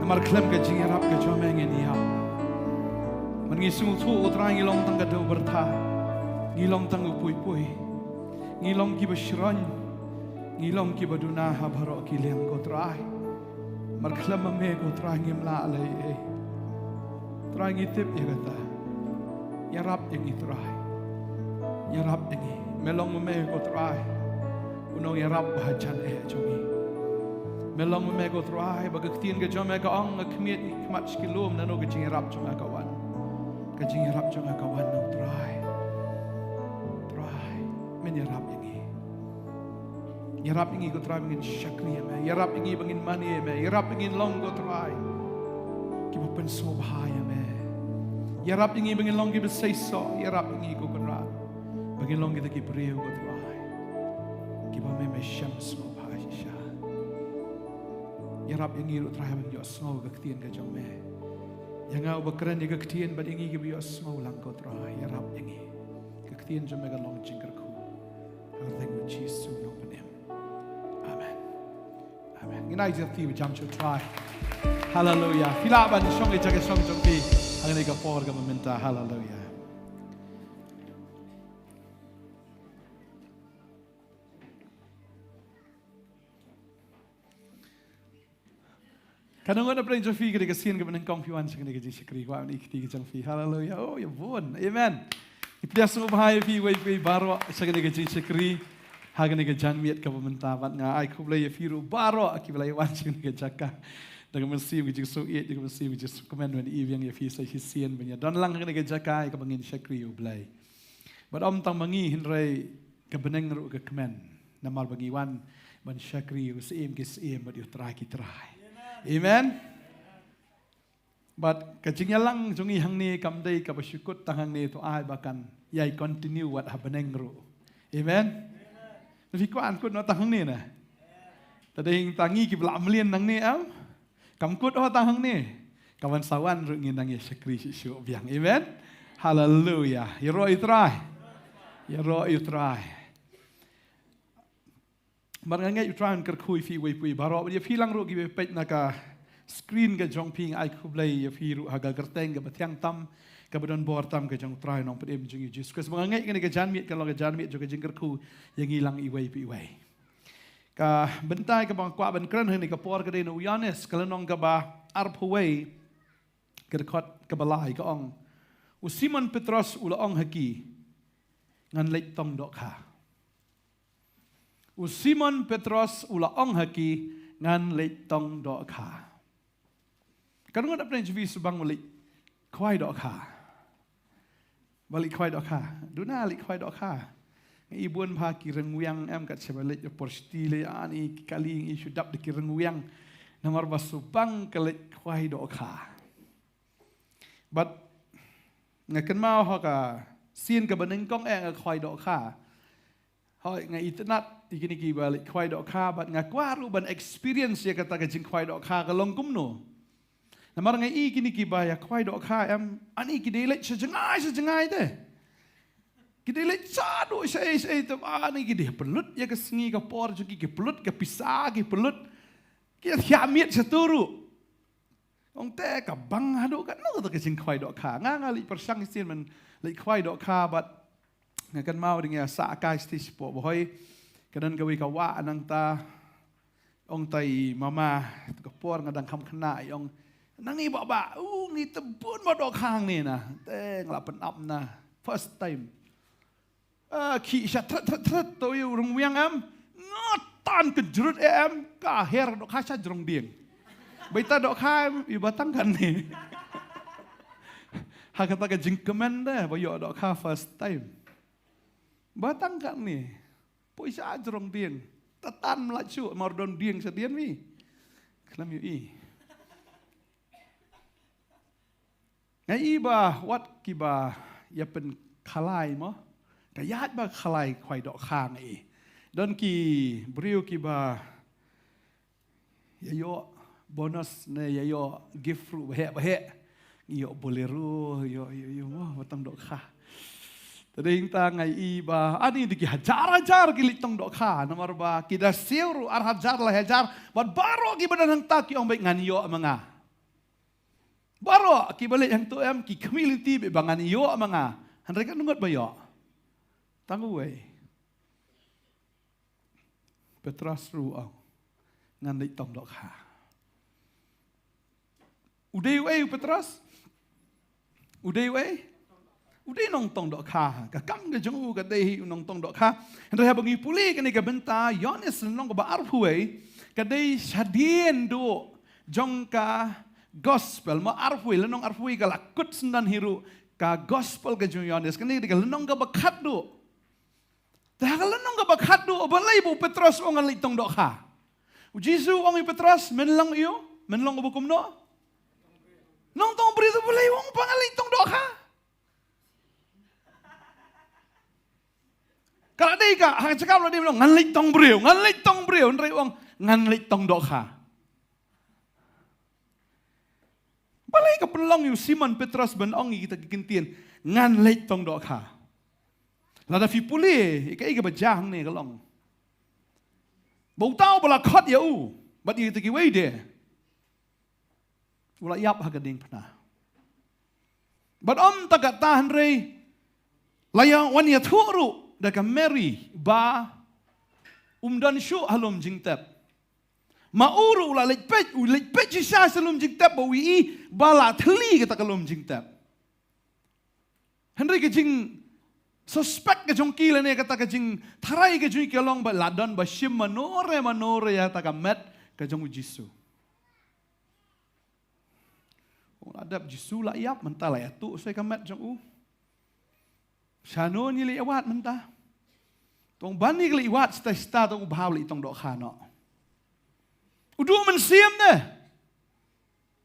Namar khlem ka jingïarap ka jong me ngin ïap. Man ngi sngewthuh ko Trai ngi long tang ka dewbyrtha. Ngi long tang u pui pui. Ngi long kiba shroin. Ngi long kiba duna ha baroh ki liang ko Trai. Mar khlem ma me ko Trai ngim lah lei ei. Trai ngi tip ïa kata. Ïarap ïa ngi Trai. Ïarap ïa ngi. Me long ma me ko Trai. U nongïarap ba hajan eh jong ngi. Me long ma me ko Trai ba ka ktien ka jong me ka ong nga khmied ïa ki khmat sha ki lum nano ka jingïarap jong nga ka wan. Ka jingïarap jong nga ka wan na u Trai. Trai. Men ïarap ïa ngi. Ïarap ïa ngi ko Trai ba ngin shakri ïa me. Ïarap ïa ngi ba ngin mane ïa me. Ïarap ïa ngi long ko Trai. Kiba pynsngewbha ïa me. Ïarap ïa ngi ba ngin long kiba seisoh. Ïarap ïa ngi ko Kynrad. Ba ngin long kita ki briew ko Trai. Kiba me me shem sngewbha shisha. Ïarap ïa ngi ruh Trai ba ngin ïohsngew ka ktien ka jong me. Ïa nga uba kren ïa ka ktien bad ïa ngi kiba ïohsngew lang ko Trai. Ïarap ïa ngi. Ka ktien jong me kan long jingkyrkhu. Ha ka kyrteng u Jisu nongpynim. Amen. Amen. Ngin ai jingïarap ba jam sha u Trai. Haleluya. Phi lah ban shong ïa ka jaka shong jong phi. Hangne ka por kaba mynta. Haleluya. Ka nongot na pdeng jong phi ka dei ka sien kaba nyngkong phi wan sha kane ka jingshakri, kwah ban i kti ka jong phi. Haleluya. Oh, ïa bun. Amen. Ngi pdiang sngewbha ïa phi iwei pa iwei baroh sha kane ka jingshakri. Ha kane ka janmiet kaba mynta bad nga ai khublei ïa phi ruh baroh kiba la wan sha kane ka jaka. Da ka mynsiem ka jingsngewieit, da ka mynsiem ka jingsngewkmen ban i biang ïa phi sa shisien ban ïa don lang ha kane ka jaka ïa kaba ngin shakri ïa U Blei. Bad ym tang ma ngi hynrei ka bneng ruh ka kmen. Namar ba ngi wan ban shakri ïa u Syiem ki syiem bad ïa u Trai ki trai. Amen. Bad ka jingïalang jong ngi hangne kam dei kaba shu kut tang hangne, to ai ba kan ïai continue wat ha bneng ruh. Amen. Na phi kwah ban kut noh tang hangne na? Te dei tang ngi kiba la mlien nangne em. Kam kut ho tang hangne. Ka wan sa wan ruh ngin nang ïa shakri shuh shuh biang. Amen. Haleluya. Ïaroh ïa u Trai. Ïaroh ïa u Trai. Bad nga ngeit u Trai un kyrkhu ïa phi iwei pa iwei baroh. Bad ïa phi lang ruh kiba peit na ka screen ka jong phi, nga ai khublei ïa phi ruh ha ka kyrteng kaba thiang tam, kaba don bor tam ka jong u Trai Nongpynim jong ngi u Jisu Khrist. Bad nga ngeit kane ka janmiet kan long ka janmiet jong ka jingkyrkhu ïa ngi lang iwei pa iwei. Ka bynta kaba nga kwah ban kren ha kane ka por ka dei na u Ïoannis ka lynnong kaba arphew wei, ka dkhot kaba lai ka ong, u Simon Petros u la ong ha ki, ngan leit tong dohkha. U Simon Petros u la ong ha ki, ngan leit tong dohkha. Ka nongot na pdeng jong phi shu bang ba leit khwai dohkha. Ba leit khwai dohkha. Duna leit khwai dohkha. Nga i bun bha ki ryngwiang em, kat shaba leit por shiti leit ani ki kali, nga i shu dap da ki ryngwiang. Namar ba shu bang ka leit khwai dohkha. Bad nga kynmaw ha ka sien kaba nyngkong eh nga khwai dohkha. Hooid, nga itynnad ïa kine kiba leit khwai dohkha bad nga kwah ruh ban experience ïa kata ka jingkhwai dohkha ka long kumno. Namar nga i kine kiba ïa khwai dohkha em, ani ki dei leit sha jngai sha jngai te. Ki dei leit shaduh shaei shaei te, ani ki dei pynlut ïa ka sngi ka por jong ki, ki pynlut ka pisa, ki pynlut, ki ïa thiah miet shatu ruh. Ong te ka bang haduh katno kata ka jingkhwai dohkha. Nga nga leit pyrshang shisien ban leit khwai dohkha bad nga kynmaw dang ïa sah kai stage pok ba hoi. Ka don kawei ka wah nangta. Ong tai mama, tu ka por nga dang kham khynnah, i ong, nang i bah bah, u ngi te bun ba dohkha hangne na. Te nga la pynap na. First time. Ah, ki sha tret tret tret to ïa u ryngwiang em. Nga tan ka jrut em, ka her dohkha sha jrong dieng. Ba ita dohkha em, ïa ba tang katne. Ha kata ka jingkmen de ba ïoh dohkha first time. Ba tang katne. Poi sha jrong dieng. Ta tan mlach shuh, mar don dieng sha dien mi. Khlem ïohi. Nga i ba wat kiba ïa pynkhalai mo. Ka ïaid ba khalai khwai dohkha nga i. Don ki briew kiba ïa ïoh bonus ne ïa ïoh gift ruh ba heh ba heh. Ngi ïoh Bolero, ïoh ïoh ïoh mo, ba tang dohkha. Te dei hangta nga ïohi ba ani da ki hajar hajar ki leit tong dohkha, namar ba ki da siew ruh ar hajar lai hajar, bad baroh kiba don hangta ki ong beit ngan ïoh ma nga. Baroh kiba leit hangto em ki khmih lynti beit ba ngan ïoh ma nga. Hynrei katno ngut ba ïoh? Tang uwei. Petros ruh u ong, ngan leit tong dohkha. U dei uei u Petros? U dei uei? U dei u nongtong dohkha. Ka kam ka jong u ka dei hi u nongtong dohkha. Hynrei haba ngi pule kane ka bynta Ïoannis lynnong kaba arphew wei, ka dei shadien duh jong ka gospel, mo, arphew wei, lynnong arphew wei ka la kut syndon hi ruh ka gospel ka jong u Ïoannis. Kane ka dei ka lynnong kaba khatduh. Te ha ka lynnong kaba khatduh, balei ba u Petros u ong ngan leit tong dohkha? U Jisu u ong ïa u Petros, men long ïa u, men long uba kumno? Nongtong briew. Te balei u ong ba ngan leit tong dohkha? Ka la dei ka, ha ka jaka ba la dei ban ong ngan leit tong briew, ngan leit tong briew, hynrei u ong ngan leit tong dohkha. Balei ka pynlong ïa u Simon Petros ban ong ïa kita ki kyntien ngan leit tong dohkha? Lada phi pule ïa kaei kaba jia hangne ka long ba uta uba la khot ïa u bad ïa kita kiwei de u la ïap ha ka diengphna. Bad ym tang katta, hynrei la ïa wan ïathuh ruh da ka Mary ba um don shuh ha lum jingtep. Ma u ruh u la leit peit, u leit peit shisha sha lum jingtep ba u ïohi ba la thylli kata ka lum jingtep. Hynrei ka jingsuspek ka jong ki lane kata ka jingtharai ka jong ki ka long ba la don ba shim mano re mano re ïa kata ka met ka jong u Jisu. U la dep Jisu la ïap, mynta la ïathuh sa ïa ka met jong u. Shano ngi leit wad mynta? Tang ban ngi leit wad shisha shisha, tang u bha u leit tong dohkha noh. U duh mynsiem ne?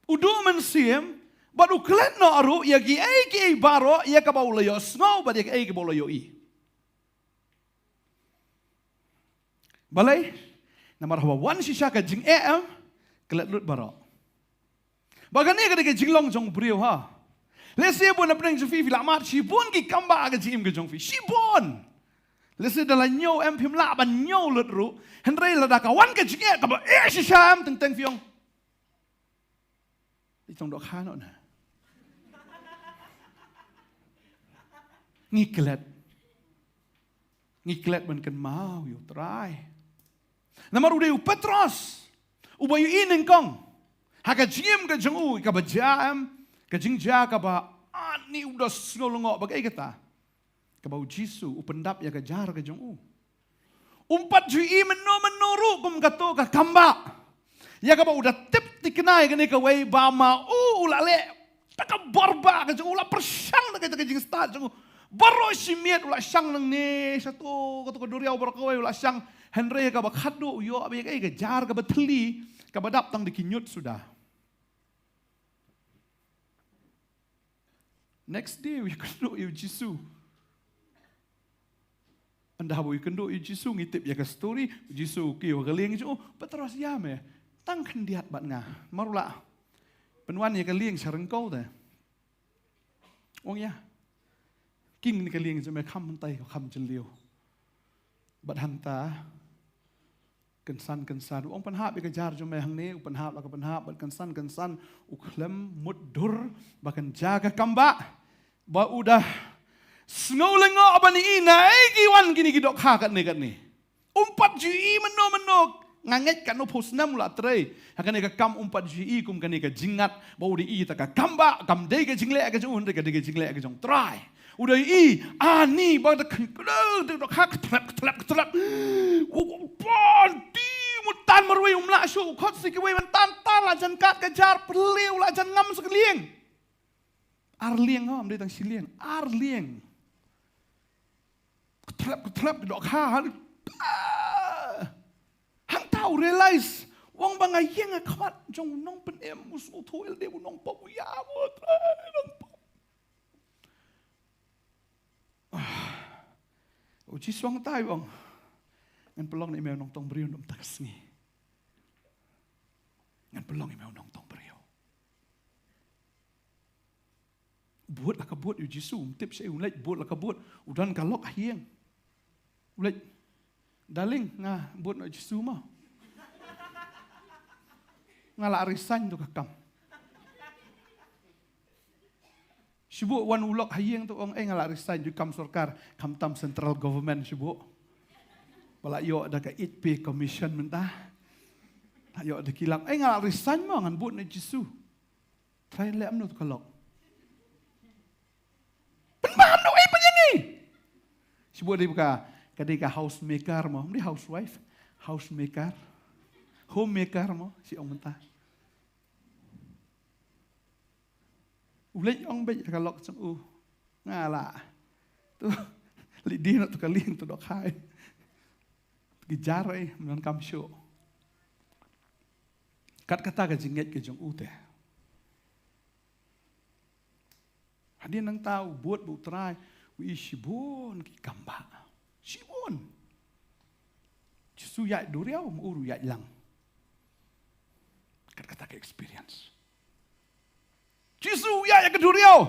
U duh mynsiem bad u klet noh ruh ïa kiei kiei baroh ïa kaba u la ïohsngew bad ïa kiei kaba u la ïohi. Balei? Namar haba wan shisha ka jingeh, em, klet lut baroh. Ba kane ka dei ka jinglong jong u briew, ha. Lehse bun na pdeng jong phi phi la mad shibun ki kambah ha ka jingim ka jong phi. Shibun. Lehse da la ñiew em phim lah ban ñiew lut ruh. Hynrei lada ka wan ka jingeh kaba eh shisha, em, teng teng phi ong, leit tong dohkha noh na. Ngi klet. Ngi klet ban kynmaw ïa u Trai. Namar u dei u Petros uba ïohi nyngkong ha ka jingim ka jong u kaba jia, em, ka jingjia kaba ani u da sngew lyngngoh. Ba kaei kata? Kaba u Jisu u pyndap ïa ka jar ka jong u. Um pat ju ïohi mynno mynno ruh kum kato ka kambah ïa kaba u da tip thikna ïa kane kawei ba ma u u la leh da ka bor ba ka jong u, u la pyrshang da ka, da ka jingstad jong u. Baroh shi miet u la shang nangne shato kato ka duriaw baroh kawei u la shang. Hynrei kaba khatduh u ïoh ba ïa ka, ïa ka jar kaba thylli kaba dap tang da ki ñiut suda. Next day u ïakynduh ïa u Jisu. Ynda haba u ïakynduh ïa u Jisu ngi tip ïa ka story. U Jisu u kiew ha ka lieng jong u, Petros ïa me tang khyndiat bad nga. Namar u la pynwan ïa ka lieng sha ryngkew te. U ong ïa, king ne ka lieng jong me kham hangtai kham jylliew. Bad hangta kynsan kynsan u ong pynhap ïa ka jar jong me hangne, u pynhap la ka pynhap bad kynsan kynsan u khlem mutdur ba kan jia ka kambah. Ba u da sngew lyngngoh ban ïohi naei ki wan kine ki dohkha katne katne. Um pat ju ïohi mynno mynno, nga ngeit katno phew snem u la trei ha kane ka kam, um pat ju ïohi kum kane ka jingngat ba u da ïohi ta ka kambah kam dei ka jingleh ka jong u, hynrei ka dei ka jingleh ka jong u Trai. U da ïohi ani ba da khyndew da dohkha ka tlep ka tlep ka tlep. U pon ti mutan marwei um lah shuh, u khot sa kiwei mynta, ta la jan kat ka jar pyrliew la jan ngam sa ka lieng. Ar lieng, ho, ym dei tang shi lieng, ar lieng. Ka tlep ka tlep ka dohkha ha. Hangta u realize u ong ba nga ïeng ha khmat jong u nongpynim, u sngewthuh ïa lade u nongpop, u ïa u Trai nongpop. U Jisu u ong tai u ong, ngan pynlong ïa me u nongtong briew na mynta ka sngi. Ngan pynlong ïa me u nongtong briew. Bud la ka bud ïa u Jisu, um tip sha ei, u leit bud la ka bud, u don ka lok ha ïing. U leit, "Darling, nga bud noh Jisu mo. Nga la resign tu ka kam." Shu buh wan u lok ha ïing tu ong, "Ei, nga la resign tu kam sorkar, khamtam central government shu buh. Ba la ïoh da ka eight pay commission mynta. La ïoh da ki lak, ei, nga la resign mo, ngan bud noh Jisu." Trai leh kumno tu ka lok. Pynbam noh ei pynjani. Shu buh dei ka, ka dei ka housemaker mo, ym dei housewife. Housemaker. Homemaker mo, shu ong mynta. U leit ong beit ka lok jong u. Nga la. Tu, leit die noh tu ka lieng tu dohkha. Ki jar ei, ym donkam shuh. Kat kata ka jingngeit ka jong u te. Hadien nangta u bud bad u Trai, u ïohi shibun ki kambah. Shibun. Jisu ïaid duriaw, ma u ruh ïaid lang. Kat kata ka experience. Jisu ïaid ïa ka duriaw.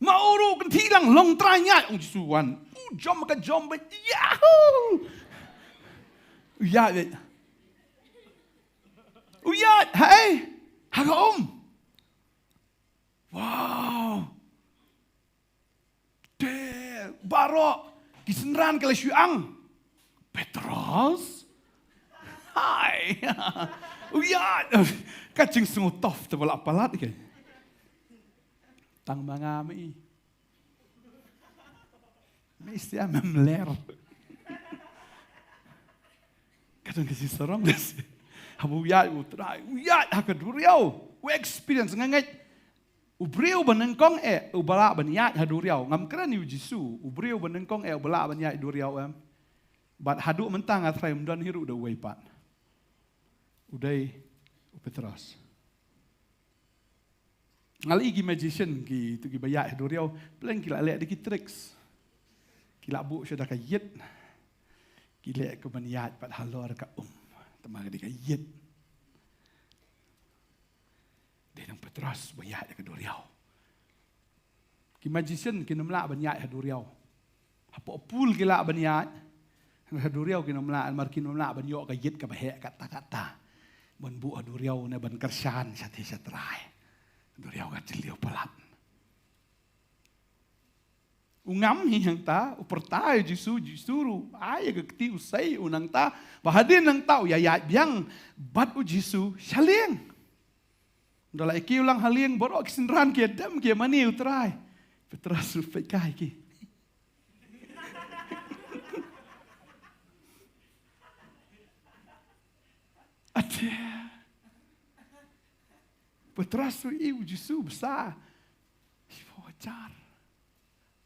Ma u ruh kynthih lang, long Trai, ïaid, ong Jisu wan. U jom ka jom beit, yahoo! U ïaid beit. U ïaid, haei, ha ka um. Wow. Te baroh ki synran ki la shu ïeng. Petros. Hai. U ïaid. Ka jingsngewthuh te ba la palat ki. Tang ma nga mei. Mei sia mem ler. Ka don ka jingsarong. Haba u ïaid u Trai, u ïaid ha ka duriaw. U experience, nga ngeit. U briew ba nyngkong eh uba lah ban ïaid ha duriaw. Ngam kren ïa u Jisu, u briew ba nyngkong eh uba lah ban ïaid duriaw em. Bad haduh mynta nga tharai ym don hi ruh da uwei pat. U dei u Petros. Nga la ïohi ki magician, kitu kiba ïaid ha duriaw, pleng ki la leh da ki tricks. Ki la buh shuh da ka ïit. Ki leh kumban ïaid pat halor ka um. Te ma ka dei ka ïit. Dei nang Petros ba ïaid ha ka duriaw. Ki magician kin ym lah ban ïaid ha duriaw. Hapoh pool ki lah ban ïaid. Ha duriaw kin ym lah, namar kin ym lah ban ïoh ka ïit kaba heh katta katta. Ban buh ha duriaw ne ban kyrshan shatei shatrai. Duriaw ka jylliew palat. U ngam hi hangta, u pyrta ïa u Jisu, Jisu ruh ai ïa ka kti, u sei u nangta, ba hadien nangta u ïaid biang bad u Jisu sha lieng. Ynda la ïa kiew lang ha lieng, baroh ki synran ki ïa dem ki ïa mane u Trai. Petros ruh peit kai ki. Ate. Petros ruh i u Jisu bsa. Shiphew hajar.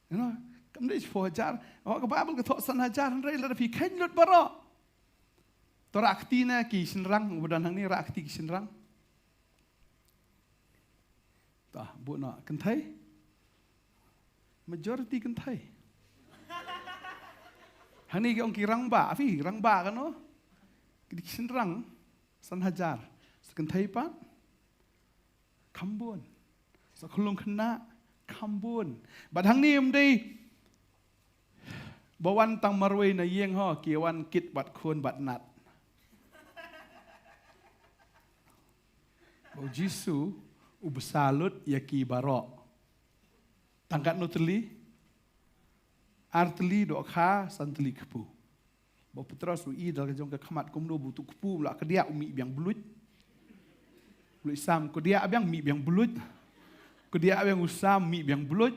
You know, kam dei shiphew hajar. Oh, ka Baibl ka thoh san hajar, hynrei lada phi kheiñ lut baroh. To rah kti na ki shynrang, uba don hangne rah kti ki shynrang. To, buh noh, kynthei. Majority kynthei. Hangne ki ong ki rangbah, phi rangbah kano? Ki dei ki shynrang, san hajar. Sa kynthei pat. Kham bun. Sa khyllung khynnah, kham bun. Bad hangne ym dei ba wan tang marwei na ïing ho, ki wan kit bad khun bad nat. Ba u Jisu u bsa lut ïa ki baroh. Tang katno tylli? Ar tylli dohkha san tylli kpu. Ba u Petros u i da la ka jong ka khmat kumno ba utu u kpu u la kdiah u mih biang bluit. U leit sam kdiah biang mih biang bluit. Kdiah biang u sam mih biang bluit.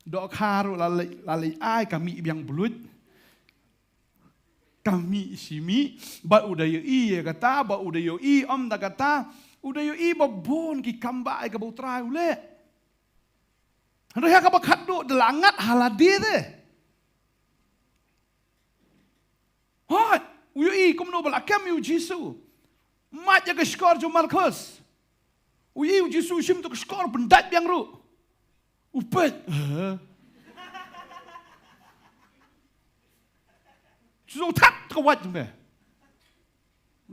Dohkha ruh la leit, la leit ai ka mih biang bluit. Ka mih shi mih, bad u da ïohi ïa kata, bad u da ïohi ym da kata, u da ïohi ba bun ki kam ba ai kaba u Trai u leh. Hynrei ha kaba khatduh da la ngat ha lade te. Hooid, u ïohi kumno ba la kem ïa u Jisu. Mad ïa ka shkor jong u Malkhos. U ïohi u Jisu shim tu ka shkor pyndait biang ruh. U peit. Huh? Jisu thap ka wait me.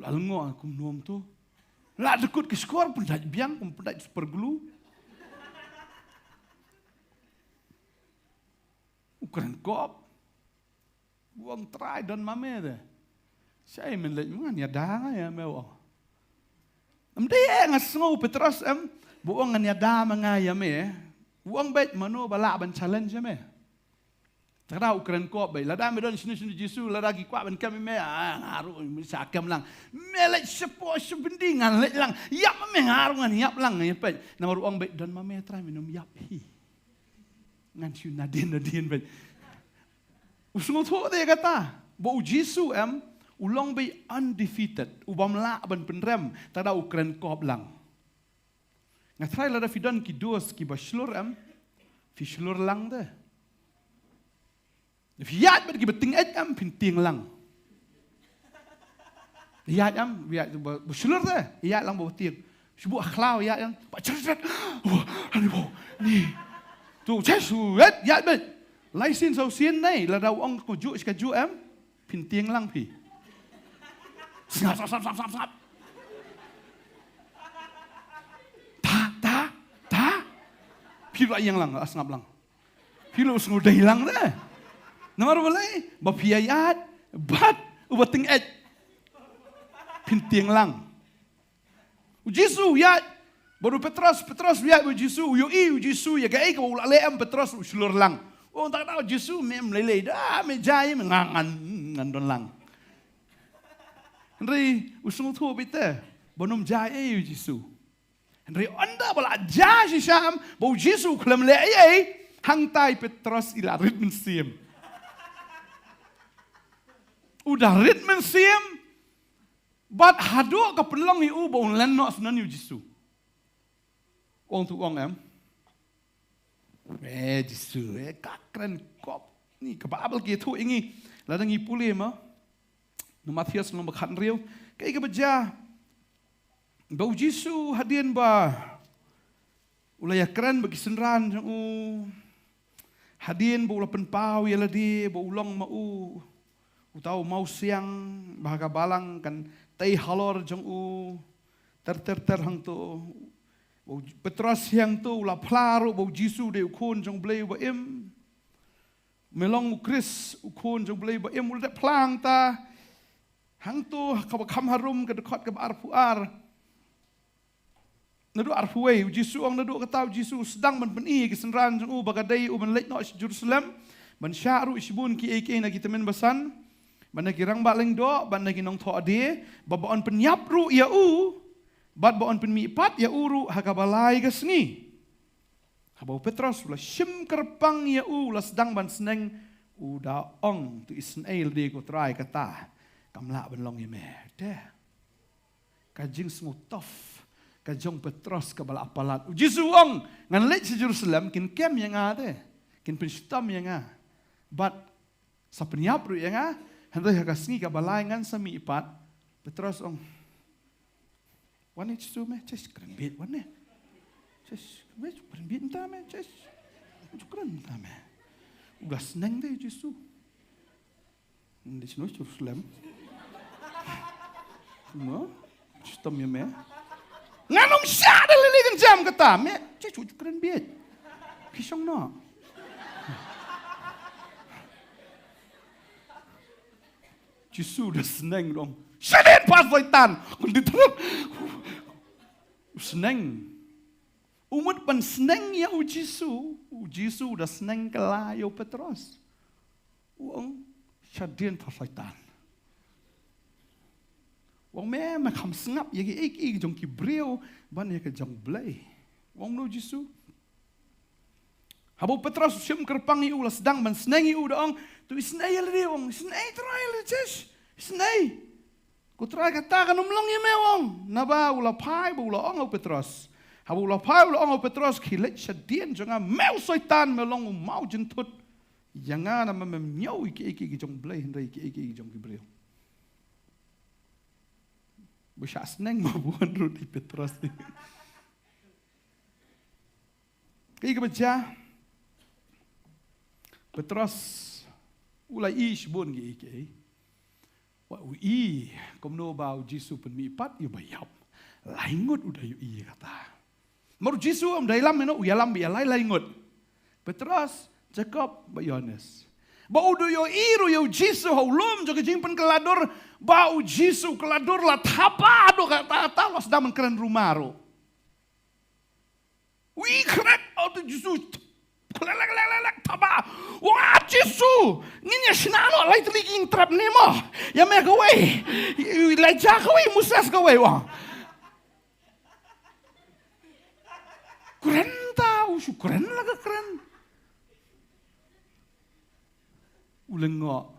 La lyngngoh kumno to. La dkut ka shkor pyndait biang, kum pyndait super glue. Kren kop. U ong, Trai, don ma me te. Shai men leit, ngan ïada nga ïa me, u ong. Em dei, eh, nga sngew Petros em, ba u ong ngan ïada ma nga ïa me. U ong beit mano ba lah ban challenge ïa me. Te kata u kren kop beit, lada me don shane shane Jisu, lada ki kwah ban kem ïa me, ah, nga ruh me sha kem lang. Me leit shapoh sha byndi ngan leit lang. Ïap ma me nga ruh ngan ïap lang, ïa peit. Namar u ong beit don ma me Trai, me nym ïap hi. Ngan shu nadien nadien beit. U sngewthuh te kata ba u Jisu em, u long beit undefeated, u bym lah ban pynrem, te kata u kren kop lang. Nga tharai lada phi don ki dos kiba shlur em, phi shlur lang te. Phi ïaid bad kiba tieng eh em, phin tieng lang. Ïaid em, ïaid ba, ba shlur te, ïaid lang ba tieng. Shu buh khlaw ïaid em, ba chret chret. Wah, ani bo, ni. Tu, chesh, wet, ïaid beit. Lai sien saw sien nei, lada u ong ka juh, ka juh em, phin tieng lang phi. Sngap, sngap, sngap, sngap, sngap, sngap. Ta, ta, ta. Phi la ïeng lang, la sngap lang. Phi la sngewdei lang te. Namar balei, ba phi ïaid bad uba tieng eh. Phin tieng lang. U Jisu ïaid bad u Petros, Petros ïaid bad u Jisu, u ïohi u Jisu ïa kaei kaba u la leh em, Petros u shlur lang. U ong, tak da u Jisu, me em lei lei da, me jia ïa me, nga ngan, ngan don lang. Hynrei u sngewthuh beit te ba um jia ei u Jisu. Hynrei ynda ba la jia shisha em ba u Jisu u khlem leh ei ei, hangtai Petros i la rit mynsiem. U da rit mynsiem. Bad haduh ka pynlong ïa u ba un len noh shen ïa u Jisu. U ong, tu u ong em, eh, Jisu, eh, ka kren kop. Ni ka Baibl ki ïathuh ïa ngi, lada ngi pule ma na Mathaios lynnong ba khathynriew, kaei kaba jia ba u Jisu hadien ba u la ïakren bad ki synran jong u, hadien ba u la pynpaw ïa lade ba u long ma u uta u mawsiang ba ha ka balang kan tei halor jong u, ter ter ter hangto. Ba u Petros hangto u la phla ruh ba u Jisu u dei u Khun jong u Blei uba im. Me long u Khrist, u Khun jong u Blei uba im, u la dep phla hangta. Hangto ha kaba kham harum, ka dkhot kaba arphew ar. Naduh arphew wei, u Jisu u ong, naduh kata u Jisu u sdang ban pyni ïa ki synran jong u ba ka dei u ban leit noh sha Jerusalem, ban shah ruh shibun kiei kiei na ki tymmen basan, bad na ki rangbah lyngdoh, bad na ki nongthoh ade, bad ba yn pynïap ruh ïa u, bad ba yn pynmihpat ïa u ruh ha kaba lai ka sngi. Haba u Petros u la shim kyrpang ïa u, u la sdang ban sneng, u da ong, to isynei lade ko Trai, kata kam lah ban long ïa me. Te ka jingsngewtof ka jong Petros kaba la palat. U Jisu u ong, ngan leit sha Jerusalem, kin kem ïa nga te, kin pynshitom ïa nga, bad sa pynïap ruh ïa nga, hynrei ha ka sngi kaba lai ngan sa mihpat. Petros u ong, wan ne Jisu me, chesh, kren bieit wan ne. Chesh, me, kren bieit mynta me, chesh. Kren mynta me. U da sneng te Jisu. Di snu Jerusalem. No? Shitom ïa me. Ngan ym shah da lei lei, kan jam kata me. Chesh, kren bieit. Ki shong noh. Jisu da sneng, u ong, shadien pha Soitan. Kun di terus. U sneng. U mut ban sneng ïa u Jisu, u Jisu da sneng kylla ïa u Petros. U ong, shadien pha Soitan. U ong, me, me kham sngap ïa kiei kiei ki jong ki briew ban ïa ka jong u Blei. U ong, no Jisu. Haba u Petros u shim kyrpang ïa u, la sdang ban sneng ïa u, da ong, to isynei ïa lade, u ong, isynei Trai, lade chesh, isynei. Ko Trai, kata kan ym long ïa me, u ong. Naba u la phai bad u la ong ha u Petros. Haba u la phai u la ong ha u Petros, khie leit shadien jong nga me u Soitan, me long u maw jynthut ïa nga, namar mem ñiew ïa kiei kiei ki jong u Blei hynrei ïa kiei kiei ki jong ki briew. Ba shah sneng ma bun ruh i Petros. Kaei kaba jia, Petros u la ïohi shibun kiei kiei. Wat u ïohi kumno ba u Jisu pynmihpat ïa uba ïap. Lai ngut u da ïohi kata. Namar u Jisu um da ïalam, you know, u ïalam beit ïa lai lai ngut. Petros, Jakob bad Ïohannes. Ba u da ïohi ruh ïa u Jisu ha u lum jong ka jingpynkylla dur, ba u Jisu kylla dur la thaba haduh katta katta, la sdang ban kren ruma ruh. Wi khrek, oh, tu Jisu. Lek, lek, lek, lek, lek, thaba. Wa Jisu, ngin ïa shna noh, lai tylli ki ïing trep ne mo. Ïa me kawei. Elijah kawei, Moses kawei, wa. Kren ta, u shu kren la ka kren. U lyngngoh.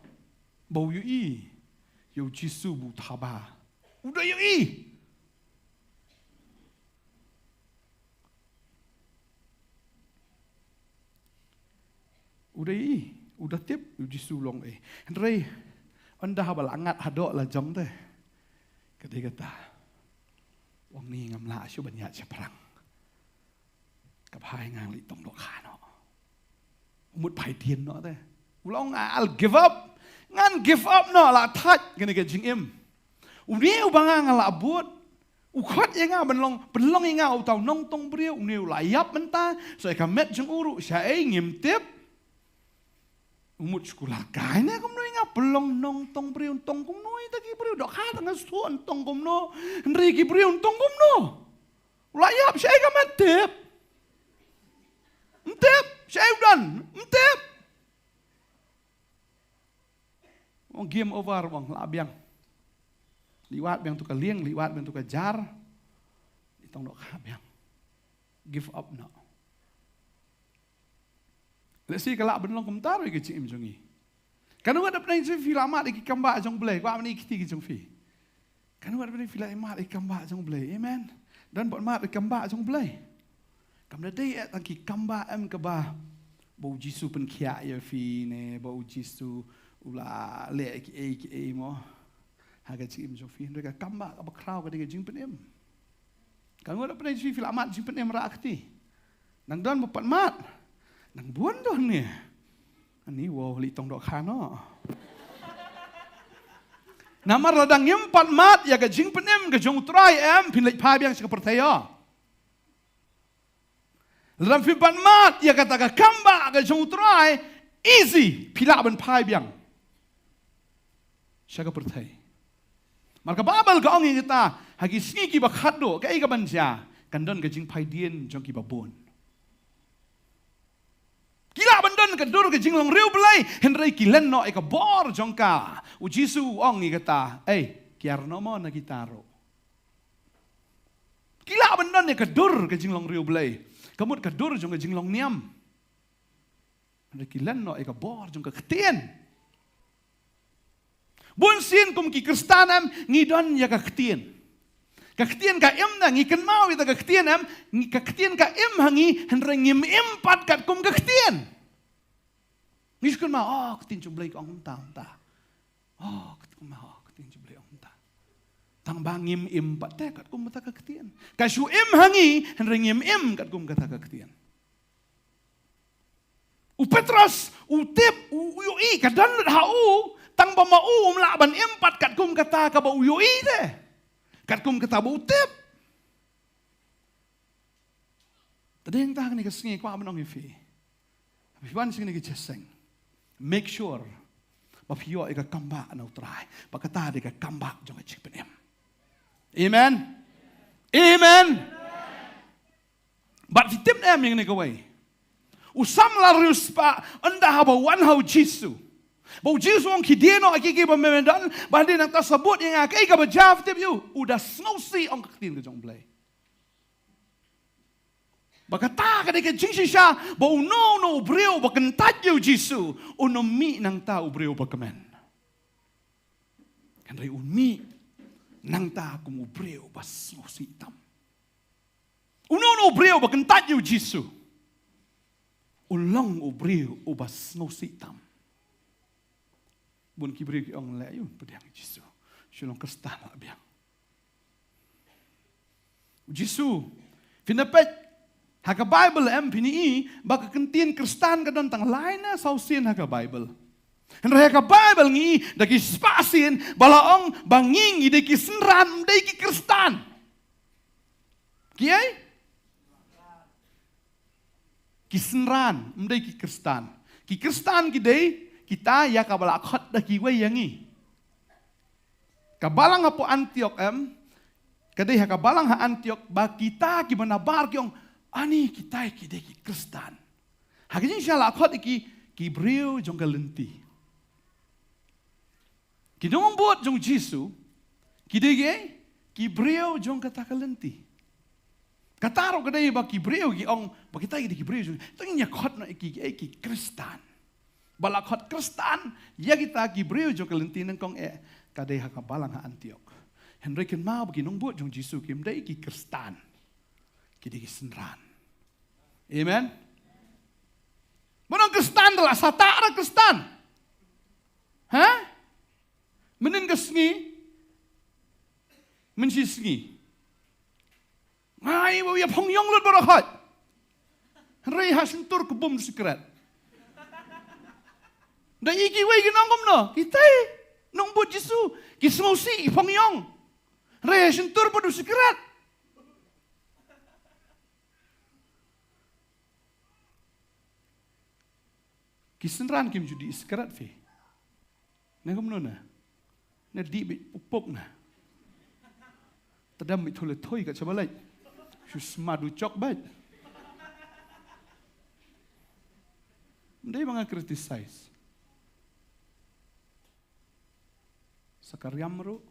Ba u ïohi. Ïa u Jisu ba u thaba. U da ïohi. U da ïohi, u da tip, u Jisu u long ei. Hynrei, ynda haba la ngat haduh la jong te. Ka dei kata. U ong ni ngam lah shuh ban ïaid shaphrang. Ka bha ïa nga ngan leit tong dohkha noh. U mut phai dien noh te. U la ong, "I'll give up." Ngan give up noh, la thait kane ka jingim. Une uba nga nga la bud. U khot ïa nga ban long, pynlong ïa nga uta u nongtong briew, une u la ïap mynta, sa ïa ka met jong u ruh, shaei ngim tip. U mut shu kular kai ne kumno ïa nga, pynlong nongtong briew, tong kumno ïa kita ki briew, dohkha tang nga shu tong kumno, hynrei ki briew tong kumno. U la ïap, shaei ka met tip. Ym tip, shaei u don, ym tip. Ong game over bang, la biang. Leit wad biang tu ka lieng, leit wad biang tu ka jar. Leit tong dohkha biang. Give up noh. Lehse ka lah ban long kumta ruh ïa ka jingim jong ngi. Katno ngut na pdeng jong phi la mad ïa ki kambah jong Blei, kwah ban ïa kti ki jong phi. Katno ngut na pdeng phi la mad ïa ki kambah jong Blei. Amen. Don pat mad ïa ki kambah jong Blei. Kam da dei eh tang ki kambah em kaba, ba u Jisu pynkhiah ïa phi ne, ba u Jisu u la leh kiei kiei mo. Ha ka jingim jong phi, hynrei ka kambah kaba khraw ka dei ka jingpynim. Ka ngut na pdeng jong phi, phi la mad jingpynim rah kti. Nang don ba pat mad. Nang bun don ne. Ani wow leit tong dohkha noh. Namar lada ngim pat mad ïa ka jingpynim ka jong u Trai em, phin leit phai biang sha ka pyrthei ïoh. Lada phim pat mad ïa kata ka kambah ka jong u Trai, easy, phi lah ban phai biang sha ka pyrthei. Mar ka Baibl ka ong ïa kita, ha ki sngi kiba khatduh, kaei kaban jia, kan don ka jingphai dien jong kiba bun. Ki lah ban don ka dur ka jinglong riewblei, hynrei ki len noh ïa ka bor jong ka. U Jisu u ong ïa kata, ei, kiar noh mo na kita ruh. Ki lah ban don ïa ka dur ka jinglong riewblei. Ka mut ka dur jong ka jinglong niam. Hynrei ki len noh ïa ka bor jong ka ktien. Bun sien kum ki Khristan em ngi don ïa ka ktien. Ka ktien ka im na ngi kynmaw ïa ka ktien em, ngi ka ktien ka im ha ngi hynrei ngim im pat katkum ka ktien. Ngi shu kynmaw, oh, ka ktien jong Blei ka ong kumta, kumta. Oh, ka ktien, oh, ka ktien jong Blei ka ong kumta. Tang ba ngim im pat te katkum kata ka ktien. Ka shu im ha ngi, hynrei ngim im katkum kata ka ktien. U Petros, u tip, u, u ïohi, ka don lut ha u, tang ba ma u, um lah ban im pat katkum kata kaba u ïohi te. Katkum kata ba u tip. Te dei nangta kane ka sngi kwah ban ong ïa phi. Phi wan sha kane ka jingïaseng. Make sure ba phi ïoh ïa ka kambah na u Trai. Ba kata dei ka kambah jong ka jingpynim. Amen. Amen. Bad phi tip ne em ïa kane kawei. U Salm la riewspah, ynda haba wan ha u Jisu. Ba u Jisu u ong khie die noh ïa kiei kiei ba me don, ba hadien nangta sa bud ïa nga, kaei kaba jia phi tip ïa u, u da sngewsih ong ka ktien ka jong u Blei. Ba kata ka dei ka jingshisha, ba uno uno u briew ba kyntait ïa u Jisu, un ym mih nangta u briew ba kmen. Hynrei un mih nangta kum u briew ba sngewsih tam. Uno uno u briew ba kyntait ïa u Jisu, un long u briew uba sngewsih tam. Bun ki briew ki ong leh ïa u pdiang ïa u Jisu. Shu long Khristan la biang. U Jisu, phin da peit ha ka Baibl em phin i ba ka ktien Khristan ka don tang lai ne saw sien ha ka Baibl. Hynrei ha ka Baibl ngi i da ki spah sien ba la ong ba ngi ngi dei ki synran, ym dei ki Khristan. Kiei? Ki synran, ym dei ki Khristan. Ki Khristan ki dei kita ïa kaba la khot da kiwei ïa ngi. Ka balang hapoh Antiok em, ka dei ha ka balang ha Antiok ba kita kiba nabar ki ong, ani kita ki dei ki Khristan. Ha ka jingshisha la khot ïa ki, ki briew jong ka lynti. Ki nongbud jong u Jisu ki dei ki, ki briew jong kata ka lynti. Kata ruh ka dei ba ki briew ki ong ba kita ki dei ki briew jong, to ngin ïa khot noh ïa ki, ki, ki Khristan. Ba la khot Khristan ïa kita ki briew jong ka lynti nyngkong eh, ka dei ha ka balang ha Antiok. Hynrei kynmaw ba ki nongbud jong u Jisu kim dei ki Khristan. Ki dei ki synran. Amen. Ba nang Khristan da la sah tah ra Khristan. Ha? Mynnin ka sngi, mynshi sngi, nga ai ba u ïa phong ïong lut baroh khoit. Hynrei ha shyntur ka bum sikret. Da i kiwei ki nong kumno, kita i nongbud Jisu, ki sngewsih i phong ïong. Hynrei ha shyntur pat u sikret. Ki synran kim ju dih sikret phi. Ne kumno ne? Ne dih beit puk puk ne? Tadem beit thole thoi ka chabalai. Shu sma du chok beit. Ndei ba nga criticize. Sa ka riam ruh.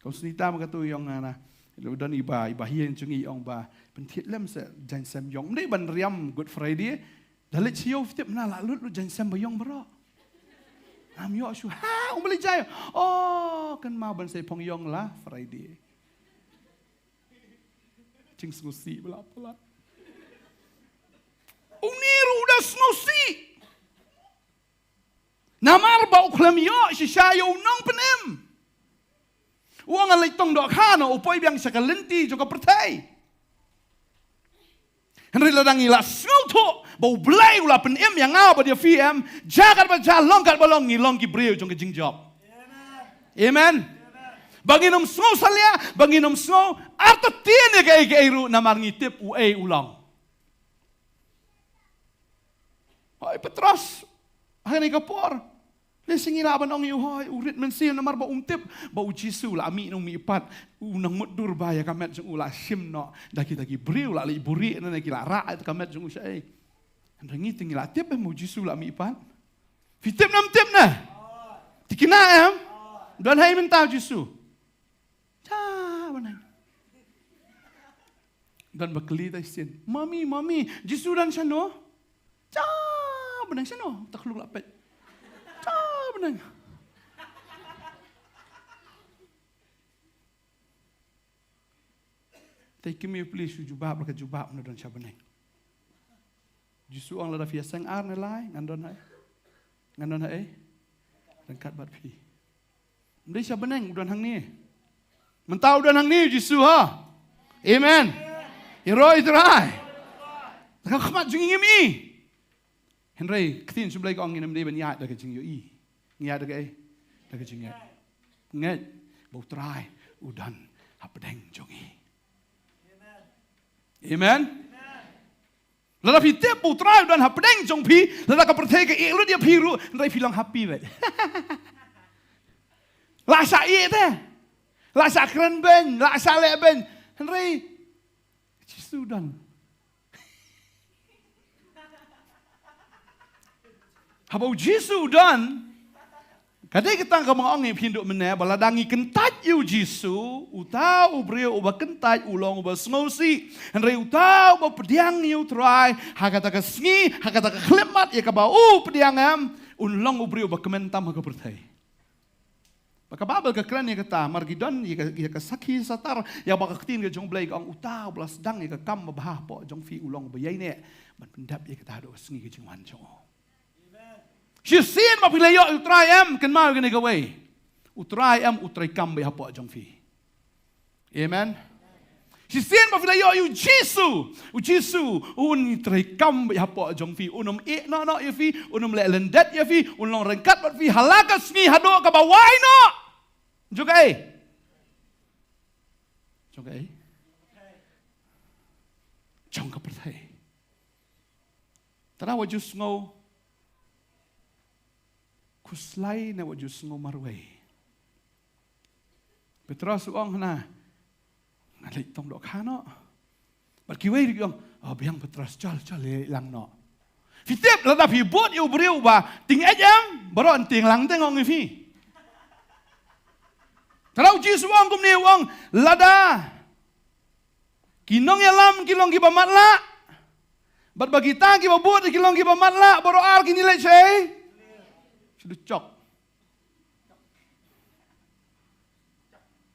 Ka u Snita ma ka tu ïong nga na. Lu don iba, iba hieng jong i ong ba pynthied lem sa jainsem ïong. Ndei ban riam Good Friday. Da leit sha ïew phi tip na la lut lut jainsem ba ïong baroh. Ngam ïoh shuh. Ha, um ba leit jai. Oh, kan ma ban sa phong ïong la Friday. Jingsngewsih ba la palat. Une ruh u da sngewsih. Namar ba u khlem ïoh shisha ïa u nongpynim. U ong, nga leit tong dohkha noh, u poi biang sha ka lynti jong ka pyrthei. Hynrei lada ngi la sngewthuh ba U Blei u la pynim ïa nga bad ïa phi em, jia katba jia, long katba long, ngi long ki briew jong ka jingjop. Amen. Ba ngin ym sngew salia, ba ngin ym sngew artatien ïa kaei kaei ruh, namar ngi tip uei u long. Hoi Petros, ha kane ka por, lehse ngi lah ban ong ïa u, hoi, u rit mynsiem namar ba um tip ba u Jisu la mih na u mihpat, u nang mutdur ba ïa ka met jong u la shim noh da kita ki briew, la leit buhrieh ne ki la rah ïa ka met jong u shaei. Hynrei ngi te ngi la tip em ba u Jisu la mihpat? Phi tip ne ym tip ne? Thikna em? Don haei mynta u Jisu? Cha bneng. Don ba kylli tai sien. Mami, mami, Jisu don shano? Cha bneng, shano? Takhluk la peit. Cha bneng. Te kim ïa pli shu jubab la ka jubab na don sha bneng. Jisu ong lada phi ïaseng ar ne lai ngan don haei? Ngan don haei? Ryngkat bad phi. Ym dei sha bneng, u don hangne. Mynta u don hangne u Jisu ha. Amen. Ïaroh ïa u Trai. Ka khmat jong ngi ngim i. Hynrei ktien sha U Blei ka ong ngin ym dei ban ïaid da ka jingïohi. Ngi ïaid da kaei? Da ka jingngeit. Ngeit ba u Trai u don hapdeng jong ngi. Amen. Lada phi tip ba u Trai u don hapdeng jong phi, lada ka pyrthei ka ïeh lut ïa phi ruh, hynrei phi long happy beit. La shah ïeh te. La shah kren beiñ, la shah leh beiñ. Hynrei Jisu u don. Haba u Jisu u don, ka dei kata kaba nga ong ïa phi haduh mynne, ba lada ngi kyntait ïa u Jisu, uta u briew uba kyntait u long uba sngewsih. Hynrei uta uba pdiang ïa u Trai ha kata ka sngi, ha kata ka khyllipmat ïa kaba u pdiang em, un long u briew uba kmen tam ha ka pyrthei. Ba ka Baibl ka kren ïa kata, mar ki don ïa ka, ïa ka sakhi satar, ïa ba ka ktien ka jong U Blei ka ong, uta uba la sdang ïa ka kam babha hapoh jong phi u long uba ïaineh ban pyndep ïa kata haduh ka sngi ka jingwan jong u. Shisien ba phi la ïoh ïa u Trai em, kynmaw ïa kane kawei. U Trai em u treikam beit hapoh jong phi. Amen. Shisien ba phi la ïoh ïa u Jisu, u Jisu un treikam beit hapoh jong phi, un ym ïeh noh noh ïa phi, un ym leh lyndet ïa phi, un long ryngkat bad phi ha la ka sngi haduh kaba wai noh. Jong kaei? Jong kaei? Jong ka pyrthei. Tara wat ju sngew khuslai ne wat ju sngew marwei. Petros u ong hana, nga leit tong dohkha noh. Bad kiwei ruh ki ong, oh, biang Petros, chal, chal, leit lang noh. Phi tip, lada phi bud ïa u briew uba tyngeh em, baroh yn tieng lang te, nga ong ïa phi. Tara u Jisu u ong kumne, u ong, lada ki nongïalam ki long kiba matlah, bad ba kita kiba bud ki long kiba matlah, baroh ar kin leit shaei? Sha dujok.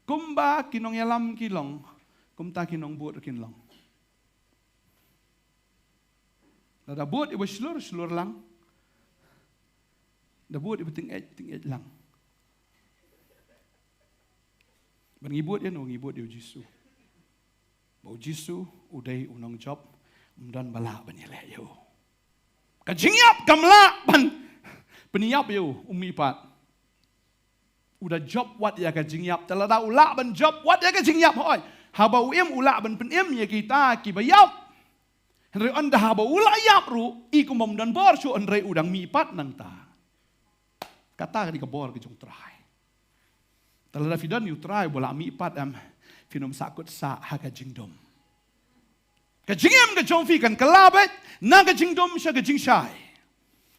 Kumba ki nongïalam ki long, kumta ki nongbud kin long. Lada bud ïa uba shlur, shlur lang. Da bud ïa uba tyngeh, tyngeh lang. Ban ngi bud ïa no, ngi bud ïa u Jisu. Ba u Jisu u dei u nongjop, um don ba lah ban ïaleh ïa u. Ka jingïap kam lah ban pynïap ïa u, um mihpat. U da jop wat ïa ka jingïap, te lada u lah ban jop wat ïa ka jingïap, hooid. Haba u im u lah ban pynim ïa kita kiba ïap. Hynrei ynda haba u la ïap ruh, i kumba um don bor shuh, hynrei u dang mihpat nangta. Kata ka dei ka bor ka jong u Trai. Te lada phi don ïa u Trai uba la mihpat em, phin ym sahkut sah ha ka jingdum. Ka jingim ka jong phi kan kylla beit na ka jingdum sha ka jingshai.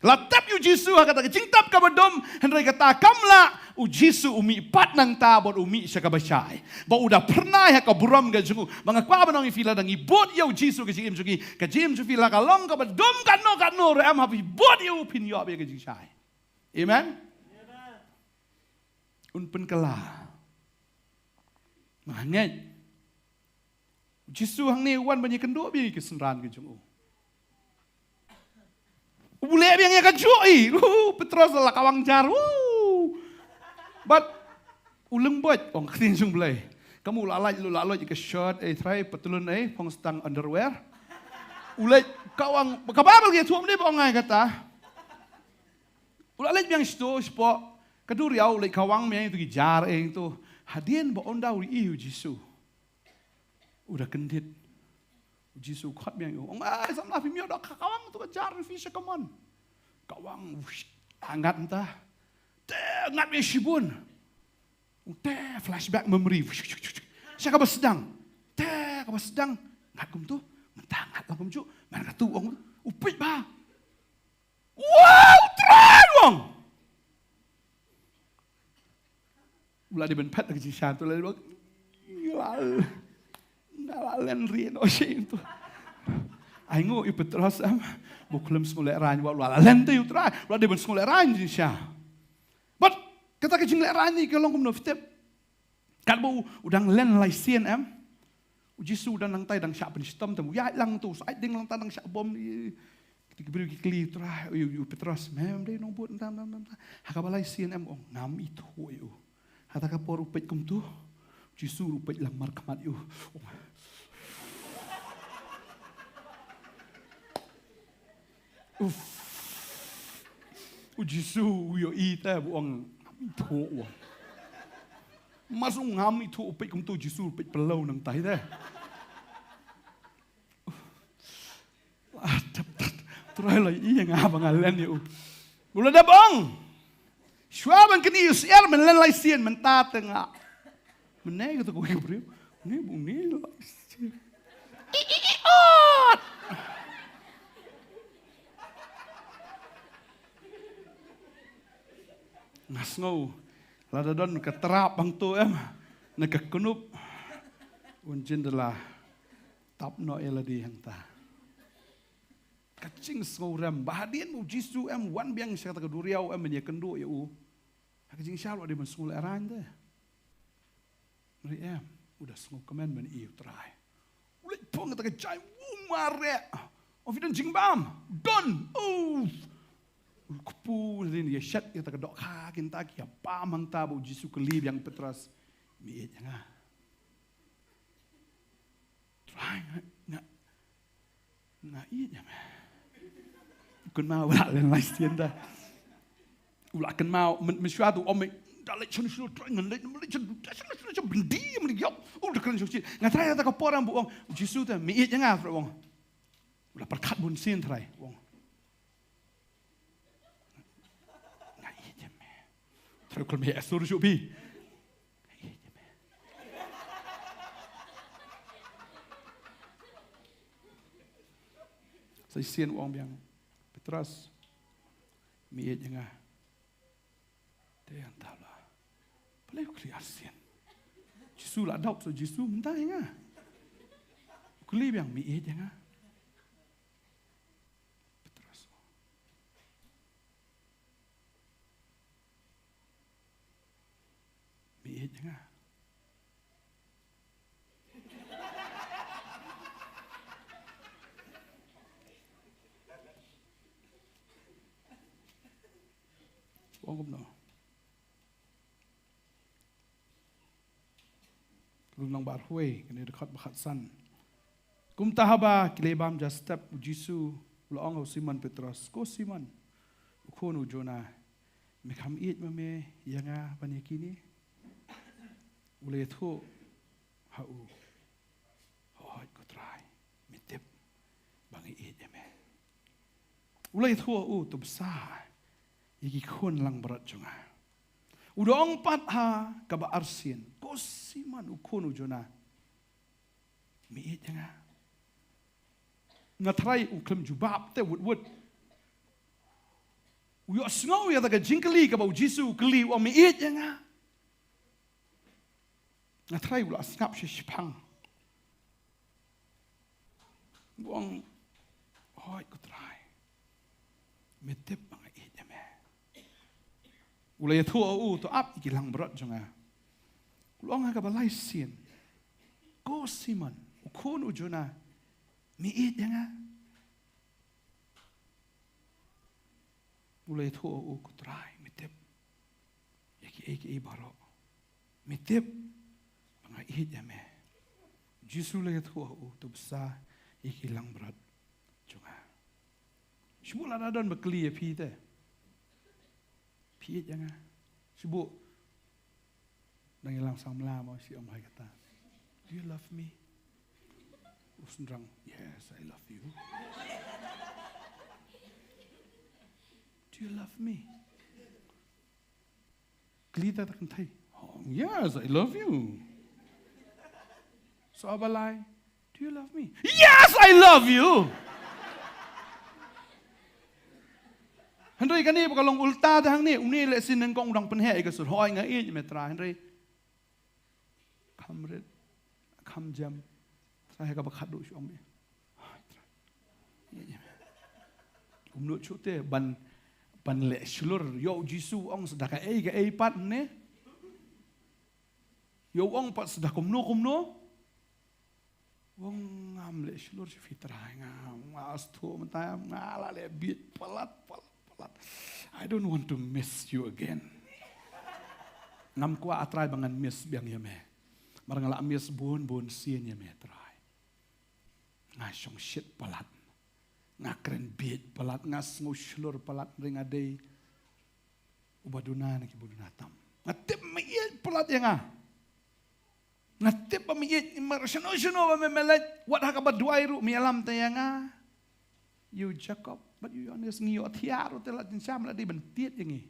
La tep ïa u Jisu ha kata ka jingtep kaba dum, hynrei kata kam lah, u Jisu u mihpat nangta bad u mih sha kaba shai. Ba u da phyrnai ha ka burom ka jong u. Ba nga kwah ban ong ïa phi, lada ngi bud ïa u Jisu ha ka jingim jong ngi, ka jingim jong phi la ka long kaba dum katno katno ruh em, haba phi bud ïa u phin ïoh beit ïa ka jingshai. Amen. Un pynkylla. Nga ngeit. U Jisu hangne u wan ban ïakynduh beit ïa ki synran ki jong u. U leh biang ïa kajuh i. Uh, Petros la kawang jar. Uh. Bad u lyngbot, ong ka ktien jong U Blei. Kam u la lait, u la lait ïa ka shirt, eh, trai, patlun, eh, phong stang underwear. U leit kawang, ka Baibl ka ïathuh ne ba ong ngai kata. U la leit biang shito, shapoh ka duriaw, u leit kawang biang ïa tu ki jar, eh, tu. Hadien ba ynda u ïohi ïa u Jisu. U da kyndit. U Jisu u khot biang ïa u. Ong, "Ai, samla phim ïoh dohkha, kawang tu ka jar phi sha kamon." Kawang, wush, ngat mynta. Te, ngat biang shibun. Te, flashback memory. Wush, wush, wush, wush. Sha kaba sdang. Te, kaba sdang. Ngat kumtu. Mynta ngat lang kumjuh. Man katu, ong, u peit bha. Wow, Trai, ong. U la dei ban phet ka jingshisha tu, la dei ban, nga la, nga la len rieh noh shisha tu. Ai nguh ïa u Petros em, ba u khlem sngewlehraiñ, ba u la len te ïa u Trai, u la dei ban sngewlehraiñ jingshisha. Bad kata ka jinglehraiñ ne ka long kumno phi tip? Katba u, u dang len lai sien em. U Jisu u dang nangtai dang shah pynshitom te u ïaid lang tu, u sa ïaid ding lang ta dang shah bom. Kita ki briew ki kylli u Trai, u, u, u Petros, "Me, me dei nongbud nta, nta, nta, nta?" Ha kaba lai sien em, ong, "Ngam ithuh ïa u." Hata ka por u peit kumtu, u Jisu u peit lang markhmat ïa u. Ong, uf. U Jisu u ïohi te, u ong, "Ngam ithuh," u ong. Mas u ong, "Ngam ithuh," u peit kumtu, u Jisu u peit pynlong nangtai te. Ah, tap, tap. Trai la ïohi ïa nga ba nga len ïa u. U la dep ong. Shuwa ban kynnoh ïa u syiar, men len lai sien, mynta te nga. Mynne kata kawei ka briew. Ni bu ni lai sien. I, i, i, ot. Nga sngew lada don ka trap hangto em, na ka knup, un jin da la tap noh ïa lade hangta. Ka jingsngewrem ba hadien ba u Jisu em wan biang sha kata ka duriaw em, ban ïakynduh ïa u, ha ka jingshisha u la dei ban sngewlehraiñ te. Hynrei em, u da sngewkmen ban ïohi ïa u Trai. U leit phong kata ka jaiñ, u mareh. Ong, "Phi don jingbam?" "Don." Oh. U kpu, hadien ïa shet ïa kata ka dohkha, kynta ki ïa bam hangta, ba u Jisu u kylli biang u Petros, "Me ïeit ïa nga?" "Trai, nga, nga, nga ïeit ïa me." U kynmaw ba u la len lai sien te. U la kynmaw, myn, mynshuwa te u ong, "Me, da leit shano shano, Trai, ngan leit, ngan leit shano shano, byndi, mynta ïoh." U da kren shano shano. Nga trai, kata ka por em, u ong, "Jisu te, me ïeit ïa nga?" Trai, u ong. U la pyrkhat bun sien, Trai, u ong. Trai u khlem ïa sur shuh phi. Sa shisien u ong biang, Petros, me ïeit ïa nga? Te ïa ta la. Balei u kylli arsien? Jisu la doubt sa Jisu mynta ïa nga. U kylli biang, me ïeit ïa nga? Petros. Me ïeit ïa nga? Ong kumno? Lynnong Baroh, kane dkhot ba khatsan. Kumta haba ki la bam ja step, u Jisu u la ong ha u Simon Petros, ko Simon, u khun u Jona, me kham ïeit ma me ïa nga ban ïa kine? U la ïathuh ha u, hooid ko Trai, me tip ba nga ïeit ïa me. U la ïathuh ha u, to bsa ïa ki khun langbrot jong nga. U da ong pat ha kaba arsien, ko Simon u khun u Jona, me ïeit ïa nga? Nga tharai u khlem jubab te wut wut. U ïohsngew ïa kata ka jingkylli kaba u Jisu u kylli, u ong, me ïeit ïa nga? Nga tharai u la sngap shi shipang. U ong, hooid ko Trai, me tip ba nga ïeit ïa me. U la ïathuh ha u, to ap ïa ki langbrot jong nga. U la ong ha kaba lai sien, ko Simon u khun u Jona, me ïeit ïa nga? U la ïathuh ha u, ko Trai, me tip ïa kiei kiei baroh. Me tip ba nga ïeit ïa me. Jisu la ïathuh ha u, to bsa ïa ki langbrot jong nga. Shu buh lada don ba kylli ïa phi te, phi ïeit ïa nga? Shu buh. Dang ïalang samla mo, shi ong hai kata, do you love me? U shynrang, yes, I love you. Do you love me? Kylli ta ta kynthei, oh, yes, I love you. So a ba lai, do you love me? Yes, I love you. Hynrei kane ba ka long ulta te hangne, une leh sien nyngkong u dang pynheh ïa ka sur, hooid nga ïeit ïa me Trai, hynrei kham rit, kham jam. Trai, ha kaba khatduh shu ong me, hooid Trai, ïeit ïa me. Kumno shuh te ban, ban leh shlur, ïoh u Jisu u ong sa da kaei kaei pat ne. Ïoh u ong pat sa da kumno kumno. Ong ngam leh shlur sha phi Trai, nga, nga sngewthuh mynta nga la leh bieit palat, palat, palat. I don't want to miss you again. Ngam kwah ah Trai ba ngan miss biang ïa me. Namar nga la miss bun bun sien ïa me Trai. Nga shongshit palat, nga kren bieit palat, nga sngew shlur palat, hynrei nga dei uba duna na kiba duna tam. Nga tip me ïeit palat ïa nga. Nga tip ba me ïeit, namar shano shano ba me, me leit, wat ha kaba duwai ruh me ïalam te ïa nga. Ïa u Jakob bad ïa u Ïoannis, ngi ïohthiah ruh te la jingshisha me la dei ban tied ïa ngi.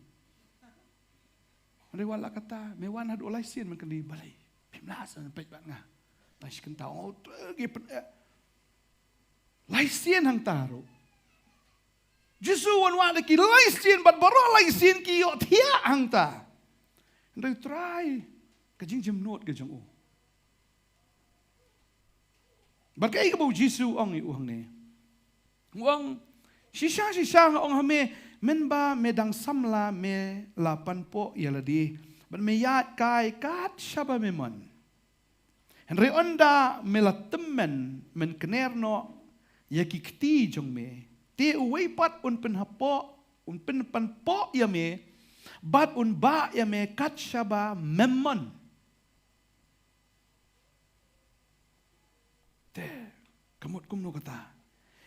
Hynrei wat la katta, me wan haduh lai sien me kylli, balei phim lah shuh ban peit bad nga? Tang shi kynta, oh, te ki pyn, eh. Lai sien hangta ruh. Jisu u wan wad da ki lai sien bad baroh lai sien ki ïohthiah hangta. Hynrei u Trai, ka jingjemnud ka jong u. Bad kaei kaba u Jisu u ong ïa u hangne? U ong, shisha shisha nga ong ha me, mynba me dang samla me la panpoh ïa lade, bad me ïaid kai kat shaba me mon. Hynrei ynda me la tymmen, men kner noh ïa ki kti jong me, te uwei pat un pynhapoh, un pynpanpoh ïa me, bad un bah ïa me kat shaba mem mon. Te ka mut kumno kata?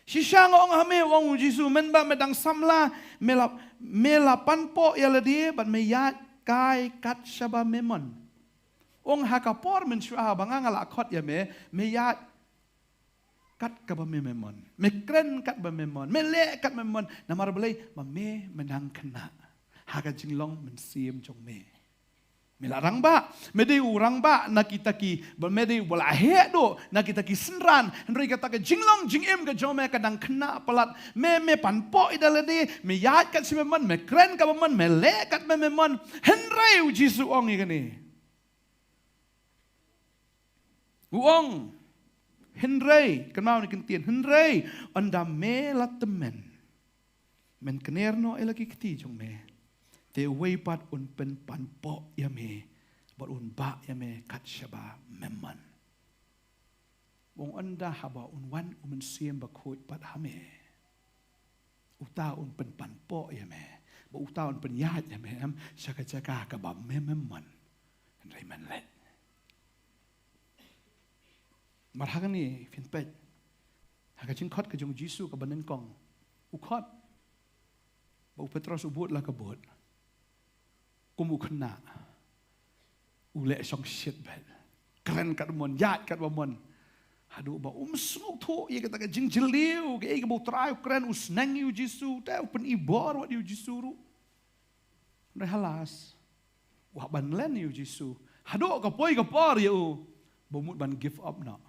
Shisha nga ong ha me, u ong u Jisu, mynba me dang samla me la, me la panpoh ïa lade bad me ïaid kai kat shaba me mon. U ong ha ka por mynshuwa ba nga, nga la khot ïa me, me ïaid kat kaba me, me mon. Me kren kat ba me mon. Me leh kat ba me mon. Namar balei? Ba me, me nang khynnah. ha ka jinglong mynsiem jong me. Me la rangbah, me dei u rangbah na kita ki, ba me dei uba la heh duh na kita ki synran, hynrei kata ka jinglong jingim ka jong me ka dang khynnah palat, me, me pan poh ïa da lade, me ïaid kat shaba mon, me kren kaba mon, me leh kat ba me mon, hynrei u Jisu u ong ïa kane. U ong, hynrei, kynmaw ïa kane ka ktien, hynrei, ynda me la tymmen, men kner noh ïa la ki kti jong me. Te uwei pat un pynpan poh ïa me, bad un bah ïa me kat shaba me mon. U ong ynda haba un wan u Mynsiem Bakhuid pat ha me, uta un pynpan poh ïa me, bad uta un pynïaid ïa me, em, sha ka jaka kaba me, mem mon. Hynrei men leit. Mar ha kane phin peit ha ka jingkhot ka jong u Jisu kaba nyngkong. U khot ba u Petros u bud la ka bud. Kum u khynnah u leh shongshit beit. Kren kat ba mon, ïaid kat ba mon. Haduh ba um sngewthuh ïa kata ka jingjylliew, kaei kaba u Trai u kren, u sneng ïa u Jisu, te u pyni bor wat ïa u Jisu ruh. Hynrei halas, u hap ban len ïa u Jisu. Haduh ka poi ka por ïa u ba mut ban give up noh.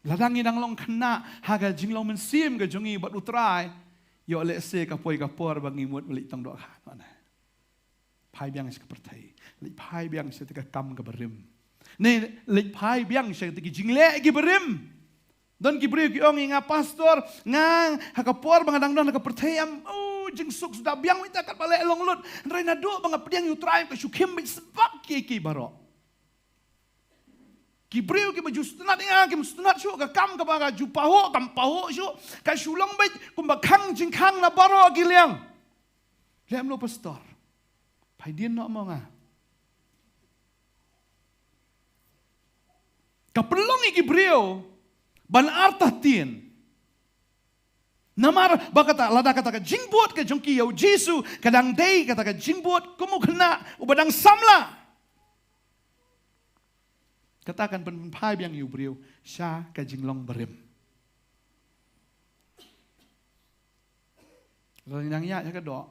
Lada ngi dang long khynnah ha ka jinglong mynsiem ka jong ngi bad u Trai, ïoh lehse ka poi ka por ba ngi mut leit tang dohkha noh ne. Phai biang sha ka pyrthei, leit phai biang sha ka kam kaba rim, ne leit phai biang sha ki jingleh kiba rim. Don ki briew ki ong ïa nga, pastor, nga ha ka por ba nga dang don ha ka pyrthei, em, oh, jingsuk suda biang, ïa kata katba leh long lut. Hynrei naduh ba nga pdiang ïa u Trai, ka shu khim beit sbak kiei kiei baroh. Ki briew kiba ju sngewtynnat ïa nga kim sngewtynnat shuh, ka kam kaba nga ju pahuh kam pahuh shuh, ka shu long beit kumba khang jingkhang na baroh ki liang. Leh mluh pastor, phai dien noh mo nga. Ka pynlong ïa ki briew ban artatien. Namar ba kata, lada kata ka jingbud ka jong ki ïa u Jisu ka dang dei kata ka jingbud kum u khynnah uba dang samla, kata kan pynphai biang ïa u briew sha ka jinglong barim. Lada ngi dang ïaid ha ka doh,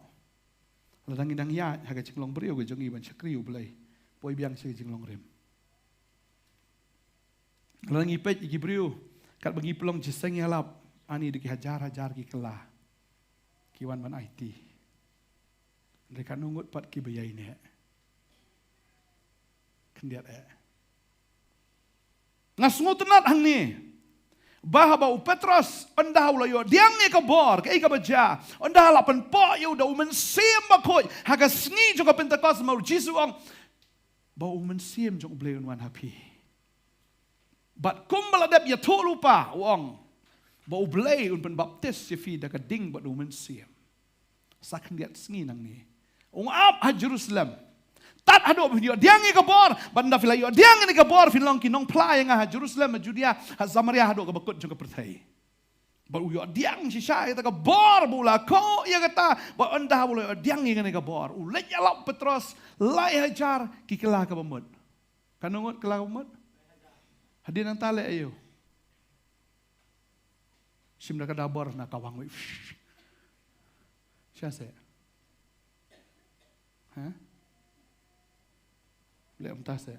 lada ngi dang ïaid ha ka jinglong briew ka jong ngi ban shakri U Blei, poi biang sha ka jinglong rim. Lada ngi peit ïa ki briew katba ngi pynlong jingïalap, ani da ki hajar hajar ki kylla ki wan ban aiti. Hynrei katno ngut pat kiba ïaineh? Khyndiat eh. Nga sngewtynnat hangne ba haba u Petros, ynda u la ïoh pdiang ïa ka bor, kaei kaba jia, ynda la pynpoh ïa u da u Mynsiem Bakhuid ha ka sngi jong ka Pentekost, namar u Jisu u ong ba u Mynsiem jong U Blei un wan ha phi. Bad kumba la dep ïathuh lypa, u ong ba U Blei un pynbaptis ïa phi da ka ding bad da u Mynsiem. Sa khyndiat sngi nangne. Ong ap ha Jerusalem. Tad haduh phin ïoh pdiang ïa ka bor, bad ynda phi la ïoh pdiang ïa ka bor phin long ki nongphla ïa nga ha Jerusalem, ha Judea, ha Samaria, haduh kaba kut jong ka pyrthei. Bad u ïoh pdiang shisha ïa kata ka bor, bad u la koh ïa kata, bad ynda u la ïoh pdiang ïa kane ka bor, u leit ïalap Petros lai hajar ki kylla kaba mut. Katno ngut kylla kaba mut? Hadien nangta leh aïu? Shim da ka dabor na ka wang wei. Shisha seh. Ha? Leh kumta seh.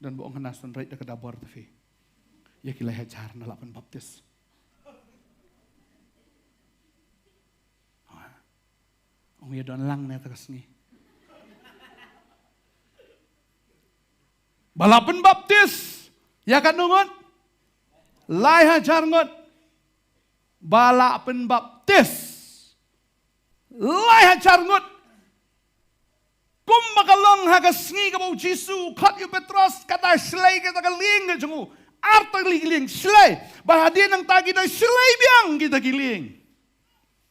Don ba ong hana sngewrit da ka dabor te phi. Ïa ki lai hajar na lah pynbaptis. Ha. Ong ïa don lang ne ta ka sngi. Ba lah pynbaptis ïa katno ngut? Lai hajar ngut. Ba lah pynbaptis lai hajar ngut. Kumba ka long ha ka sngi kaba u Jisu u khot ïa u Petros, kata shlei kata ka lieng ka jong u. Artylli ki lieng shlei. Bad hadien nangta kita shlei biang kita ki lieng.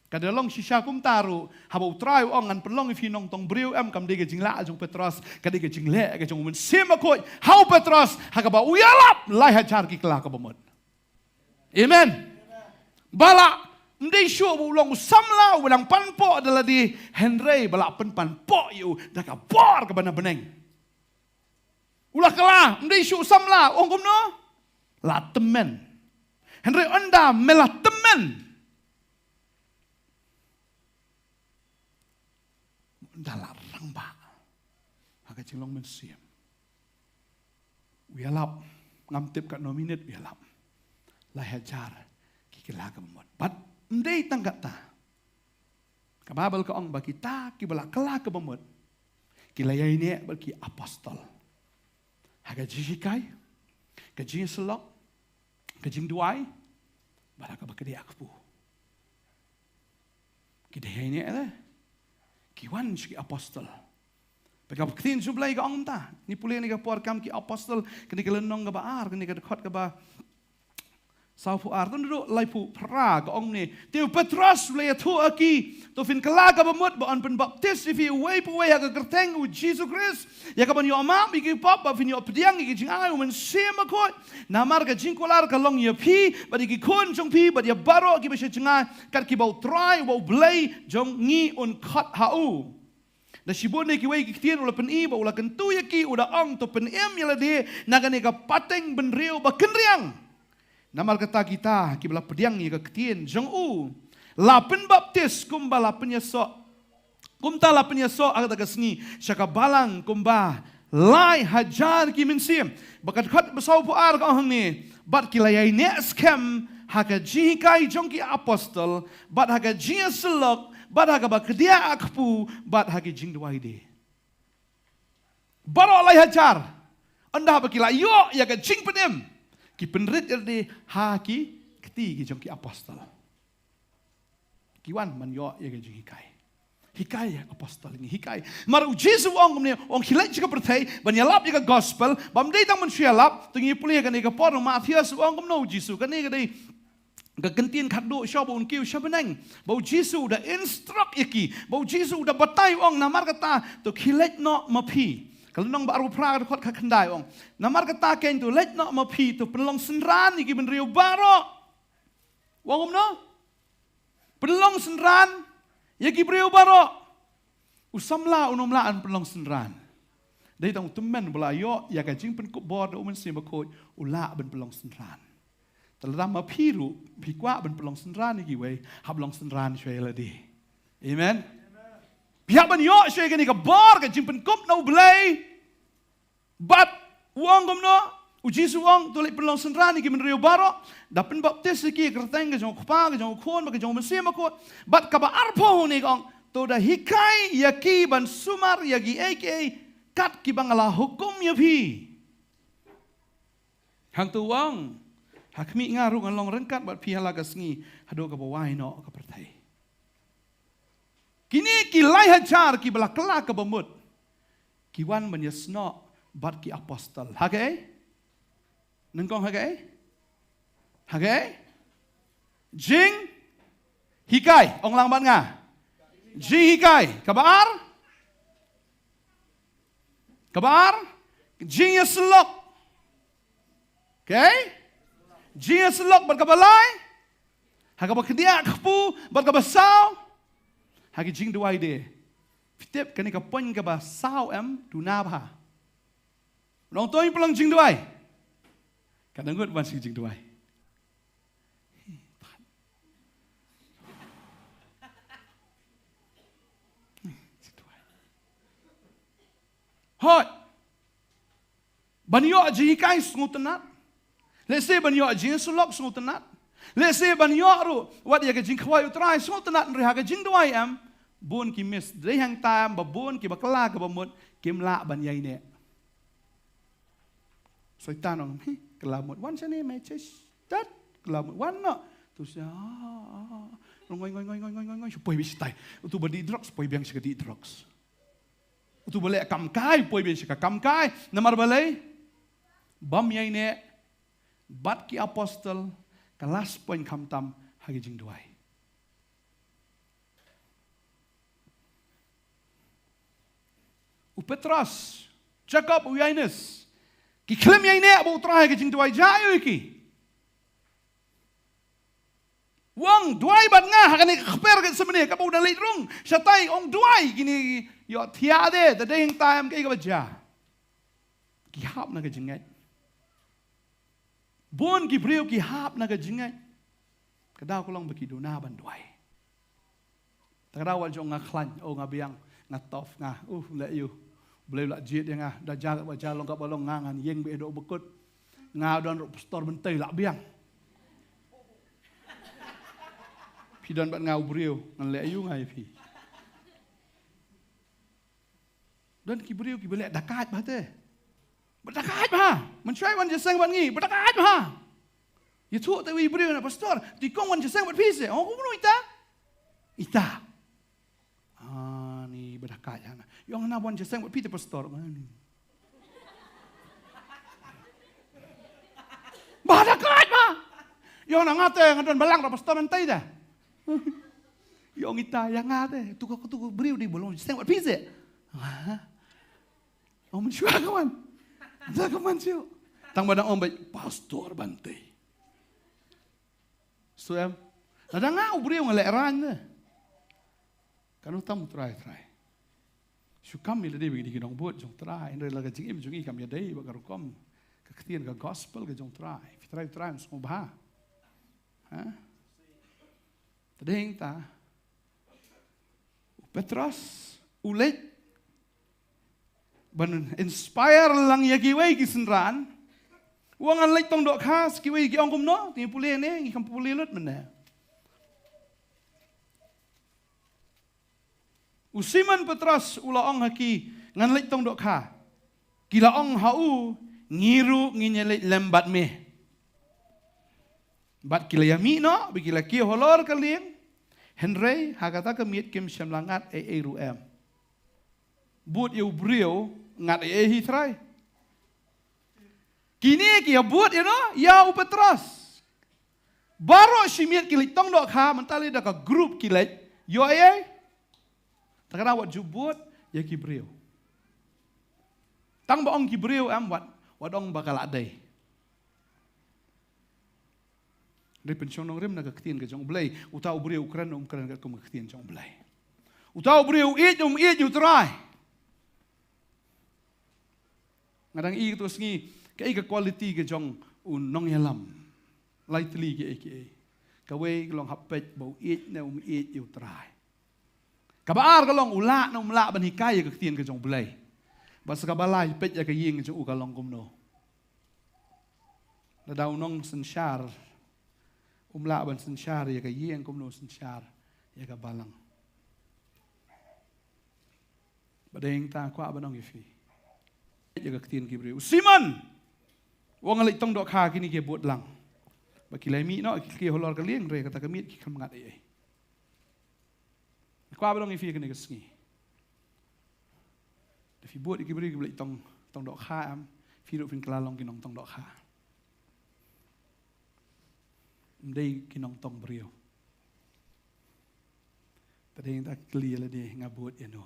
Ka da long shisha kumta ruh, haba u Trai u ong ngan pynlong ïa phi nongtong briew, em, kam dei ka jinglah jong u Petros, ka dei ka jingleh ka jong u Mynsiem Bakhuid ha u Petros, ha kaba u ïalap lai hajar ki kylla kaba mut. Amen. Ba lah, ym dei shuh ba u long u samla uba dang pan poh da lade, hynrei ba lah pynpan poh ïa u da ka bor kaba na bneng. U la kylla, ym dei shuh u samla, ong kumno? La tymmen. Hynrei ynda me la tymmen, da la rangbah ha ka jinglong mynsiem. U ïalap, ngam tip katno minit u ïalap. Lai hajar ki kylla kaba mut. Bad ym dei tang katta. Ka Baibl ka ong ba kita kiba la kylla kaba mut ki la ïaineh bad ki apostol ha ka jinghikai, ka jingïasyllok, ka jingduwai, bad ha kaba kdiah kpu. Ki dei ïaineh de. Ki wan sha ki apostol. Bad ka ktien jong U Blei ka ong kumta. Ngi pule na ka por kam ki apostol, kane ka lynnong kaba ar, kane ka dkhot kaba sawphew ar, to naduh laiphew phra ka ong kumne. Te u Petros u la ïathuh ha ki, to phin kylla kaba mut ba yn pynbaptis ïa phi uwei pa uwei ha ka kyrteng u Jisu Khrist, ïa kaban ïoh map ïa ki pop, bad phin ïoh pdiang ïa ki jingai u Mynsiem Bakhuid. Namar ka jingkular ka long ïa phi bad ïa ki khun jong phi bad ïa baroh kiba sha jngai, kat kiba U Trai uba U Blei jong ngi un khot ha u. Da shibun de kiwei ki ktien u la pyni bad u la kyntu ïa ki, u da ong, to pynim ïa lade na kane ka pateng bynriew ba kynriang. Namar kata kita kiba la pdiang ïa ka ktien jong u la pynbaptis kumba la pynïasoh, kumta la pynïasoh ha kata ka sngi sha ka balang kumba lai hajar ki mynsiem. Bad ka dkhot ba sawphew ar ka ong hangne, bad ki la ïaineh skhem ha ka jinghikai jong ki apostol, bad ha ka jingïasyllok, bad ha kaba kdiah kpu, bad ha ki jingduwai de. Baroh lai hajar, ynda ba ki la ïoh ïa ka jingpynim, ki pynrit ïa lade ha ki kti ki jong ki apostol. Ki wan ban ïoh ïa ka jinghikai. Hikai ïa apostol, ngi hikai. Namar u Jisu u ong kumne, u ong khie leit sha ka pyrthei ban ïalap ïa ka gospel, bym dei tang ban shu ïalap, to ngi pule kane ka por u Mathaios u ong kumno u Jisu, kane ka dei ka kyntien khatduh shuwa ba un kiew sha bneng. Ba u Jisu u da instruct ïa ki, ba u Jisu u da batai, u ong namar kata to khie leit noh ma phi. Ka lynnong ba arphew phra ka dkhot khatkhyndai u ong, namar kata kein to leit noh ma phi, to pynlong synran ïa ki bynriew baroh. U ong kumno? Pynlong synran ïa ki briew baroh. U samla un ym lah ban pynlong synran. Dei tang u tymmen ba la ïoh ïa ka jingpynkup bor da u Mynsiem Bakhuid u lah ban pynlong synran. Te lada ma phi ruh phi kwah ban pynlong synran ïa kiwei, hap long synran shuwa ïa lade. Amen. Phi hap ban ïoh shuwa ïa kane ka bor, ka jingpynkup na U Blei. Bad u ong kumno? U Jisu u ong, to leit pynlong synran ïa ki bynriew baroh, da pynbaptis ïa ki ha ka kyrteng ka jong U Kpa, ka jong U Khun, bad ka jong U Mynsiem Bakhuid. Bad kaba arphew ne ka ong, to da hikai ïa ki ban sumar ïa kiei kiei kat kiba nga la hukum ïa phi. Hangto u ong, ha khmih nga ruh ngan long ryngkat bad phi ha la ka sngi haduh kaba wai noh ka pyrthei. Kine ki lai hajar kiba la kylla kaba mut ki wan ban ïasnoh bad ki apostol. Ha kaei? Nyngkong ha kaei? Ha kaei? Jinghikai. Ong lang bad nga. Jinghikai. Kaba ar? Kaba ar? Jingïasyllok. Okay? Jingïasyllok bad kaba lai. Ha kaba khyndiat, kaba khatduh bad kaba saw. Ha ki jingduwai de. Phi tip kane ka point kaba saw em, duna bha. Nongtoi pynlong jingduwai. Ka dang ngut ban shu jingduwai. Hooid. Ban ïoh jinghikai sngewtynnat. Lehse ban ïoh jingïasyllok sngewtynnat. Lehse ban ïoh ruh wat ïa ka jingkhawai U Trai sngewtynnat, hynrei ha ka jingduwai em, bun ki miss. Dei hangta em ba bun kiba kylla kaba mut kim lah ban ïaineh. Soitan ong, "Hi, kylla mut wan shane, me chesh. Tat, kylla mut wan noh." Tu sha, ngoi, ngoi, ngoi, ngoi, ngoi, ngoi, shu poi beit shatai. Utu ba dih drugs, poi biang sha ka dih drugs. Utu ba leh kam kai, poi biang sha ka kam kai. Namar balei? Bym ïaineh bad ki apostol, ka last point khamtam ha ki jingduwai. U Petros, Jakob, u Ïoannis, ki khlem ïaineh bad U Trai ha ki jingduwai, jia aiu ïa ki? U ong, duwai bad nga ha kane ka kper Gethsemane, kaba u dang leit rung shatai, u ong duwai, kine ïohthiah de, te dei hangta em, kaei kaba jia? Ki hap na ka jingngeit. Bun ki briew ki hap na ka jingngeit. Ka daw ka long ba ki duna ban duwai. Te ka daw wat jong nga khlaiñ, oh nga biang. Nga tough nga, uh, leh ïa u. Blei la jied ïa nga, da ja kaba ja long kaba long nga ngan ïeng bad ïa u bakut. Nga don ruh pastor Myntoi lah biang. Phi don bad nga u briew, ngan leh ïa u nga ïa phi. Don ki briew kiba leh dakait bha te. Ba dakait bha. Mynshuwa wan jingïaseng bad ngi, ba dakait bha. Ïathuh te u briew na pastor, te kong wan jingïaseng bad phi se. Oh, kumno ita? Ita. Ah, ni ba dakait hana. Ïong na wan jingïaseng bad phi te pastor. Ba dakait bha. Ïong na nga te nga don balang da pastor Myntoi da. Ïong ita ïa nga te. Tu ka tu ka briew di ba long jingïaseng bad phi se. Ha? Oh, mynshuwa ka wan. Sa ka wan shuh. Tang ba dang ong ba pastor Myntoi. Sngewthuh em? Lada nga u briew nga lehraiñ ne. Kan u tam u Trai, Trai. Shu kam ïa lade ba ngi dei ki nongbud jong Trai. Hynrei la ka jingim jong ngi kam ïadei bad ka rukom ka ktien ka gospel ka jong Trai. Phi trai u Trai un sngewbha. Ha? Te dei ta. U Petros u leit ban inspire lang ïa kiwei ki synran. U ong ngan leit tong dohkha, sa kiwei ki ong kumno, te ngi pule ne, ngi kham pule lut mynne. U Simon Petros u la ong ha ki, ngan leit tong dohkha. Ki la ong ha u, ngi ruh ngin ïa leit lem bad me. Bad ki la ïa mih noh, bad ki la kiew halor ka lieng. Hynrei ha kata ka miet kim shym la ngat ei ei ruh em. Bud ïa u briew ngat ei ei hi Trai. Kine ki ïa bud ïa no, ïa u Petros. Baroh shi miet ki leit tong dohkha, mynta lei da ka group ki leit. Ïoh ei ei. Te ka daw wat ju bud ïa ki briew. Tang ba ong ki briew em wat, wat ong ba ka la dei. Dei pynshong nongrim na ka ktien ka jong U Blei. Uta u briew u kren um kren katkum ka ktien jong U Blei. Uta u briew u ïeit um ïeit ïa u Trai. Nga dang ïohi katto sngi kaei ka quality ka jong u nongïalam. Lai tylli kiei kiei. Kawei ka long hap peit ba u ïeit ne um ïeit ïa u Trai. Kaba ar ka long u lah ne um lah ban hikai ïa ka ktien ka jong U Blei. Bad sa kaba lai peit ïa ka ïing jong u ka long kumno. Lada u nongsynshar um lah ban synshar ïa ka ïing kumno synshar ïa ka balang. Ba dei ta kwah ban ong ïa phi. Ïa ka ktien ki briew. U Simon! U ong ngan leit tong dohkha, kine ki bud lang. Ba ki la mih noh, ki kiew halor ka lieng, hynrei kata ka miet ki kham ngat ei ei. Kwah ban ong ïa phi kane ka sngi. Da phi bud ïa ki briew kiba leit tong, tong dohkha em, phi ruh phin kylla long ki nongtong dohkha. Ym dei ki nongtong briew. Te dei ta kylli ïa lade nga bud ïa no.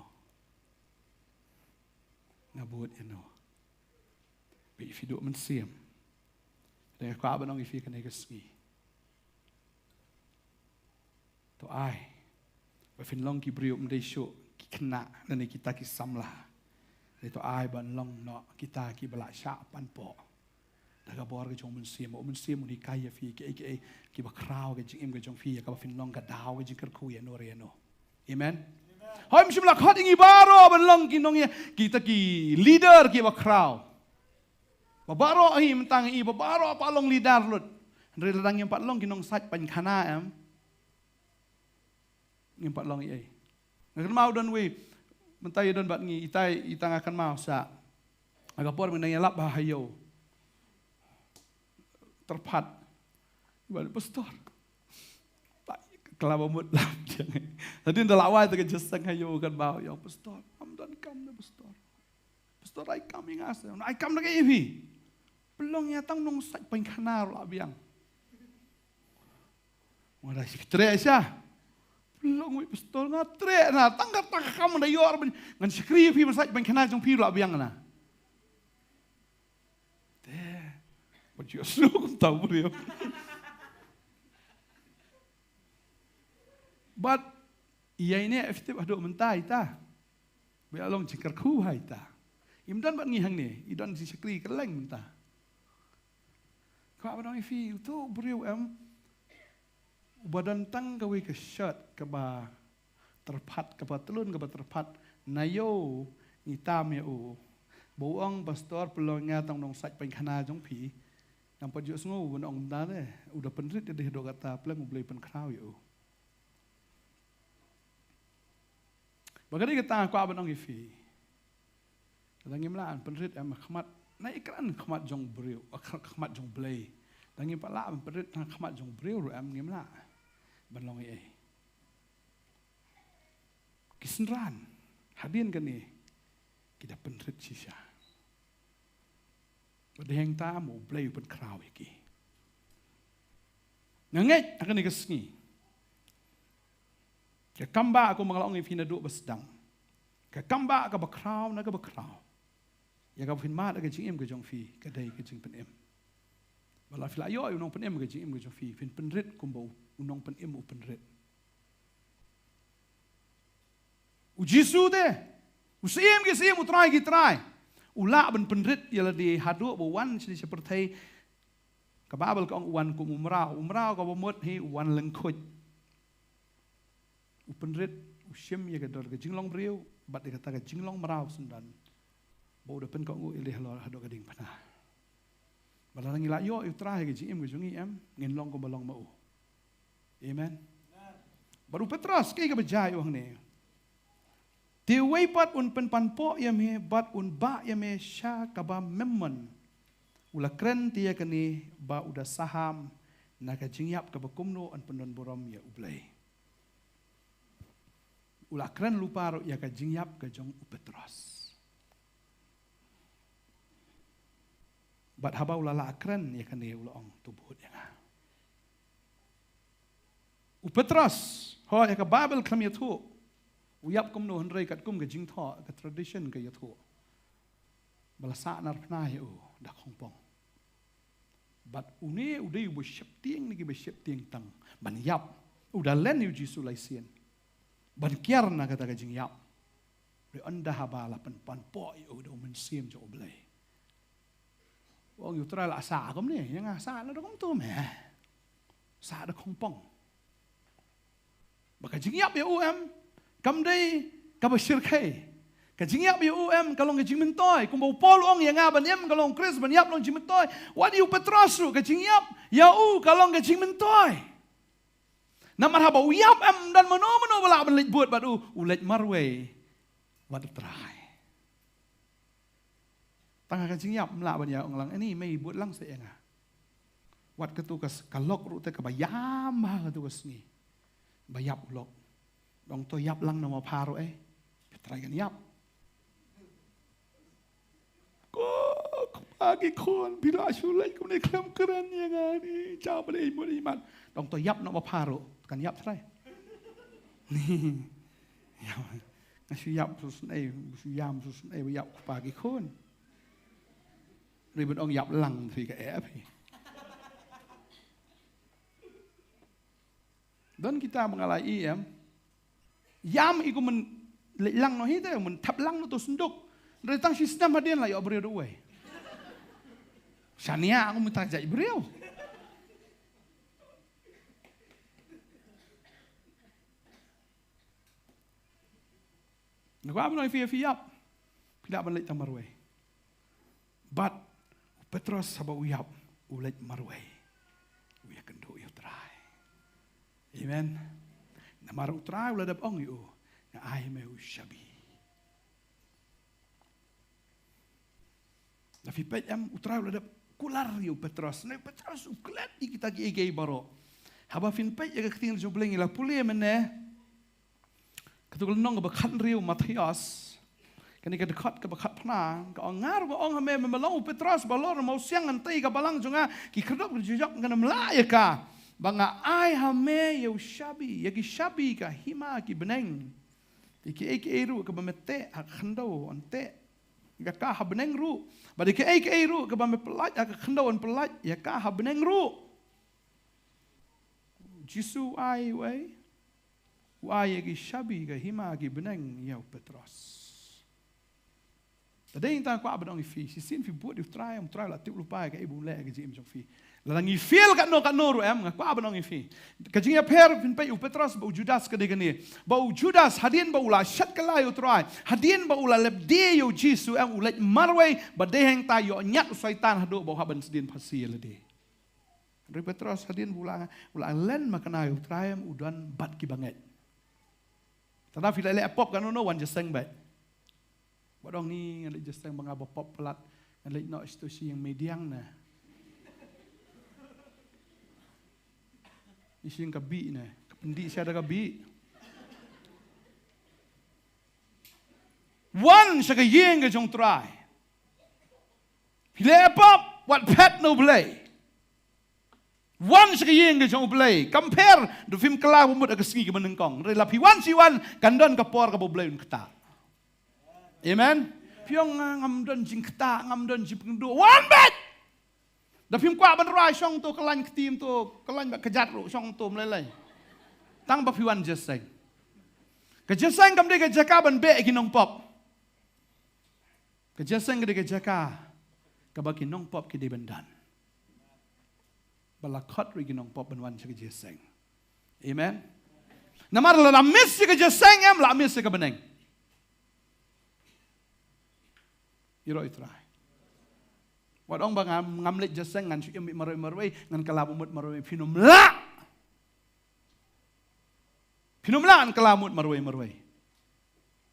Nga bud ïa no. Ba phi duh mynsiem. Te nga kwah ban ong ïa phi kane ka sngi. To ai ba phin long ki briew ym dei shuh ki khynnah lane kita ki samla. Te to ai ban long noh kita kiba la shah panpoh. Da ka bor ka jong u Mynsiem, u Mynsiem un hikai ïa phi kiei kiei kiba khraw ka jingim ka jong phi ïa kaba phin long ka daw ka jingkyrkhu ïa no re ïa no. Amen. Hooid, ym shym la khot ïa ngi baroh ban long ki nongïa, kita ki leader kiba khraw. Ba baroh hi mynta ngi, ba baroh pat long leader lut. Hynrei lada ngim pat long ki nongsait painkhana em, ngim pat long ei ei. Nga kynmaw don wei, mynta ïa don bad ngi, ita, ita nga kynmaw sa. Ha ka por mynta ngi lap bha ha ïew. Tyrpad. Ba pastor. Ba kylla ba mut lap jong. Hadien da la wai ta ka jingïaseng ha ïew kynmaw ïa pastor. Am don kam ne pastor. Pastor ai kam ïa nga se. Ai kam da ka ïa phi. Pynlong ïa tang nongsait painkhana ruh la biang. Nga da shi treh sha. Pynlong wei pastor nga treh na tang ka tang ka kam da ïoh ban ngan shakri ïa phi ban sait painkhana jong phi ruh la biang na. Te. Ba ju suk tau briew. Bad ïa ine effective haduh mynta ita. Ba ïa long jingkyrkhu ha ita. Im don bad ngi hangne, i don jingshakri kylleng mynta. Kwah ban ong ïa phi, uto u briew em, uba don tang kawei ka shirt kaba tyrpad, kaba tlun kaba tyrpad, Na ïoh ngi tam ïa u. Ba u ong, "Pastor, pynlong nga tang nongsaid painkhana jong phi." Ngam pat ju sngew ban ong kumta te. U da pynrit ïa dei haduh katta, pleng U Blei pynkhraw ïa u. Ba ka dei kata nga kwah ban ong ïa phi. Lada ngim lah ban pynrit em ha khmat, na i kren khmat jong briew, ha khmat jong Blei. Lada ngim pat lah ban pynrit ha khmat jong briew ruh em, ngim lah ban long ei ei. Ki synran hadien kane ki da pynrit shisha. Bad hangta ma U Blei u pynkhraw ïa ki. Nga ngeit ha kane ka sngi, ka kam ba, kumba nga la ong ïa phi naduh ba sdang, ka kam ba kaba khraw na kaba khraw ïa kaba phin mad ha ka jingim ka jong phi ka dei ka jingpynim. Ba lada phi la ïoh ïa u nongpynim ha ka jingim ka jong phi, phin pynrit kumba u, u nongpynim u pynrit. U Jisu te, u Syiem ki syiem, u Trai ki trai, u lah ban pynrit ïa lade haduh ba u wan shane sha pyrthei. Ka Baibl ka ong u wan kum u mraw, u mraw kaba mut hi u wan lyngkhuid. U pynrit, u shim ïa ka dor ka jinglong briew bad ïa kata ka jinglong mraw syndon, ba u da pynkohnguh ïa lade halor haduh ka diengphna. Bad lada ngi la ïoh ïa u Trai ha ka jingim ka jong ngi em, ngin long kumba long ma u. Amen. Bad u Petros, kaei kaba jia ïa u hangne? Te uwei pat un pynpanpoh ïa me bad un bah ïa me sha kaba mem mon. U la kren te ïa kane ba u da saham na ka jingïap kaba kumno yn pyndonburom ïa U Blei. U la kren lypa ruh ïa ka jingïap ka jong u Petros. Bad haba u la lah kren ïa kane u la ong, "To bud ïa nga." U Petros, ho, ïa ka Baibl khlem ïathuh u ïap kumno, hynrei katkum ka jingthoh, ka tradition ka ïathuh ba la sah narphna ïa u da khongpong. Bad une u dei uba sheptieng na kiba sheptieng tang ban ïap. U da len ïa u Jisu lai sien ban kiar na kata ka jingïap. Hynrei ynda haba la pynpanpoh ïa u da u Mynsiem jong U Blei, u ong, "U Trai, la sah kumne, ïa nga sah la da kumto me. Sah da khongpong." Ba ka jingïap ïa u em kam dei kaba shyrkhei. Ka jingïap ïa u em ka long ka jingmyntoi. Kumba u Paul u ong, "Ïa nga ban im ka long Khrist, ban ïap long jingmyntoi." Wat ïa u Petros ruh ka jingïap ïa u ka long ka jingmyntoi. Namar haba u ïap em don mano mano ba lah ban leit bud bad u, u leit marwei bad U Trai. Tang ha ka jingïap ym lah ban ïa ong lang, "Ani, mei bud lang seh ïa nga." Wat katu ka s-, ka lok ruh te kaba ïam ha katu ka sngi ba ïap u lok. Ong, "To ïap lang na ma pha ruh, eh. Phi trai kan ïap." Ko, ko pa ki khun, phi la shu leit kumne khlem kren ïa nga ni, jam ba lei mut imat. Ong, "To ïap na ma pha ruh, kan ïap trai." Ïa, nga shu ïap shu snei, shu ïam shu snei ba ïap ko pa ki khun. Ri ban ong ïap lang phi ka eh phi. Don kita ba nga la ïam. Ïam i kum leit lang noh hi te, men thep lang noh to synduk. Hynrei tang shi snem hadien la ïoh briew da uwei. Shania, kum mynta jait briew. Nga kwah ban ong ïa phi, ïa phi ïap, phi lah ban leit tang marwei. Bad u Petros haba u ïap, u leit marwei. U ïakynduh ïa u Trai. Amen. Namar u Trai u la dep ong ïa u, "Nga ai me u shabi." Lada phi peit em, u Trai u la dep kular ïa u Petros. Na u Petros u klet ïa kita kiei kiei baroh. Haba phin peit ïa ka ktien jong U Blei ngi la pule mynne. Katu ka lynnong kaba khathynriew Mathaios. Kane ka dkhot kaba khatphra, ka ong, "Nga ruh nga ong ha me, me long u Petros, ba halor u mawsiang ngan tei ïa ka balang jong nga, ki khyrdop ki jujok ngan ym lah ïa ka. Ba nga ai ha me ïa u shabi, ïa ki shabi ka hima ki bneng. Ïa kiei kiei ruh kaba me teh ha ka khyndew yn teh ïa ka ha bneng ruh. Bad ïa kiei kiei ruh kaba me pyllait ha ka khyndew yn pyllait ïa ka ha bneng ruh." Jisu u ai, u ai, u ai ïa ki shabi ka hima ki bneng ïa u Petros. Te dei nangta kwah ban ong ïa phi, shisien phi bud ïa u Trai, u Trai u la tip lypa ïa kaei ba un leh ïa ka jingim jong phi. Lada ngi fail katno katno ruh em, nga kwah ban ong ïa phi. Ka jingïapher phin peit u Petros bad u Judas ka dei kane. Ba u Judas hadien ba u la shet kylla ïa u Trai, hadien ba u la leh die ïa u Jisu em, u leit marwei, ba dei hangta ïoh ñiat u Soitan haduh ba u hap ban sdien phasi ïa lade. Hynrei u Petros hadien ba u la, u la len makna ïa u Trai em, u don bad ki bangeit. Tang ba phi la leh pop katno katno, wan jingïaseng bad. Ba dang ni ngan leit jingïaseng ba nga ba pop palat. Ngan leit noh sha ïing mediang na. Ni sha ïing ka bih na. Ka pyndih sha da ka bih. Wan sha ka ïing ka jong u Trai. Phi leh pop, wat phet na u Blei. Wan sha ka ïing ka jong u Blei. Kam pher, da phim kylla ba mut ha ka sngi kaba nyngkong. Hynrei lada phi wan shi wan, kan don ka por kaba u Blei un ktah. Amen. Phi ong, ah, ngam don jingktah, ngam don jingpyndep. Wan beit. Da phim kwah ban rwai shong to, kylla kti to, kylla ba kjat ruh shong to, ym lei lei. Tang ba phi wan jingïaseng. Ka jingïaseng kam dei ka jaka ban beh ki nongpop. Ka jingïaseng ka dei ka jaka kaba ki nongpop ki dei ban don. Ba la khot ruh ki nongpop ban wan sha ka jingïaseng. Amen. Namar lada miss ïa ka jingïaseng em, la miss ïa ka bneng. Ïaroh ïa u Trai. Wat ong ba ngam, ngam leit jingïaseng, ngan shu im marwei marwei, ngan kylla ba mut marwei, phin ym lah. Phin ym lah ban kylla mut marwei marwei.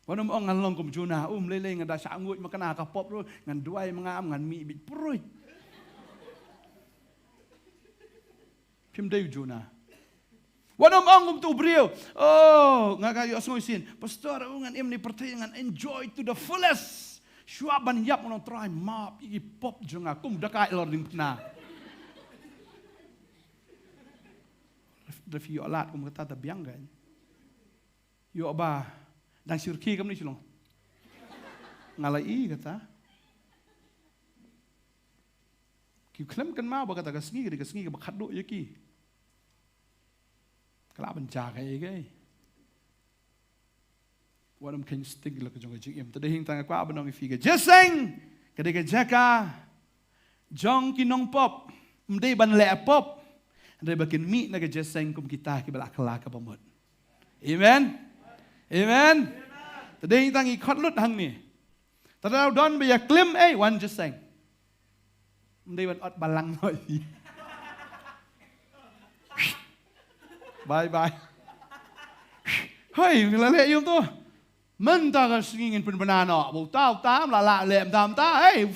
Wat nym ong ngan long kum Jonah, um lei lei, nga da shah nguid makna ka pop ruh, ngan duwai ma nga am, ngan mih beit pruid. Phim dei u Jonah. Wat nym ong kum uto u briew, oh, nga ka ïohsngew shisien, Pastor, oh, ngan im ha pyrthei, ngan enjoy to the fullest. Shuwa ban ïap ngan ong, Trai map ïa ki pop jong nga, kum da ka lor ding pna. Da phi ïoh lad kum kata, ta biang ka. Ïoh ba dang syrkhie kumne shu long. Nga la i kata. Ki khlem kynmaw ba kata ka sngi ka dei ka sngi kaba khatduh ïa ki. Ka lah ban jia kaei kaei. Wat nym kheiñ sting la ka jong ka jingim. Te dei hangta nga kwah ban ong ïa phi, ka jingïaseng ka dei ka jaka jong ki nongpop. Ym dei ban leh pop. Hynrei ba kin mih na ka jingïaseng kum kita kiba la kylla kaba mut. Amen. Amen. Te dei hangta ngi khot lut hangne. Te lada u don ba ïaklim, ei, wan jingïaseng. Ym dei ban ot balang noh ïa phi. Bye bye. Hoi, la leh ïa u to. Mynta ka sngi ngin pynbna noh. Ba uta uta, ym lah lah leh mynta mynta. Hei.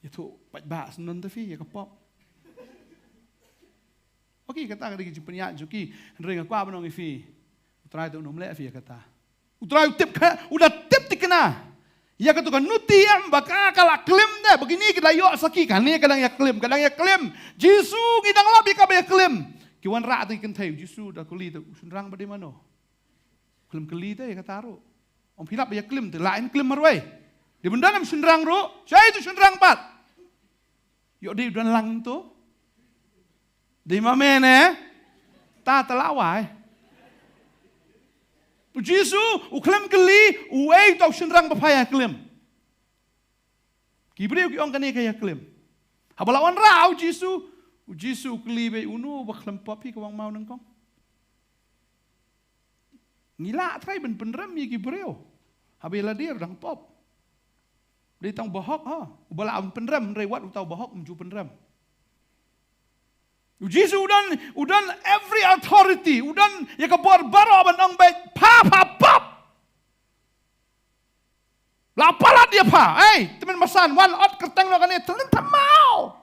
Ïathuh paidbah syndon te phi ïa ka pop. Okay, kata ka dei ka jingpynïaid jong ki. Hynrei nga kwah ban ong ïa phi, U Trai te un ym leh ïa phi ïa kata. U Trai u tip ka, u da tip thikna ïa kato ka nuti em ba ka, ka la klim de, ba kine ki la ïoh saki, kane ka dang ïaklim, ka dang ïaklim. Jisu, ngi dang lap ïa kaba ïaklim. Ki wanrah te ki kynthei, Jisu da kylli te, u shynrang ba dei mano? Khlem kylli te ïa kata ruh. Ong phi lap ïaklim te, la in klim marwei. Dei ban don em shynrang ruh. Shaei tu shynrang pat? Ïoh dei u don lang to. Dei ma me ne. Ta te la wai. U Jisu u khlem kylli uei uta u shynrang ba pha ïaklim. Ki briew ki ong kane ka ïaklim. Haba la wanrah u Jisu, u Jisu u kylli beit, uno ba khlem pop hi ka wang maw nyngkong? Ngi lah trai ban pynrem ïa ki briew haba ïa lade ruh dang pop. Dei tang u bahok ha uba lah ban pynrem, hynrei wat uta u bahok um ju pynrem. U Jisu u don, u don every authority, u don ïa ka bor baroh ban ong beit pha, pha pop. La palat ïa pha, ei, tymmen basan, wan ot kyrteng noh kane, te lynthem maw.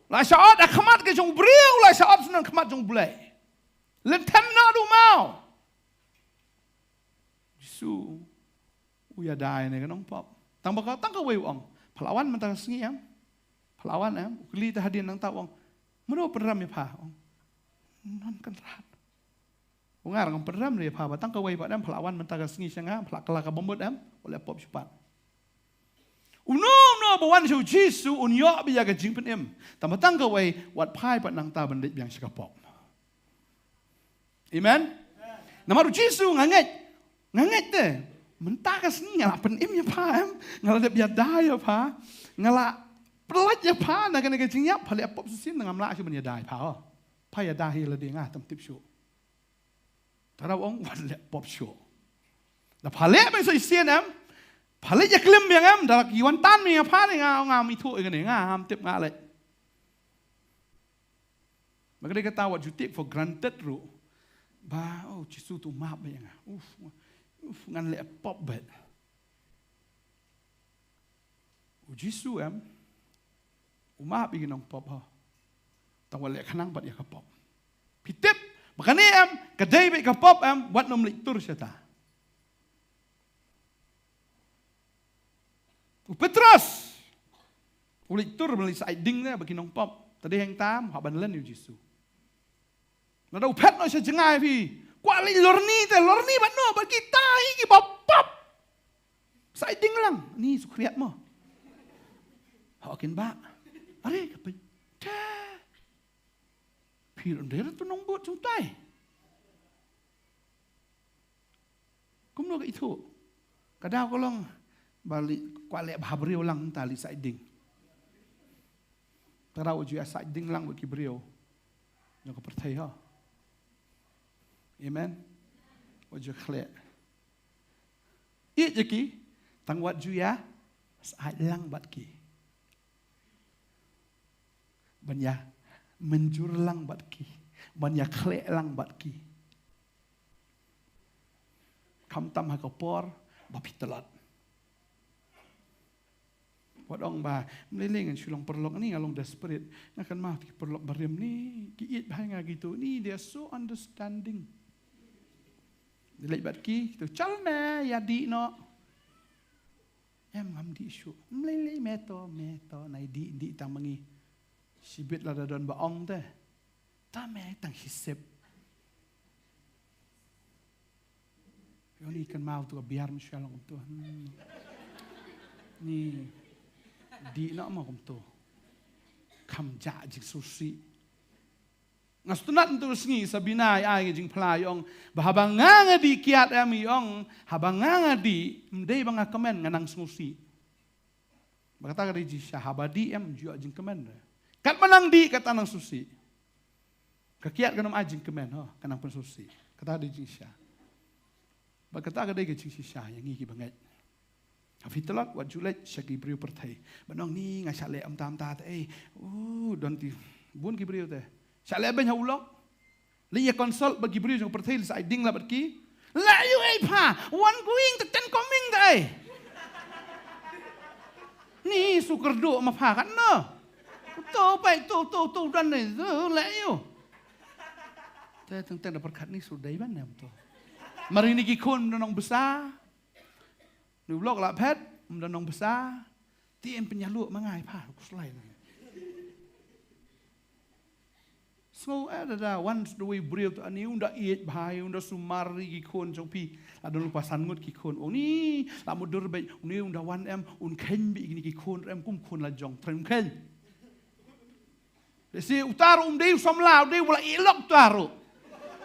La shah ot ha khmat ka jong u briew, la shah ot syndon khmat jong u Blei. Lynthem noh ruh maw. Jisu u ïada ïa kane ka nongpop. Tang ba ka, tang kawei u ong, pha la wan mynta ka sngi em? Pha la wan em? U kylli te hadien nangta u ong, mano pynrem ïa pha? U ong, non Kynrad. U ong, nga ngam pynrem ïa pha ba tang kawei pat em, pha la wan mynta ka sngi sha nga, pha la kylla kaba mut em? U leh pop shaphang. Uno uno ba wan sha u Jisu un ïoh beit ïa ka jingpynim. Tang ba tang kawei, wat phai pat nangta ban leit biang sha ka pop. Amen. Namar u Jisu nga ngeit, nga ngeit te, Mynta ka sngi nga la pynim ïa pha em. Nga la dep ïada ïa pha. Nga la pyllait ïa pha na kane ka jingïap, pha leh pop shisien, ngam lah shuh ban ïada ïa pha, oh. Pha ïada hi lade, nga tam tip shuh. Te u ong wat leh pop shuh. Da pha leh beit shisien em. Pha leit ïa klim biang em, da ki wan tan mi ïa pha ne, nga, nga, ngam ithuh ïa kane, nga ngam tip, nga leh. Ba ka dei kata, wat ju take for granted ruh ba, oh, Jisu to map ïa nga. Uf, uf, ngan leh pop beit. U Jisu em, u map ïa ki nongpop, ho. Tang wat leh khnang pat ïa ka pop. Phi tip ba kane em, ka dei beit ka pop em, wat nym leit tur shata. U Petros u leit tur ban leit said ding ne bad ki nongpop. Te dei hangta u hap ban len ïa u Jisu. Nada u phet noh sha jngai, phi kwah leit lorni te, lorni bad no, bad kita hi kiba pop. Said ding lang, ni sukriat mo. Ho kin ba. Are ka phi. Te. Phi ron dei tu nongbud jong tai. Kumno ka ithuh? Ka daw ka long ba leit kwah leh bha briew lang, ta leit said ding. Te daw ju ïa said ding lang bad ki briew jong ka pyrthei, ho. Amen. Wat ju khleh ïeit ïa ki, tang wat ju ïa said lang bad ki. Ban ïa mynjur lang bad ki. Ban ïa khleh lang bad ki. Khamtam ha ka por ba phi tlot. Wat ong ba, ym lei lei ngan shu long paralok ni, nga long desperate. Nga kynmaw ki paralok barim ni, ki ïeit bha ïa nga kito ni, they are so understanding. Leit bad ki, kito, chal me, ïa dih noh. Em, ngam dih shuh. Ym lei lei, me to, me to, nai dih, dih tang ma ngi. Shibit lada don ba ong te. Ta me tang shisip. Ïa ni kynmaw tu ka biar, me shu long kumto. Hmm. Ni dih noh ma kumto. Kham jah jingsngewsih. Nga sngewtynnat mynta ka sngi Sabina i ai ka jingphla, i ong ba haba nga nga dih kiad em, i ong haba nga nga dih, ym dei ba nga kmen, nga nang sngewsih. Ba kata ka dei jingshisha, haba dih em ju ïoh jingkmen re. Katba nang dih kata nang sngewsih. Ka kiad kan ym ai jingkmen, ho, ka nang pynsngewsih. Kata ka dei jingshisha. Ba kata ka dei ka jingshisha ïa ngi kiba ngeit. Ha phi tlot wat ju leit sha ki briew pyrthei ban ong ni nga shah leh amta amta te, eh. U don ki bun ki briew te shah leh beiñ ha u lok. Leit ïa consult bad ki briew jong pyrthei, leit said ding lah bad ki. Lah ïoh ei pha, one going te ten coming te ei. Ni shu kyrduh ma pha katno. To peit to to to don ne, to lah ïoh. Te teng teng da pyrkhat ni shu dei ban ne to. Mar ini ki khun da nongbsa. Ni u lok la phet, ym don nongbsa. Te em pynïaluh ma nga ïa pha, u khuslai na. Sngew eh da da wan da wei briew ta ani, un da ïeit bha, un da sumar ïa ki khun jong phi. La don lypa san ngut ki khun. Uni la mutdur beit, uni un da wan em, un kheiñ beit ïa kine ki khun em, kum khun la jong, trai un kheiñ. Te si uta ruh um dei u samla, u dei u la ïeh lok uta ruh.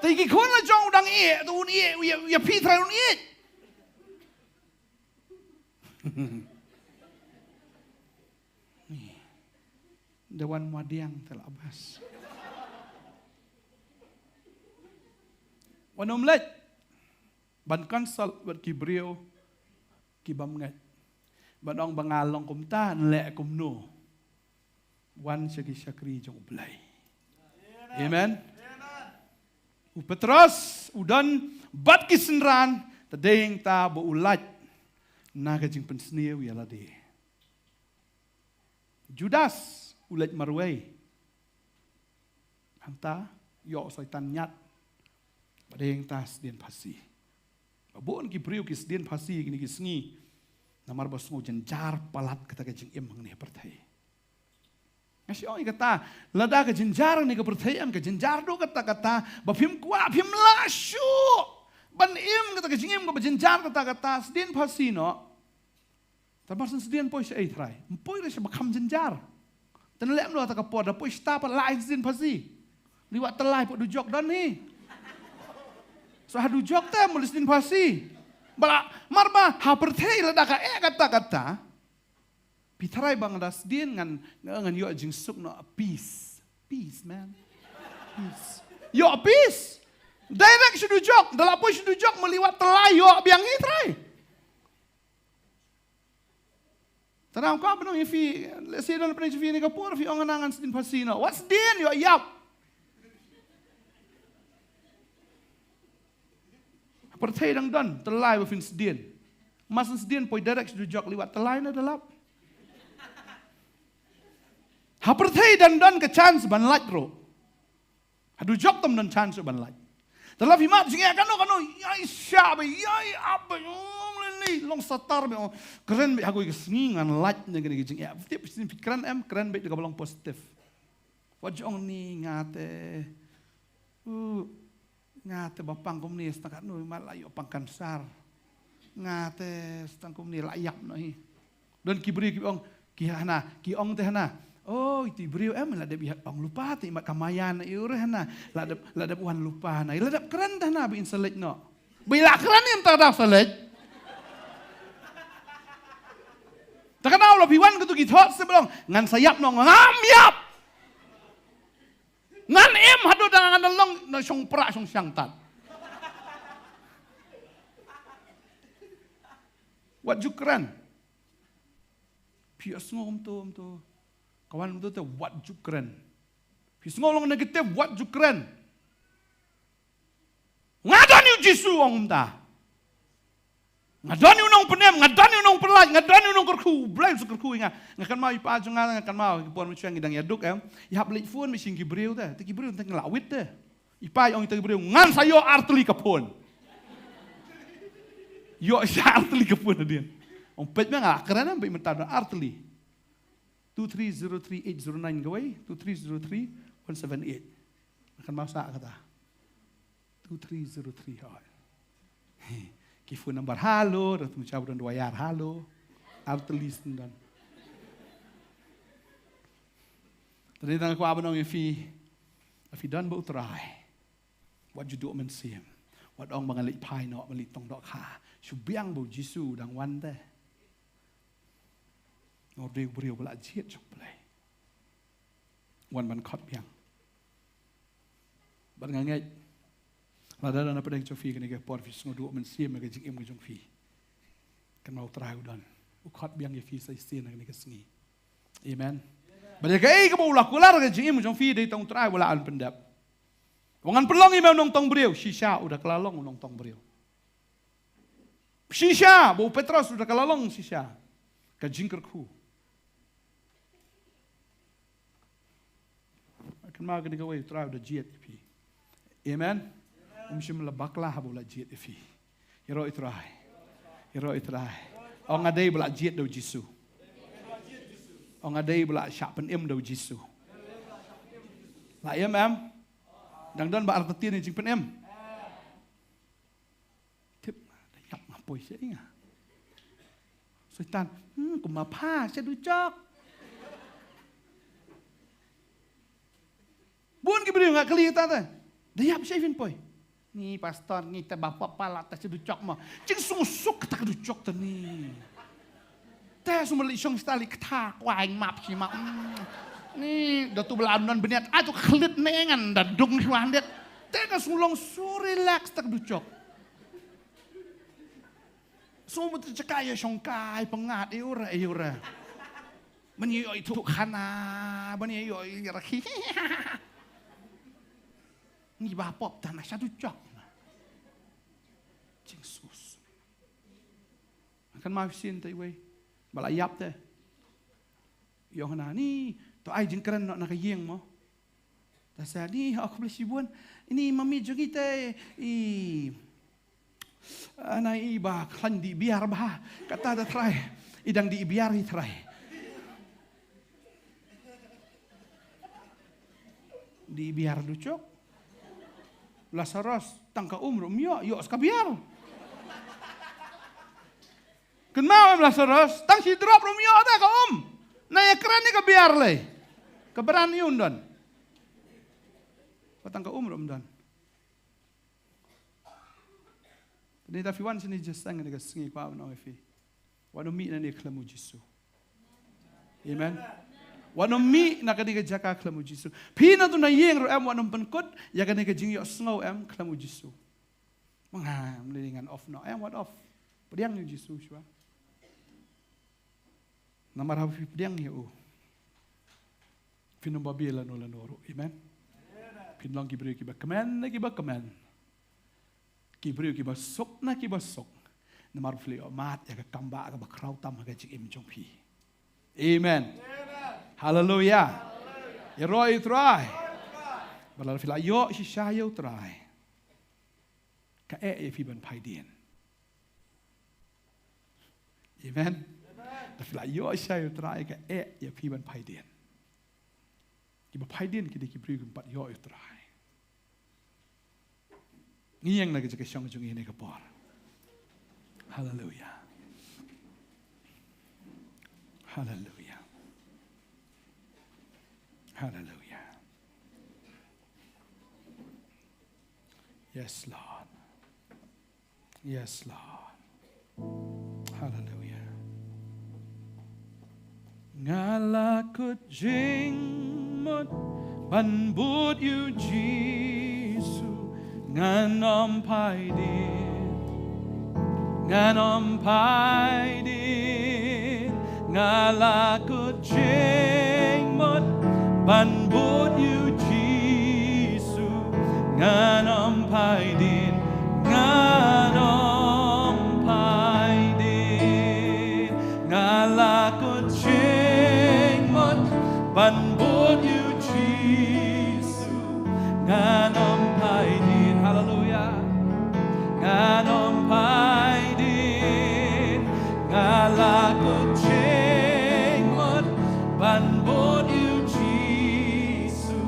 Te ki khun la jong u dang ïeh, te un ïeh, u ïa, u ïa phi trai un ïeh. Da wan madiang te la bas. Wan ym leit ban consult bad ki briew ki bym ngeit. Ban ong ba nga long kumta, yn leh kumno. Wan sha ki shakri jong U Blei. Amen. U Petros u don bad ki synran, te dei hangta ba u lait na ka jingpynsniew ïa lade. Judas u leit marwei. Hangta ïoh Soitan ñiad. Ba dei hangta sdien phasi. Ba bun ki briew ki sdien phasi kine ki sngi. Namar ba sngew jynjar palat kata ka jingim hangne ha pyrthei. Nga shu ong ïa kata, lada ka jynjar hangne ka pyrthei em ka jynjar duh katta katta, ba phim kwah, phim lah shuh ban im kata ka jingim kaba jynjar katta katta, sdien phasi noh. Te mar shen sdien poi shaei trai? Ym poi re sha ba kham jynjar. Te naleh mlo ta ka por da poi shata pat la ai sdien phasi. Li wat te lai pat dujok don hi. So ha dujok te muli sdien phasi. Ba la, mar ba ha pyrthei lada ka eh kata kata, phi tharai ba nga da sdien, ngan, ngan ïoh jingsuk noh, peace. Peace, man. Peace. Ïoh peace. Direct sha dujok, da la poi sha dujok, mali wat tylli ïoh biang hi trai. Tara ka ba nong ïa phi, lehse don pynïaid sha phi ne ka por, phi ong nga ngan sdien phasi noh. Wat sdien, ïoh ïap. Pyrthei dang don tylli ba phin sdien. Mas sdien poi direct sha dujok, liwat tylli na da lap. Ha pyrthei dang don ka chance ban lait ruh. Ha dujok tam don chance ban lait. Te lada phi mad jingeh kano kano, ïai shah bha, ïai ap bha, ong lei lei, long satar bha, ong kren bha ha kawei ka sngi, ngan lait na kane ka jingeh. Tip shisien phi kren em, kren bha da kaba long positive. Wat ju ong ni nga te, uh, nga te ba pang kumne, sdang katno ma la ïoh pang kansar. Nga te sdang kumne la ïap noh hi. Don ki briew ki ong, ki hana, ki ong te hana. Oh, iti briew em la dep ïa ong lypa te, imat ka maïan ïa u re hana. La dep, la dep wan lypa hana. La dep kren te hana ba in sa leit noh. Ba i la kren, im ta dap sa leit. Te kane lada phi wan katu ki thot, sa ba ong ngan sa ïap noh, ngam ïap. Ngan im haduh da ngan long na shong pra shong shang tat. Wat ju kren. Phi ïohsngew kumto, kumto. Ka wan kumto te wat ju kren. Phi sngew long negative, wat ju kren. Nga don ïa u Jisu, ong kumta. Nga don ïa u nongpynim, nga don ïa u nongpynlait, nga don ïa u nongkyrkhu, U Blei u sa kyrkhu ïa nga. Nga kynmaw i pa jong nga, nga kynmaw ki por mynshuwa ngi dang ïaduk em. I hap leit phone beit sha ki briew te. Te ki briew te ngi la wit te. I pa i ong ïa ki briew, ngan sa ïoh artylli ka phone. Ïoh sha artylli ka phone hadien. Ong peit me nga la kren em, beit mynta don artylli. Two three zero three eight zero nine kawei, two three zero three one seven eight. Nga kynmaw sa kata. Two three zero three, hooid. Ki phone number, halo, ratu mcha budon dua ïar, halo. Artylli sdang. Te dei tang kwah ban ong ïa phi, lada phi don bad U Trai, wat ju duh mynsiem. Wat ong ba ngan leit phai noh, ba leit tong dohkha. Shu biang ba U Jisu u dang wan te. Ngan ong briew briew ba la jied jong U Blei. Wan ban khot biang. Bad nga ngeit, lada don hapdeng jong phi kane ka por, phi sngew duh mynsiem ha ka jingim ka jong phi, kynmaw U Trai u don. U khot biang ïa phi sa shisien ha kane ka sngi. Amen. Bad ïa kaei kaba u la kular ha ka jingim ka jong phi, dei tang U Trai ba la an pyndep. Wat ngan pynlong ïa me u nongtong briew, shisha u da kylla long u nongtong briew. Shisha, ba u Petros u da kylla long shisha ka jingkyrkhu. Kynmaw kane kawei, U Trai u da jied ïa phi. Amen. Um shym la bakla haba u la jied ïa phi. Ïaroh ïa U Trai. Ïaroh ïa U Trai. Ong nga dei ba la jied da U Jisu. Ong nga dei ba la shah pynim da U Jisu. La im em? Dang don ba artatien ïa jingpynim. Tip, da ïap nga poi sha ïing. Soitan, hmm, kumba pha sha dujok. Bun ki briew nga kylli kata te. Da ïap sha phin poi. Ni pastor, ngi te ba pop palat ta sha dujok mo. Jingsuk suk kata ka dujok te ni. Te sumar leit shong sha ta leit kata kwai map shi map. Hmm. Ni da tu bla non bniat, ai tu khlit ne ngan da dung shi wan det. Te ka shu long shu relax ta ka dujok. Sumar te jaka ïa shong kai pyngat ïa u re ïa u re. Ban ïa ïoh ïa tu khana, ban ïa ïoh ïa rakhi. Ngi ba pop ta na sha dujok. Jingsuk. Kan ma shisien te iwei. Ba la ïap te. Ïong hana ni, to ai jingkren noh na ka ïing mo. Ta sa ni, ha khublei shibun. Ini mami jong i te, i, ana i ba khlaiñ dih biar bha. Kata da Trai. I dang dih biar i Trai. Dih biar dujok. Lasaros, tang ka um ruh ym ïoh, ïoh sa ka biar. Kynmaw em Lasaros, tang shi drop ruh ym ïoh da ka um. Na ïa kren ïa ka biar lei. Ka bran ïa u ym don. Ba tang ka um ruh ym don. Lada phi wan shane jingïaseng kane ka sngi, kwah ban ong ïa phi, wat nym mih nangne khlem u Jisu. Amen. Wat nym mih na kane ka jaka khlem u Jisu. Phi na tu na ïing ruh em, wat nym pynkut ïa kane ka jingïohsngew em khlem u Jisu. Ma nga, ym lei ngan off noh em, wat off. Pdiang ïa u Jisu shuwa. Namar haba phi pdiang ïa u, phin ym babe lano lano ruh. Amen. Phin long ki briew kiba kmen, kiba kmen. Ki briew kiba suk na kiba suk. Namar phi la ïoh mad ïa ka kam ba kaba khraw tam ha ka jingim jong phi. Amen. Haleluia. Ïaroh ïa u Trai. Ba lada phi la ïoh shisha ïa u Trai, ka eh ïa phi ban phai dien. Amen. Lada phi la ïoh shisha ïa u Trai, ka eh ïa phi ban phai dien. Kiba phai dien ki dei ki briew kim pat ïoh ïa u Trai. Ngi ïeng na ka jaka shong jong ngi ha kane ka por. Haleluia. Haleluia. Haleluia. Yes, Lord. Yes, Lord. Haleluia. Nga la kut jingmut ban bud ïa u Jisu, ngan ym phai dien, ngan ym phai dien. Nga la kut jingmut ban bud ïa u Jisu, ngan ym phai dien, ngan ym phai dien. Nga la kut jingmut ban bud ïa u Jisu, ngan ym phai dien. Haleluia. Ngan ym phai dien. Nga la kut jingmut ban bud ïa u Jisu,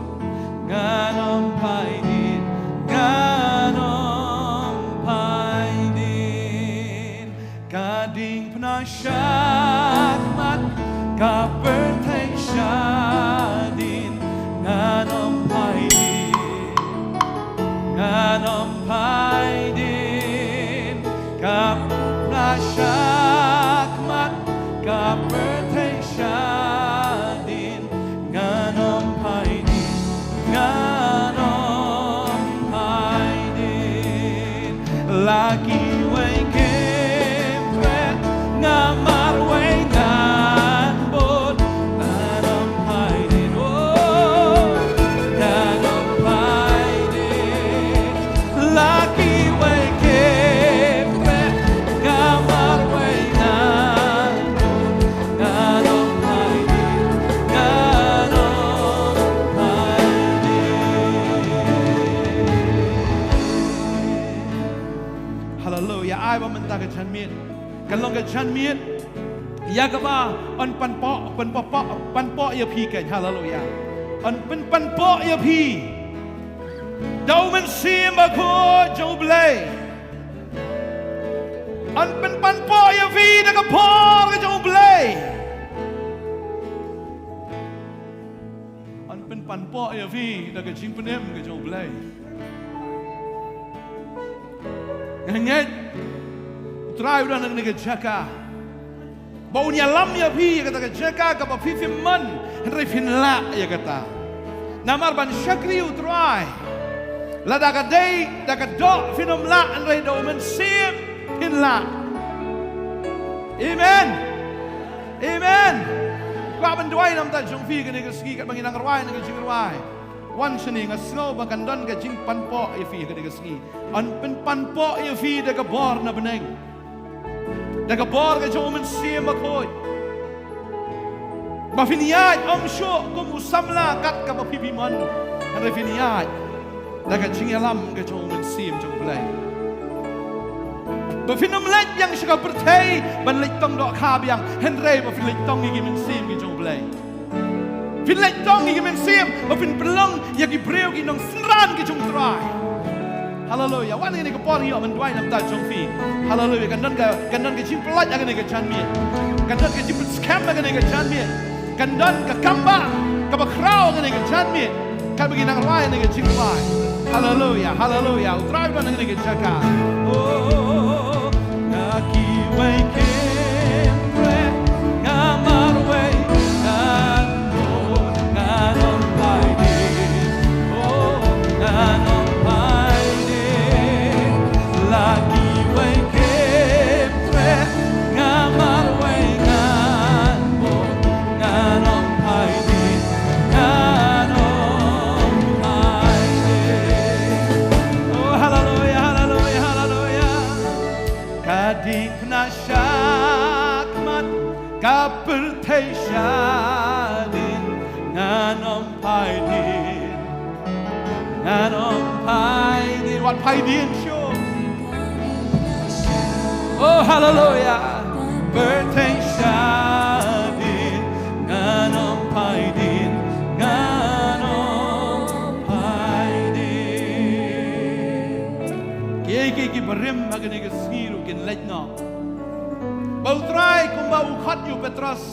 ngan ym phai dien, ngan ym phai dien. Ka diengphna shakhmat, ka pyrthei shadien, ngan ym phai dien, ngan ym phai dien. Ka diengphna shakhmat, ka pyrthei shadien, ngan ym phai dien, ngan ym phai dien. La kiwei kim treh, nga marwei ngan bud, ngan ym phai dien, oh, ngan ym phai dien. La kiwei kim treh, nga marwei ngan bud, ngan ym phai dien, ngan ym phai dien. Haleluia. Ai ba mynta ka janmiet kan long ka janmiet ïa kaba yn pynpaw, pynpaw, pynpaw ïa phi kan. Haleluia. Yn pynpaw ïa phi da u Mynsiem Bakhuid jong U Blei. Yn pynpaw ïa phi da ka bor ka jong U Blei. Yn pynpaw ïa phi da ka jingpynim ka jong U Blei. Nga ngeit U Trai u don ha kane ka jaka ba un ïalam ïa phi ïa kata ka jaka kaba phi phim mon, hynrei phin lah ïa kata. Namar ban shakri U Trai, lada ka dei da ka doh phin ym lah, hynrei da u Mynsiem phin lah. Amen. Amen. Kwah ban duwai na ka bynta jong phi kane ka sngi katba ngi nang rwai na ka jingrwai. Wan shane, nga sngew ba kan don ka jingpynpaw ïa phi kane ka sngi. Yn pynpaw ïa phi da ka bor na bneng, da ka bor ka jong u Mynsiem Bakhuid, ba phin ïaid ym shuh kum u samla kat kaba phi phim mon, hynrei phin ïaid da ka jingïalam ka jong u Mynsiem jong U Blei. Ba phin ym leit biang sha ka pyrthei ban leit tong dohkha biang, hynrei ba phin leit tong ïa ki mynsiem ki jong U Blei. Phin leit tong ïa ki mynsiem, ba phin pynlong ïa ki briew ki nongsynran ki jong U Trai. Haleluia. Wan ïa kane ka por ïa ban duwai na ka bynta jong phi. Haleluia. Kan don ka, kan don ka jingpyllait ha kane ka janmiet. Kan don ka jingpynskhem ha kane ka janmiet. Kan don ka kambah kaba khraw ha kane ka janmiet. Katba ngi nang rwai ha kane ka jingrwai. Haleluia. Haleluia. U Trai u don ha kane ka jaka. Oh. Wei khem re, nga marwei, ngan bud, ngan ym phai dien. Oh, ngan ym phai dien. La ki wei khem re, nga marwei, ngan bud, ngan ym phai dien, ngan ym phai dien. Oh, haleluya, haleluya, haleluya. Ka dei pynshai shakhmat, ka pyrthei shadien, ngan ym phai dien, ngan ym phai dien, wat phai dien shuh. Oh, haleluya. Pyrthei shadien, ngan ym phai dien, ngan ym phai dien. Kiei kiei ki barim ha kane ka sngi ruh kin leit noh. Ba U Trai kumba u khot ïa u Petros,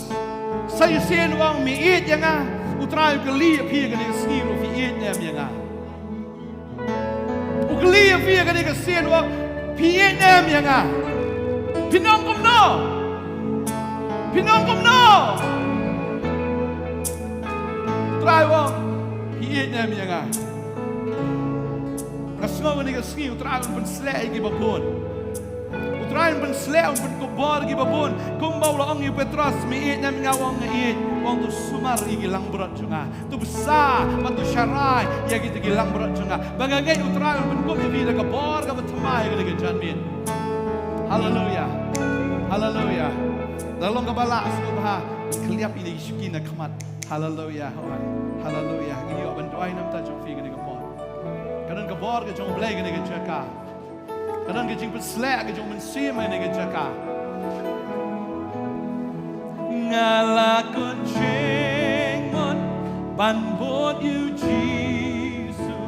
sa shisien u ong, me ïeit ïa nga. U Trai u kylli ïa phi ha kane ka sngi ruh, phi ïeit ne em ïa nga? U kylli ïa phi ha kane ka sien, u ong, phi ïeit ne em ïa nga? Phin ong kumno? Phin ong kumno? U Trai u ong, phi ïeit ne em ïa nga? Nga sngew kane ka sngi U Trai un pynsleh ïa kiba bun. U Trai un pynsleh, un pynkupbor ïa kiba bun. Kumba u la ong ïa u Petros, me ïeit ne em ïa nga? U ong, nga ïeit. U ong, to sumar ïa ki langbrot jong nga. To bsa bad to sharai ïa kita ki langbrot jong nga. Ba nga ngeit U Trai un pynkup ïa phi da ka bor kaba thymmai ha kane ka janmiet. Haleluya. Haleluya. Da long kaba lah sngewbha khylliap ïa ki shuki na khmat. Haleluya. Haleluya. Ngi ïoh ban duwai namar jong phi kane ka por. Ka don ka bor ka jong U Blei kane ka jaka. Ka don ka jingpynsleh ka jong U Mynsiem ha kane ka jaka. Nga la kut jingmut ban bud ïa U Jisu,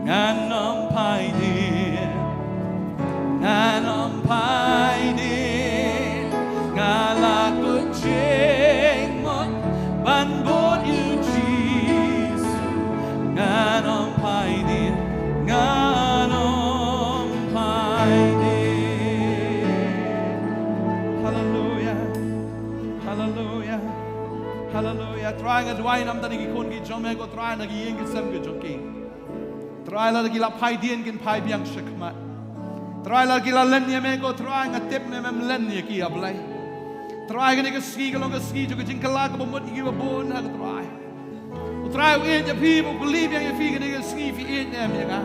ngan ym phai dien, ngan ym phai dien. Nga la kut jingmut ban bud ïa U Jisu, ngan ym phai dien, ngan ym phai dien. Haleluya. Haleluya. Haleluya. Trai, nga duwai namar ki khun ki jong me ko Trai, na ki ïing ki sem ki jong ki. Trai, lada ki la phai dien, kin phai biang shakhmat. Trai, lada ki la len ïa me ko Trai, nga tip me mem len ïa ki, A Blei. Trai, kane ka sngi ka long ka sngi jong ka jingkylla kaba mut ïa kiba bun ha ko Trai. U Trai u ïeit ïa phi, u kylli biang ïa phi kane ka sngi, phi ïeit ne em ïa nga?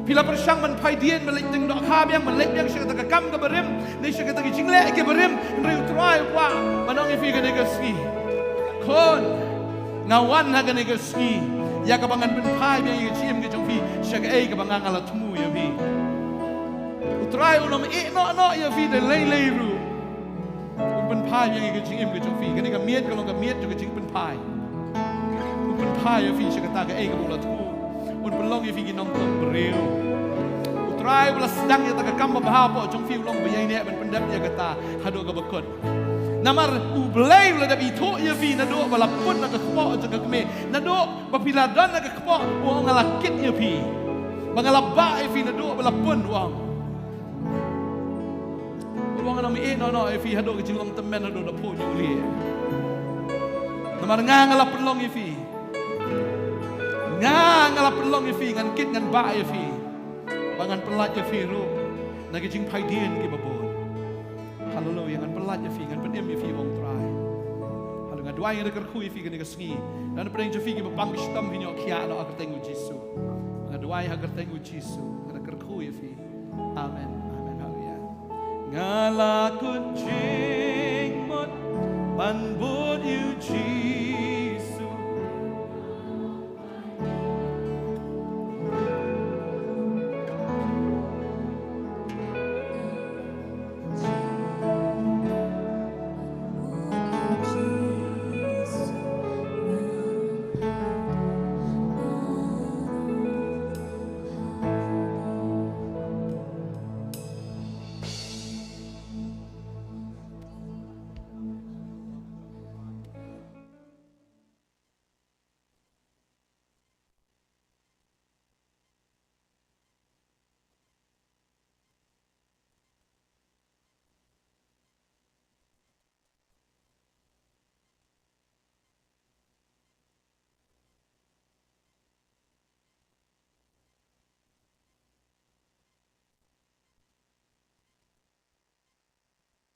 Phi la pyrshang ban phai dien, ban leit teng dohkha biang, ban leit biang sha kata ka kam kaba rim, ne sha kata ka jingleh kaba rim, hynrei U Trai u kwah ban ong ïa phi kane ka sngi, khun, nga wan ha kane ka sngi ïa kaba ngan pynphai biang ïa ka jingim ka jong phi sha kaei kaba nga nga la thmu ïa phi. U Trai un ym ïeh noh noh ïa phi da lei lei ruh. Un pynphai biang ïa ka jingim ka jong phi. Kane ka miet ka long ka miet jong ka jingpynphai. Un pynphai ïa phi sha kata kaei kaba u la thmu. Un pynlong ïa phi ki nongtong briew. U Trai u la sdang ïa kata ka kam babha hapoh jong phi, u long ba ïaineh ban pyndep ïa kata haduh kaba kut. Namar U Blei u la dep ithuh ïa phi naduh ba la pun na ka kpoh jong ka kmie. Naduh ba phi la don na ka kpoh, u ong, nga la kit ïa phi. Ba nga la bah ïa phi naduh ba la pun, u ong. U ong, ngan ym ïeh noh noh ïa phi haduh ka jinglong tymmen, haduh da phuh jong u lieh. Namar nga nga la pynlong ïa phi. Nga nga la pynlong ïa phi, ngan kit ngan bah ïa phi. Ba ngan pyllait ïa phi ruh na ki jingphai dien kiba bun. Haleluya, ngan pyllait ïa phi, ngan pynim ïa phi, ong Trai. Haleluya, nga duwai, nga da kyrkhu ïa phi kane ka sngi. Nangne pdeng jong phi kiba pang ki shitom, phin ïoh khiah noh ha ka kyrteng U Jisu. Nga duwai ha ka kyrteng U Jisu, nga da kyrkhu ïa phi. Amen. Amen. Haleluya. Nga la kut jingmut ban bud ïa U Jisu.